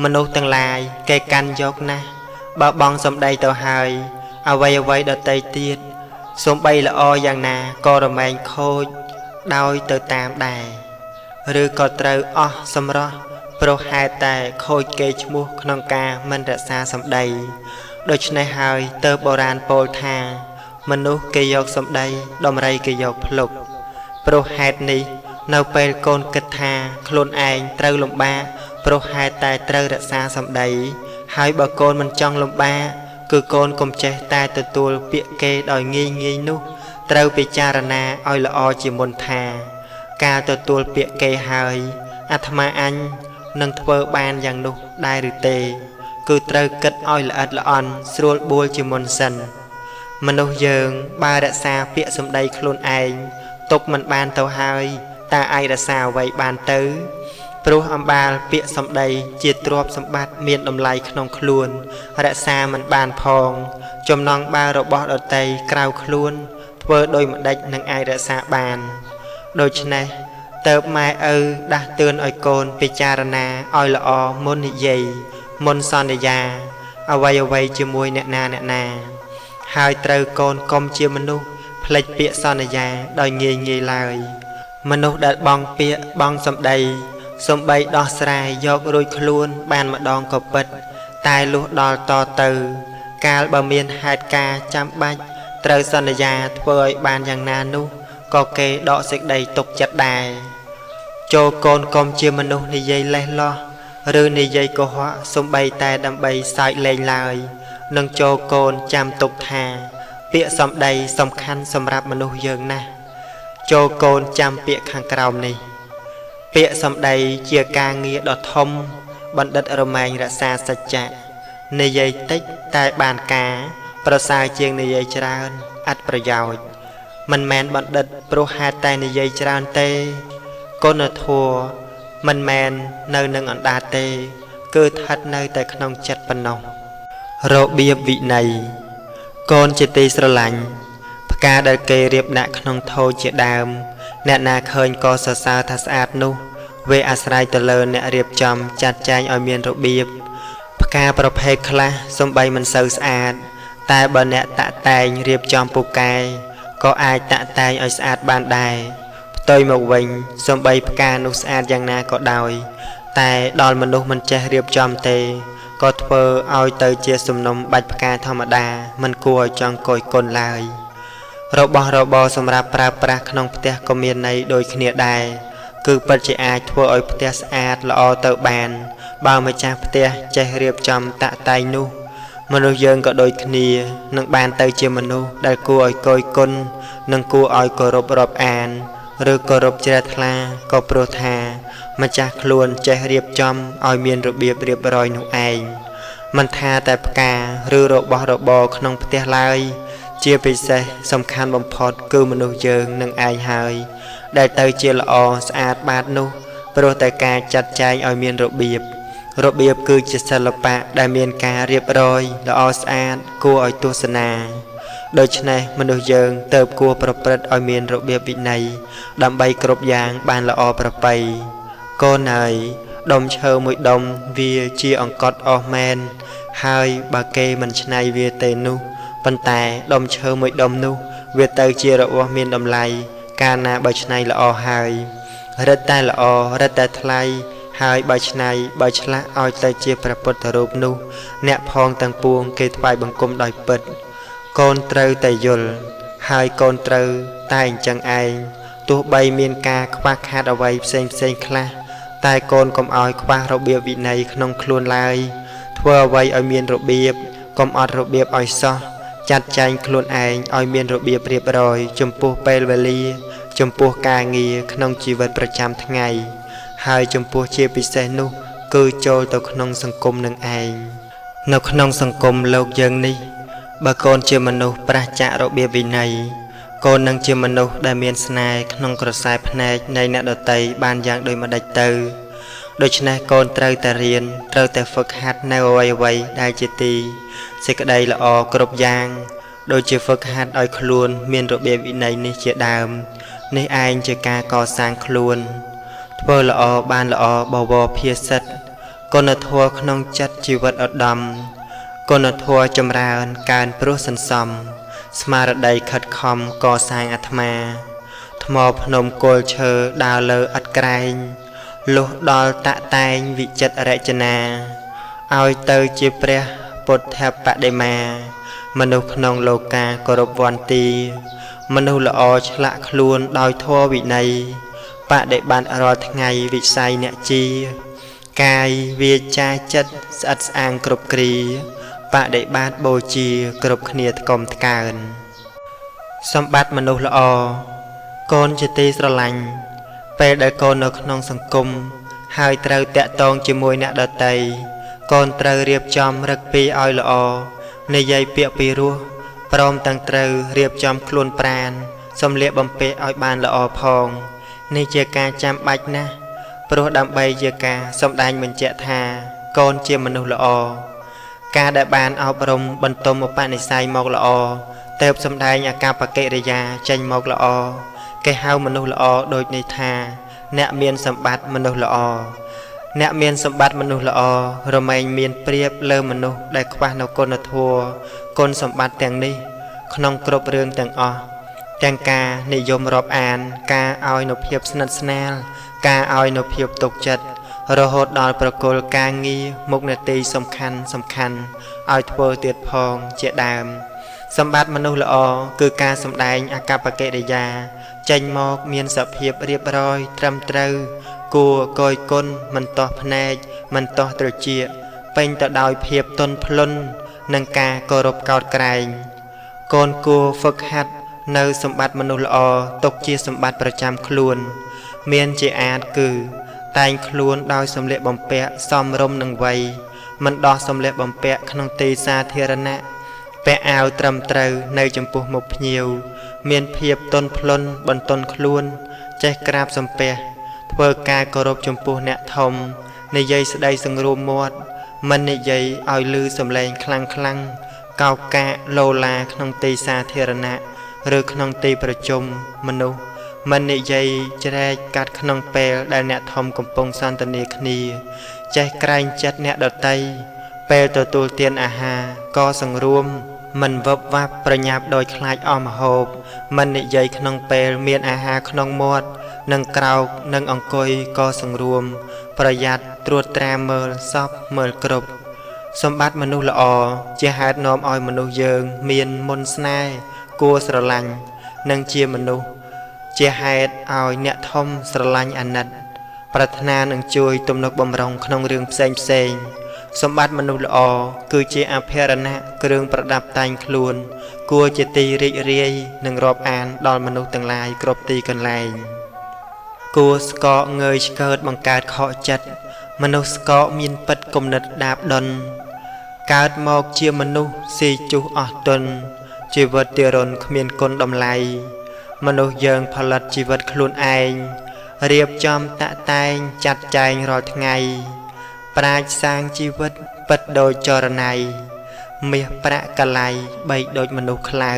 មនុស្សទាំងឡាយគេកាន់យកណាស់ បើបងសម្ដីទៅហើយ អ្វីៗដទៃទៀត សូម្បីល្អយ៉ាងណាក៏រមែងខូចដោយទៅតាមដែរ ឬក៏ត្រូវអស់សម្រស់ ព្រោះហេតុតែខូចគេឈ្មោះក្នុងការមិនរក្សាសម្ដី ដូច្នេះហើយទើបបុរាណពោលថា មនុស្សគេយកសម្ដី ដំរីគេយកភ្លុក ព្រោះហេតុនេះ នៅពេលកូនគិតថាខ្លួនឯងត្រូវលំបាក ព្រោះហេតុតែត្រូវរក្សាសម្ដី ហើយបើកូនមិនចង់លំបាក គឺកូនកុំចេះតែទទួលពាក្យគេដោយងាយៗនោះ ត្រូវពិចារណាឲ្យល្អជាមុនថា កាលទទួលពាក្យគេហើយ អាត្មាអញនឹងធ្វើបានយ៉ាងនោះដែរឬទេ គឺត្រូវគិតឲ្យល្អិតល្អន់ស្រួលបួលជាមុនសិន មនុស្សយើងបើរក្សាពាក្យសម្ដីខ្លួនឯងទុកមិនបានទៅហើយ តើអាចរក្សាអ្វីបានទៅ ព្រោះអំបាលពាក្យសម្ដីជាទ្រព្យសម្បត្តិមានតម្លៃក្នុងខ្លួន រក្សាមិនបានផង ចំណងបើរបស់ដទៃក្រៅខ្លួន ធ្វើដោយម្ដេចនឹងអាចរក្សាបាន ដូច្នេះទើបម៉ែឪដាស់តឿនឲ្យកូនពិចារណាឲ្យល្អមុននិយាយ មុនសន្យា អ្វីៗជាមួយអ្នកណាអ្នកណា ហើយត្រូវកូនកុំជាមនុស្សភ្លេចពាក្យសន្យាដោយងាយៗឡើយ មនុស្សដែលបង់ពាក្យបង់សម្ដី សូម្បីដោះស្រាយយករួចខ្លួនបានម្ដងក៏ពិត តែលុះដល់តទៅ កាលបើមានហេតុការណ៍ចាំបាច់ត្រូវសន្យាធ្វើឲ្យបានយ៉ាងណានោះ ក៏គេដកសេចក្តីទុកចិត្តដែរ ចូលកូនកុំជាមនុស្សនិយាយលេះលោះ ឬនិយាយកុហកសំបីតែដើម្បីសើចលេងឡើយនឹងចូលកូនចាំទុកថា ពាក្យសម្ដីសំខាន់សម្រាប់មនុស្សយើងណាស់ចូលកូនចាំពាក្យខាងក្រោមនេះ ពាក្យសម្ដីជាការងារដ៏ធំ បណ្ឌិតរមែងរក្សាសច្ចៈនិយាយតិចតែបានការ ប្រសើរជាងនិយាយច្រើនឥតប្រយោជន៍មិនមែនបណ្ឌិតព្រោះហេតុតែនិយាយច្រើនទេគុណធម៌មិនមែននៅនឹងអណ្ដាតទេ គឺស្ថិតនៅតែក្នុងចិត្តប៉ុណ្ណោះរបៀបវិន័យកូនជាទីស្រឡាញ់ផ្កាដែលគេរៀបដាក់ក្នុងថូជាដើម អ្នកណាឃើញក៏សរសើរថាស្អាតនោះវាអាស្រ័យទៅលើអ្នករៀបចំចាត់ចែងឲ្យមានរបៀបផ្កាប្រភេទខ្លះសំបីមិនសូវស្អាត តែបើអ្នកតាក់តែងរៀបចំពូកែក៏អាចតាក់តែងឲ្យស្អាតបានដែរផ្ទុយមកវិញសំបីផ្កានោះស្អាតយ៉ាងណាក៏ដោយ តែដល់មនុស្សមិនចេះរៀបចំទេក៏ធ្វើឲ្យទៅជាសំណុំបាច់ផ្កាធម្មតាមិនគួរឲ្យចង់គយគន់ឡើយរបស់របរសម្រាប់ប្រើប្រាស់ក្នុងផ្ទះក៏មានន័យដូចគ្នាដែរគឺពិតជាអាចធ្វើឲ្យផ្ទះស្អាតល្អទៅបាន បើម្ចាស់ផ្ទះចេះរៀបចំតាក់តែងនោះមនុស្សយើងក៏ដូចគ្នានឹងបានទៅជាមនុស្សដែលគួរឲ្យគយគន់និងគួរឲ្យគោរពរាប់អានឬគោរពជ្រះថ្លាក៏ព្រោះថាម្ចាស់ខ្លួនចេះរៀបចំឲ្យមានរបៀបរៀបរយនោះឯងមិនថាតែផ្កាឬរបស់របរក្នុងផ្ទះឡើយជាពិសេសសំខាន់បំផុតគឺមនុស្សយើងនឹងឯងហើយដែលទៅជាល្អស្អាតបាតនោះព្រោះតែការចាត់ចែងឲ្យមានរបៀបរបៀបគឺជាសិល្បៈដែលមានការរៀបរយល្អស្អាតគួរឲ្យទស្សនាដូច្នេះមនុស្សយើងទៅគួរប្រព្រឹត្តឲ្យមានរបៀបវិន័យដើម្បីគ្រប់យ៉ាងបានល្អប្រពៃកូនហើយដុំឈើមួយដុំវាជាអង្កត់អស់មែនហើយបើគេមិនឆ្នៃវាទេនោះប៉ុន្តែដុំឈើមួយដុំនោះវាទៅជារបស់មានតម្លៃកាលណាបើឆ្នៃល្អហើយរឹតតែល្អរឹតតែថ្លៃហើយបើឆ្នៃបើឆ្លាក់ឲ្យទៅជាព្រះពុទ្ធរូបនោះអ្នកផងទាំងពួងគេថ្វាយបង្គំដោយពិតកូនត្រូវតែយល់ហើយកូនត្រូវតែអញ្ចឹងឯងទោះបីមានការខ្វះខាតអ្វីផ្សេងផ្សេងខ្លះតែកូនកុំឲ្យខ្វះរបៀបវិន័យក្នុងខ្លួនឡើយធ្វើអ្វីឲ្យមានរបៀបកុំអត់របៀបឲ្យសោះចាត់ចែងខ្លួនឯងឲ្យមានរបៀបរៀបរយចំពោះពេលវេលាចំពោះការងារក្នុងជីវិតប្រចាំថ្ងៃហើយចំពោះជាពិសេសនោះគឺចូលទៅក្នុងសង្គមនឹងឯងនៅក្នុងសង្គមលោកយើងនេះបើកូនជាមនុស្សប្រាសចាករបៀបវិន័យកូននឹងជាមនុស្សដែលមានស្នេហ៍ក្នុងក្រសែភ្នែកនៃអ្នកដទៃបានយ៉ាងដូចម្ដេចទៅដូច្នេះកូនត្រូវតែរៀនត្រូវតែហ្វឹកហាត់នៅអ្វីៗដែលជាទីសេចក្តីល្អគ្រប់យ៉ាងដូចជាហ្វឹកហាត់ឲ្យខ្លួនមានរបៀបវិន័យនេះជាដើមនេះឯងជាការកសាងខ្លួនធ្វើល្អបានល្អបវរភាសិតគុណធម៌ក្នុងចិត្តជីវិតឧត្តមគុណធម៌ចម្រើនកើនព្រោះសន្សំស្មារតីខិតខំកសាងអាត្មាថ្មភ្នំគល់ឈើដើរលើឥតក្រែងលុះដល់តាក់តែងវិចិត្ររចនាឲ្យទៅជាព្រះពុទ្ធបដិមាមនុស្សក្នុងលោកាគោរពវន្ទីមនុស្សល្អឆ្លាក់ខ្លួនដោយធម៌វិន័យបដិបត្តិរាល់ថ្ងៃវិស័យអ្នកជាកាយវាចាចិត្តស្អិតស្អាងគ្រប់គ្រាបដិបត្តិបូជាគ្រប់គ្នាថ្កុំថ្កើងសម្បត្តិមនុស្សល្អកូនជាទីស្រឡាញ់ពេលដែលកូននៅក្នុងសង្គមហើយត្រូវតាក់ទងជាមួយអ្នកដទៃកូនត្រូវរៀបចំរឹកពីឲ្យល្អនិយាយពាក្យពីរោះព្រមទាំងត្រូវរៀបចំខ្លួនប្រាណសម្លៀកបំពាក់ឲ្យបានល្អផងនេះជាការចាំបាច់ណាស់ព្រោះដើម្បីជាការសម្ដែងបញ្ជាក់ថាកូនជាមនុស្សល្អការដែលបានអប់រំបន្ទុំឧបនិស្ស័យមកល្អទើបសម្ដែងអាកប្បកិរិយាចេញមកល្អគេហៅមនុស្សល្អដូចនេះថាអ្នកមានសម្បត្តិមនុស្សល្អអ្នកមានសម្បត្តិមនុស្សល្អរមែងមានប្រៀបលើមនុស្សដែលខ្វះនូវគុណធម៌គុណសម្បត្តិទាំងនេះក្នុងគ្រប់រឿងទាំងអស់ទាំងការនិយមរាប់អានការឲ្យនូវភាពស្និទ្ធស្នាលការឲ្យនូវភាពទុកចិត្តរហូតដល់ប្រគល់ការងារមុខនាទីសំខាន់សំខាន់ឲ្យធ្វើទៀតផងជាដើមសម្បត្តិមនុស្សល្អគឺការសម្ដែងអាកប្បកិរិយាចេញមកមានសភាពរៀបរយត្រឹមត្រូវ គួរគយគន់មិនទាស់ភ្នែកមិនទាស់ត្រចៀកពេញទៅដោយភាពទន់ភ្លន់និងការគោរពកោតក្រែងកូនគួរហ្វឹកហាត់នៅសម្បត្តិមនុស្សល្អទុកជាសម្បត្តិប្រចាំខ្លួនមានជាអាទិគឺតែងខ្លួនដោយសម្លៀកបំពាក់សមរម្យនឹងវ័យមិនដោះសម្លៀកបំពាក់ក្នុងទីសាធារណៈពាក់អាវត្រឹមត្រូវនៅចំពោះមុខភ្ញៀវមានភាពទន់ភ្លន់បន្ទន់ខ្លួនចេះក្រាបសំពះធ្វើការគោរពចំពោះអ្នកធំនិយាយស្ដីសង្រួមមាត់មិននិយាយឲ្យឮសំឡេងខ្លាំងខ្លាំងកោកកាកលោឡាក្នុងទីសាធារណៈឬក្នុងទីប្រជុំមនុស្សមិននិយាយជ្រែកកាត់ក្នុងពេលដែលអ្នកធំកំពុងសន្ទនាគ្នាចេះក្រែងចិត្តអ្នកដទៃពេលទទួលទានអាហារក៏សង្រួមមិនវឹបវាប់ប្រញាប់ដោយខ្លាចអស់ម្ហូបមិននិយាយក្នុងពេលមានអាហារក្នុងមាត់និងក្រោកនិងអង្គុយក៏សង្រួមប្រយ័ត្នត្រួតត្រាមើលសពមើលគ្រប់សម្បត្តិមនុស្សល្អជាហេតុនាំឲ្យមនុស្សយើងមានមន្តស្នេហ៍គួរស្រឡាញ់និងជាមនុស្សជាហេតុឲ្យអ្នកធំស្រឡាញ់អាណិតប្រាថ្នានឹងជួយទំនុកបំរុងក្នុងរឿងផ្សេងផ្សេងសម្បត្តិមនុស្សល្អគឺជាអភិរណៈគ្រឿងប្រដាប់តែងខ្លួនគួរជាទីរីករាយនិងរាប់អានដល់មនុស្សទាំងឡាយគ្រប់ទីកន្លែងគួរស្កកងើយឆ្កើតបង្កើតខកចិត្តមនុស្សស្កកមានពិតគំនិតដាបដុនកើតមកជាមនុស្សស៊ីជុះអស់ទុនជីវិតទារុណគ្មានគុណតម្លៃមនុស្សយើងផលិតជីវិតខ្លួនឯងរៀបចំតាក់តែងចាត់ចែងរាល់ថ្ងៃប្រាជ្ញសាងជីវិតពិតដូចចរណៃមាសប្រាក់កលៃបីដូចមនុស្សខ្លៅ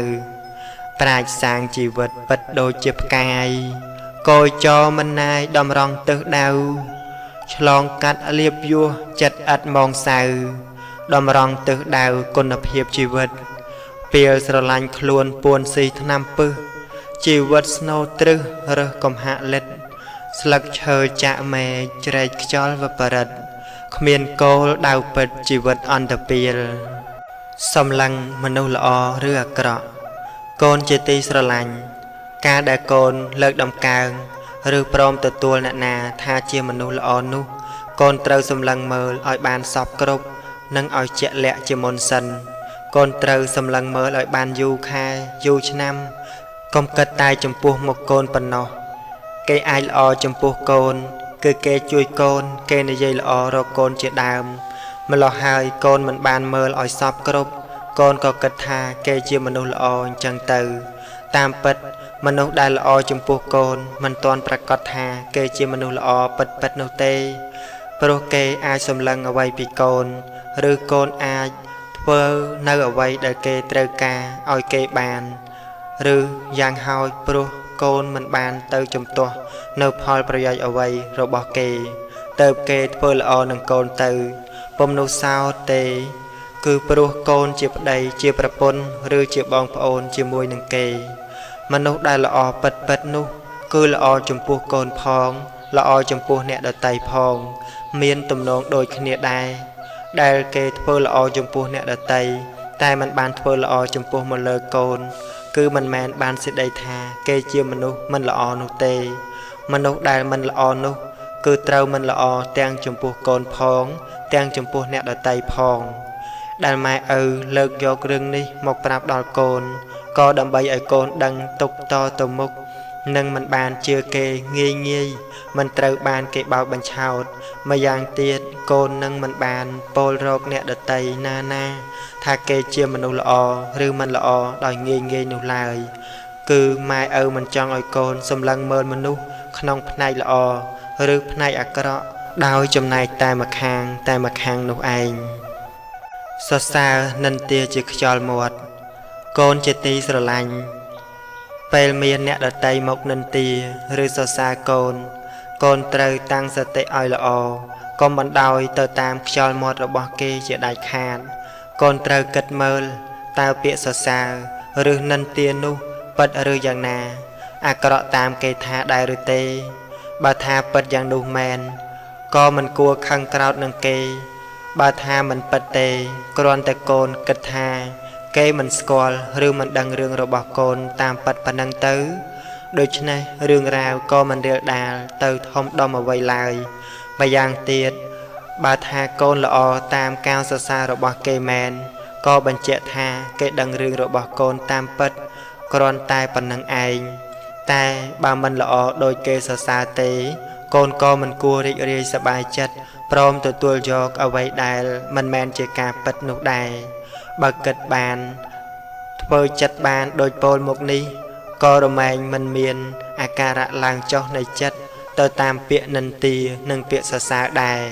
ប្រាជ្ញសាងជីវិតពិតដូចជាផ្កាយកយចរមិនណាយតម្រង់ទិសដៅឆ្លងកាត់លៀបយោះចិត្តឥតមងសៅតម្រង់ទិសដៅគុណភាពជីវិតពេលស្រឡាញ់ខ្លួនពួនស៊ីថ្នាំពឹសជីវិតស្នូទ្រឹសរើសកំហាក់លិតស្លឹកឈើចាក់មែកជ្រែកខ្យល់វប្បរិតគ្មានគោលដៅពិតជីវិតអន្តពាលសម្លឹងមនុស្សល្អឬអាក្រក់កូនជាទីស្រឡាញ់ការដែលកូនលើកដំកើងឬព្រមទទួលអ្នកណាថាជាមនុស្សល្អនោះកូនត្រូវសម្លឹងមើលឲ្យបានសពគ្រប់និងឲ្យជាក់លាក់ជាមុនសិនកូនត្រូវសម្លឹងមើលឲ្យបានយូរខែយូរឆ្នាំកុំគិតតែចំពោះមុខកូនប៉ុណ្ណោះគេអាចល្អចំពោះកូនគឺគេជួយកូនគេនិយាយល្អរកកូនជាដើមម្ល៉េះហើយកូនមិនបានមើលឲ្យសពគ្រប់កូនក៏គិតថាគេជាមនុស្សល្អអញ្ចឹងទៅតាមពិតមនុស្សដែលល្អចំពោះកូនមិនទាន់ប្រាកដថាគេជាមនុស្សល្អពិតៗនោះទេព្រោះគេអាចសម្លឹងអ្វីពីកូនឬកូនអាចធ្វើនៅអ្វីដែលគេត្រូវការឲ្យគេបានឬយ៉ាងហោចព្រោះកូនមិនបានទៅជំទាស់នៅផលប្រយោជន៍អ្វីរបស់គេទៅគេធ្វើល្អនឹងកូនទៅពុំនោះសោតទេគឺព្រោះកូនជាប្តីជាប្រពន្ធឬជាបងប្អូនជាមួយនឹងគេមនុស្សដែលល្អពិតៗនោះគឺល្អចំពោះកូនផងល្អចំពោះអ្នកដទៃផងមានទំនងដូចគ្នាដែរដែលគេធ្វើល្អចំពោះអ្នកដទៃតែមិនបានធ្វើល្អចំពោះមកលើកូនគឺមិនមែនបានសេចក្តីថាគេជាមនុស្សមិនល្អនោះទេមនុស្សដែលមិនល្អនោះគឺត្រូវមិនល្អទាំងចំពោះកូនផងទាំងចំពោះអ្នកដទៃផងដែលម៉ែឪលើកយករឿងនេះមកប្រាប់ដល់កូនក៏ដើម្បីឲ្យកូនដឹងទុកតទៅមុខនិងមិនបានជឿគេងាយងាយមិនត្រូវបានគេបោកបញ្ឆោតម្យ៉ាងទៀតកូននឹងមិនបានពោលរកអ្នកដទៃណាណាថាគេជាមនុស្សល្អឬមិនល្អដោយងាយងាយនោះឡើយគឺម៉ែឪមិនចង់ឲ្យកូនសម្លឹងមើលមនុស្សក្នុងផ្នែកល្អឬផ្នែកអាក្រក់ដោយចំណែកតែម្ខាងតែម្ខាងនោះឯងសរសើរនិន្ទាជាខ្យល់មាត់កូនជាទីស្រឡាញ់ពេលមានអ្នកដទៃមកនិន្ទាឬសរសើរកូនកូនត្រូវតាំងសតិឲ្យល្អកុំបណ្ដោយទៅតាមខ្យល់មាត់របស់គេជាដាច់ខាតកូនត្រូវគិតមើលតើពាក្យសរសើរឬនិន្ទានោះពិតឬយ៉ាងណាអាក្រក់តាមគេថាដែរឬទេបើថាពិតយ៉ាងនោះមែនក៏មិនគួរខឹងក្រោធនឹងគេបើថាមិនពិតទេគ្រាន់តែកូនគិតថាគេមិនស្គាល់ឬមិនដឹងរឿងរបស់កូនតាមពិតប៉ុណ្ណឹងទៅ ដូច្នេះរឿងរ៉ាវក៏មិនរាលដាលទៅធំដុំអ្វីឡើយម្យ៉ាងទៀតបើថាកូនល្អតាមការសរសើររបស់គេមែនក៏បញ្ជាក់ថាគេដឹងរឿងរបស់កូនតាមពិតគ្រាន់តែប៉ុណ្ណឹងឯងតែបើមិនល្អដូចគេសរសើរទេកូនក៏មិនគួររីករាយសប្បាយចិត្តព្រមទទួលយកអ្វីដែលមិនមែនជាការពិតនោះដែរបើគិតបានធ្វើចិត្តបានដោយពោលមកនេះក៏រមែងមិនមានអាការៈឡើងចុះនៃចិត្តទៅតាមពាក្យនិន្ទានិងពាក្យសរសើរដែរ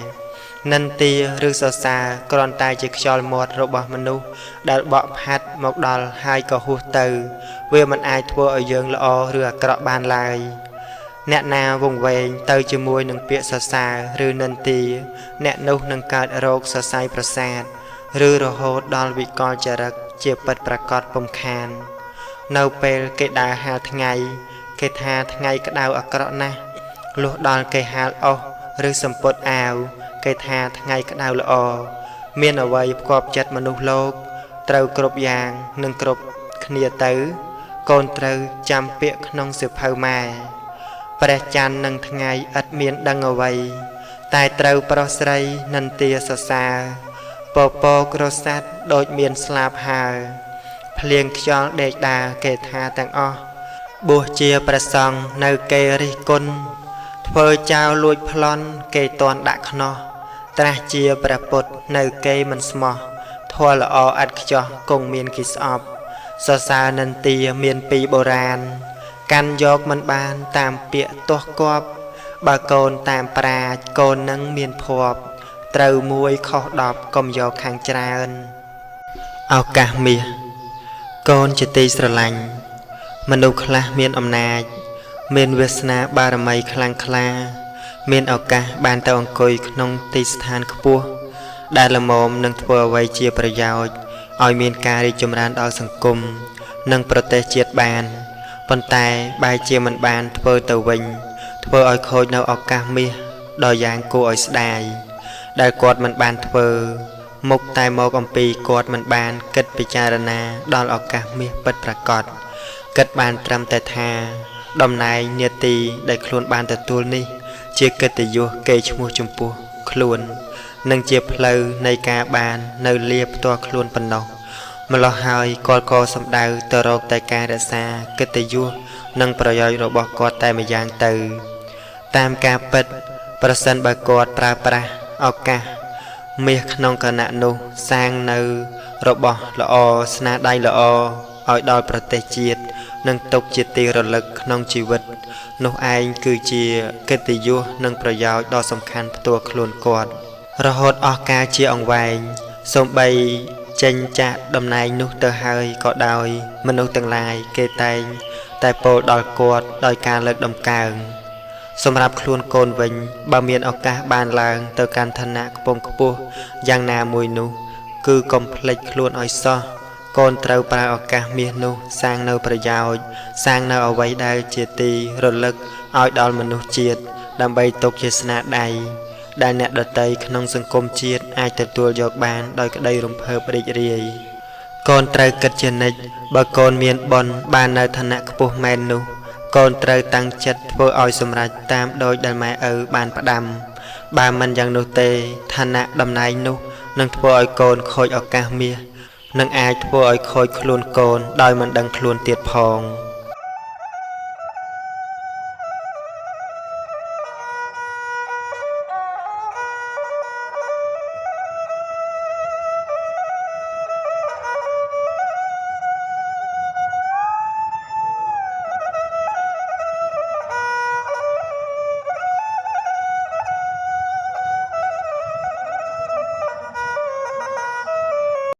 និន្ទាឬសរសើរគ្រាន់តែជាខ្យល់មាត់របស់មនុស្សដែលបក់ផាត់មកដល់ហើយក៏ហួសទៅវាមិនអាចធ្វើឲ្យយើងល្អឬអាក្រក់បានឡើយអ្នកណាវង្វេងទៅជាមួយនឹងពាក្យសរសើរឬនិន្ទាអ្នកនោះនឹងកើតរោគសរសៃប្រសាទឬរហូតដល់វិកលចរិតជាពិតប្រាកដពុំខាននៅពេលគេដើរហាលថ្ងៃគេថាថ្ងៃក្តៅអាក្រក់ណាស់លុះដល់គេហាលអុសឬសម្ពុតអាវគេថាថ្ងៃក្តៅល្អមានអ្វីផ្គាប់ចិត្តមនុស្សលោកត្រូវគ្រប់យ៉ាងនិងគ្រប់គ្នាទៅកូនត្រូវចាំពាក្យក្នុងសៀវភៅម៉ែព្រះច័ន្ទនិងថ្ងៃឥតមានដឹងអ្វីតែត្រូវប្រុសស្រីនិន្ទាសរសើរពពករសាត់ដូចមានស្លាបហើរភ្លៀងខ្យល់ដេកដើរគេថាទាំងអស់បួសជាព្រះសង្ឃនៅគេរិះគន់ធ្វើចៅលួចប្លន់គេតន់ដាក់ខ្នោះត្រាស់ជាព្រះពុទ្ធនៅគេមិនស្មោះធម៌ល្អឥតខ្ចោះគង់មានគេស្អប់សរសើរនិន្ទាមានពីបុរាណកាន់យកមិនបានតាមពាក្យទាស់គប់បើកូនតាមប្រាជ្ញកូននឹងមានភ័ព្វត្រូវមួយខុស10កុំយកខាងច្រើនឱកាសមាសកូនជាទីស្រឡាញ់មនុស្សខ្លះមានអំណាចមានវាសនាបារមីខ្លាំងក្លាមានឱកាសបានទៅអង្គុយក្នុងទីស្ថានខ្ពស់ដែលល្មមនឹងធ្វើអ្វីជាប្រយោជន៍ឲ្យមានការរីកចម្រើនដល់សង្គមនិងប្រទេសជាតិបានប៉ុន្តែបែរជាមិនបានធ្វើទៅវិញធ្វើឲ្យខូចនៅឱកាសមាសដ៏យ៉ាងគួរឲ្យស្ដាយដែលគាត់មិនបានធ្វើមុខតែមកអំពីគាត់មិនបានគិតពិចារណាដល់ឱកាសមាសពិតប្រាកដគិតបានត្រឹមតែថាតំណែងនាទីដែលខ្លួនបានទទួលនេះជាកិត្តិយសកេរ្តិ៍ឈ្មោះចំពោះខ្លួននិងជាផ្លូវនៃការបាននៅលាភផ្ទាល់ខ្លួនប៉ុណ្ណោះម្ល៉េះហើយគាត់ក៏សម្ដៅទៅរកតែការរក្សាកិត្តិយសនិងប្រយោជន៍របស់គាត់តែម្យ៉ាងទៅតាមការពិតប្រសិនបើគាត់ប្រើប្រាស់ឱកាសមាសក្នុងគណៈនោះសាងនៅរបស់ល្អស្នាដៃល្អឲ្យដល់ប្រទេសជាតិនិងទុកជាទីរលឹកក្នុងជីវិតនោះឯងគឺជាកិត្តិយសនិងប្រយោជន៍ដ៏សំខាន់ផ្ទាល់ខ្លួនគាត់រហូតអស់កាលជាអង្វែងសូម្បីចេញចាកតំណែងនោះទៅហើយក៏ដោយមនុស្សទាំងឡាយគេតែងតែពោលដល់គាត់ដោយការលើកដំកើងសម្រាប់ខ្លួនកូនវិញបើមានឱកាសបានឡើងទៅកាន់ឋានៈខ្ពង់ខ្ពស់យ៉ាងណាមួយនោះគឺកុំភ្លេចខ្លួនឲ្យសោះកូនត្រូវប្រើឱកាសមាសនោះសាងនៅប្រយោជន៍សាងនៅអ្វីដែលជាទីរលឹកឲ្យដល់មនុស្សជាតិដើម្បីទុកជាស្នាដៃដែលអ្នកដទៃក្នុងសង្គមជាតិអាចទទួលយកបានដោយក្តីរំភើបរីករាយកូនត្រូវគិតជានិច្ចបើកូនមានបុណ្យបាននៅឋានៈខ្ពស់មែននោះកូនត្រូវតាំងចិត្តធ្វើឲ្យសម្រេចតាមដោយដែលម៉ែឪបានផ្ដាំបើមិនយ៉ាងនោះទេឋានៈតំណែងនោះនឹងធ្វើឲ្យកូនខូចឱកាសមាសនិងអាចធ្វើឲ្យខូចខ្លួនកូនដោយមិនដឹងខ្លួនទៀតផង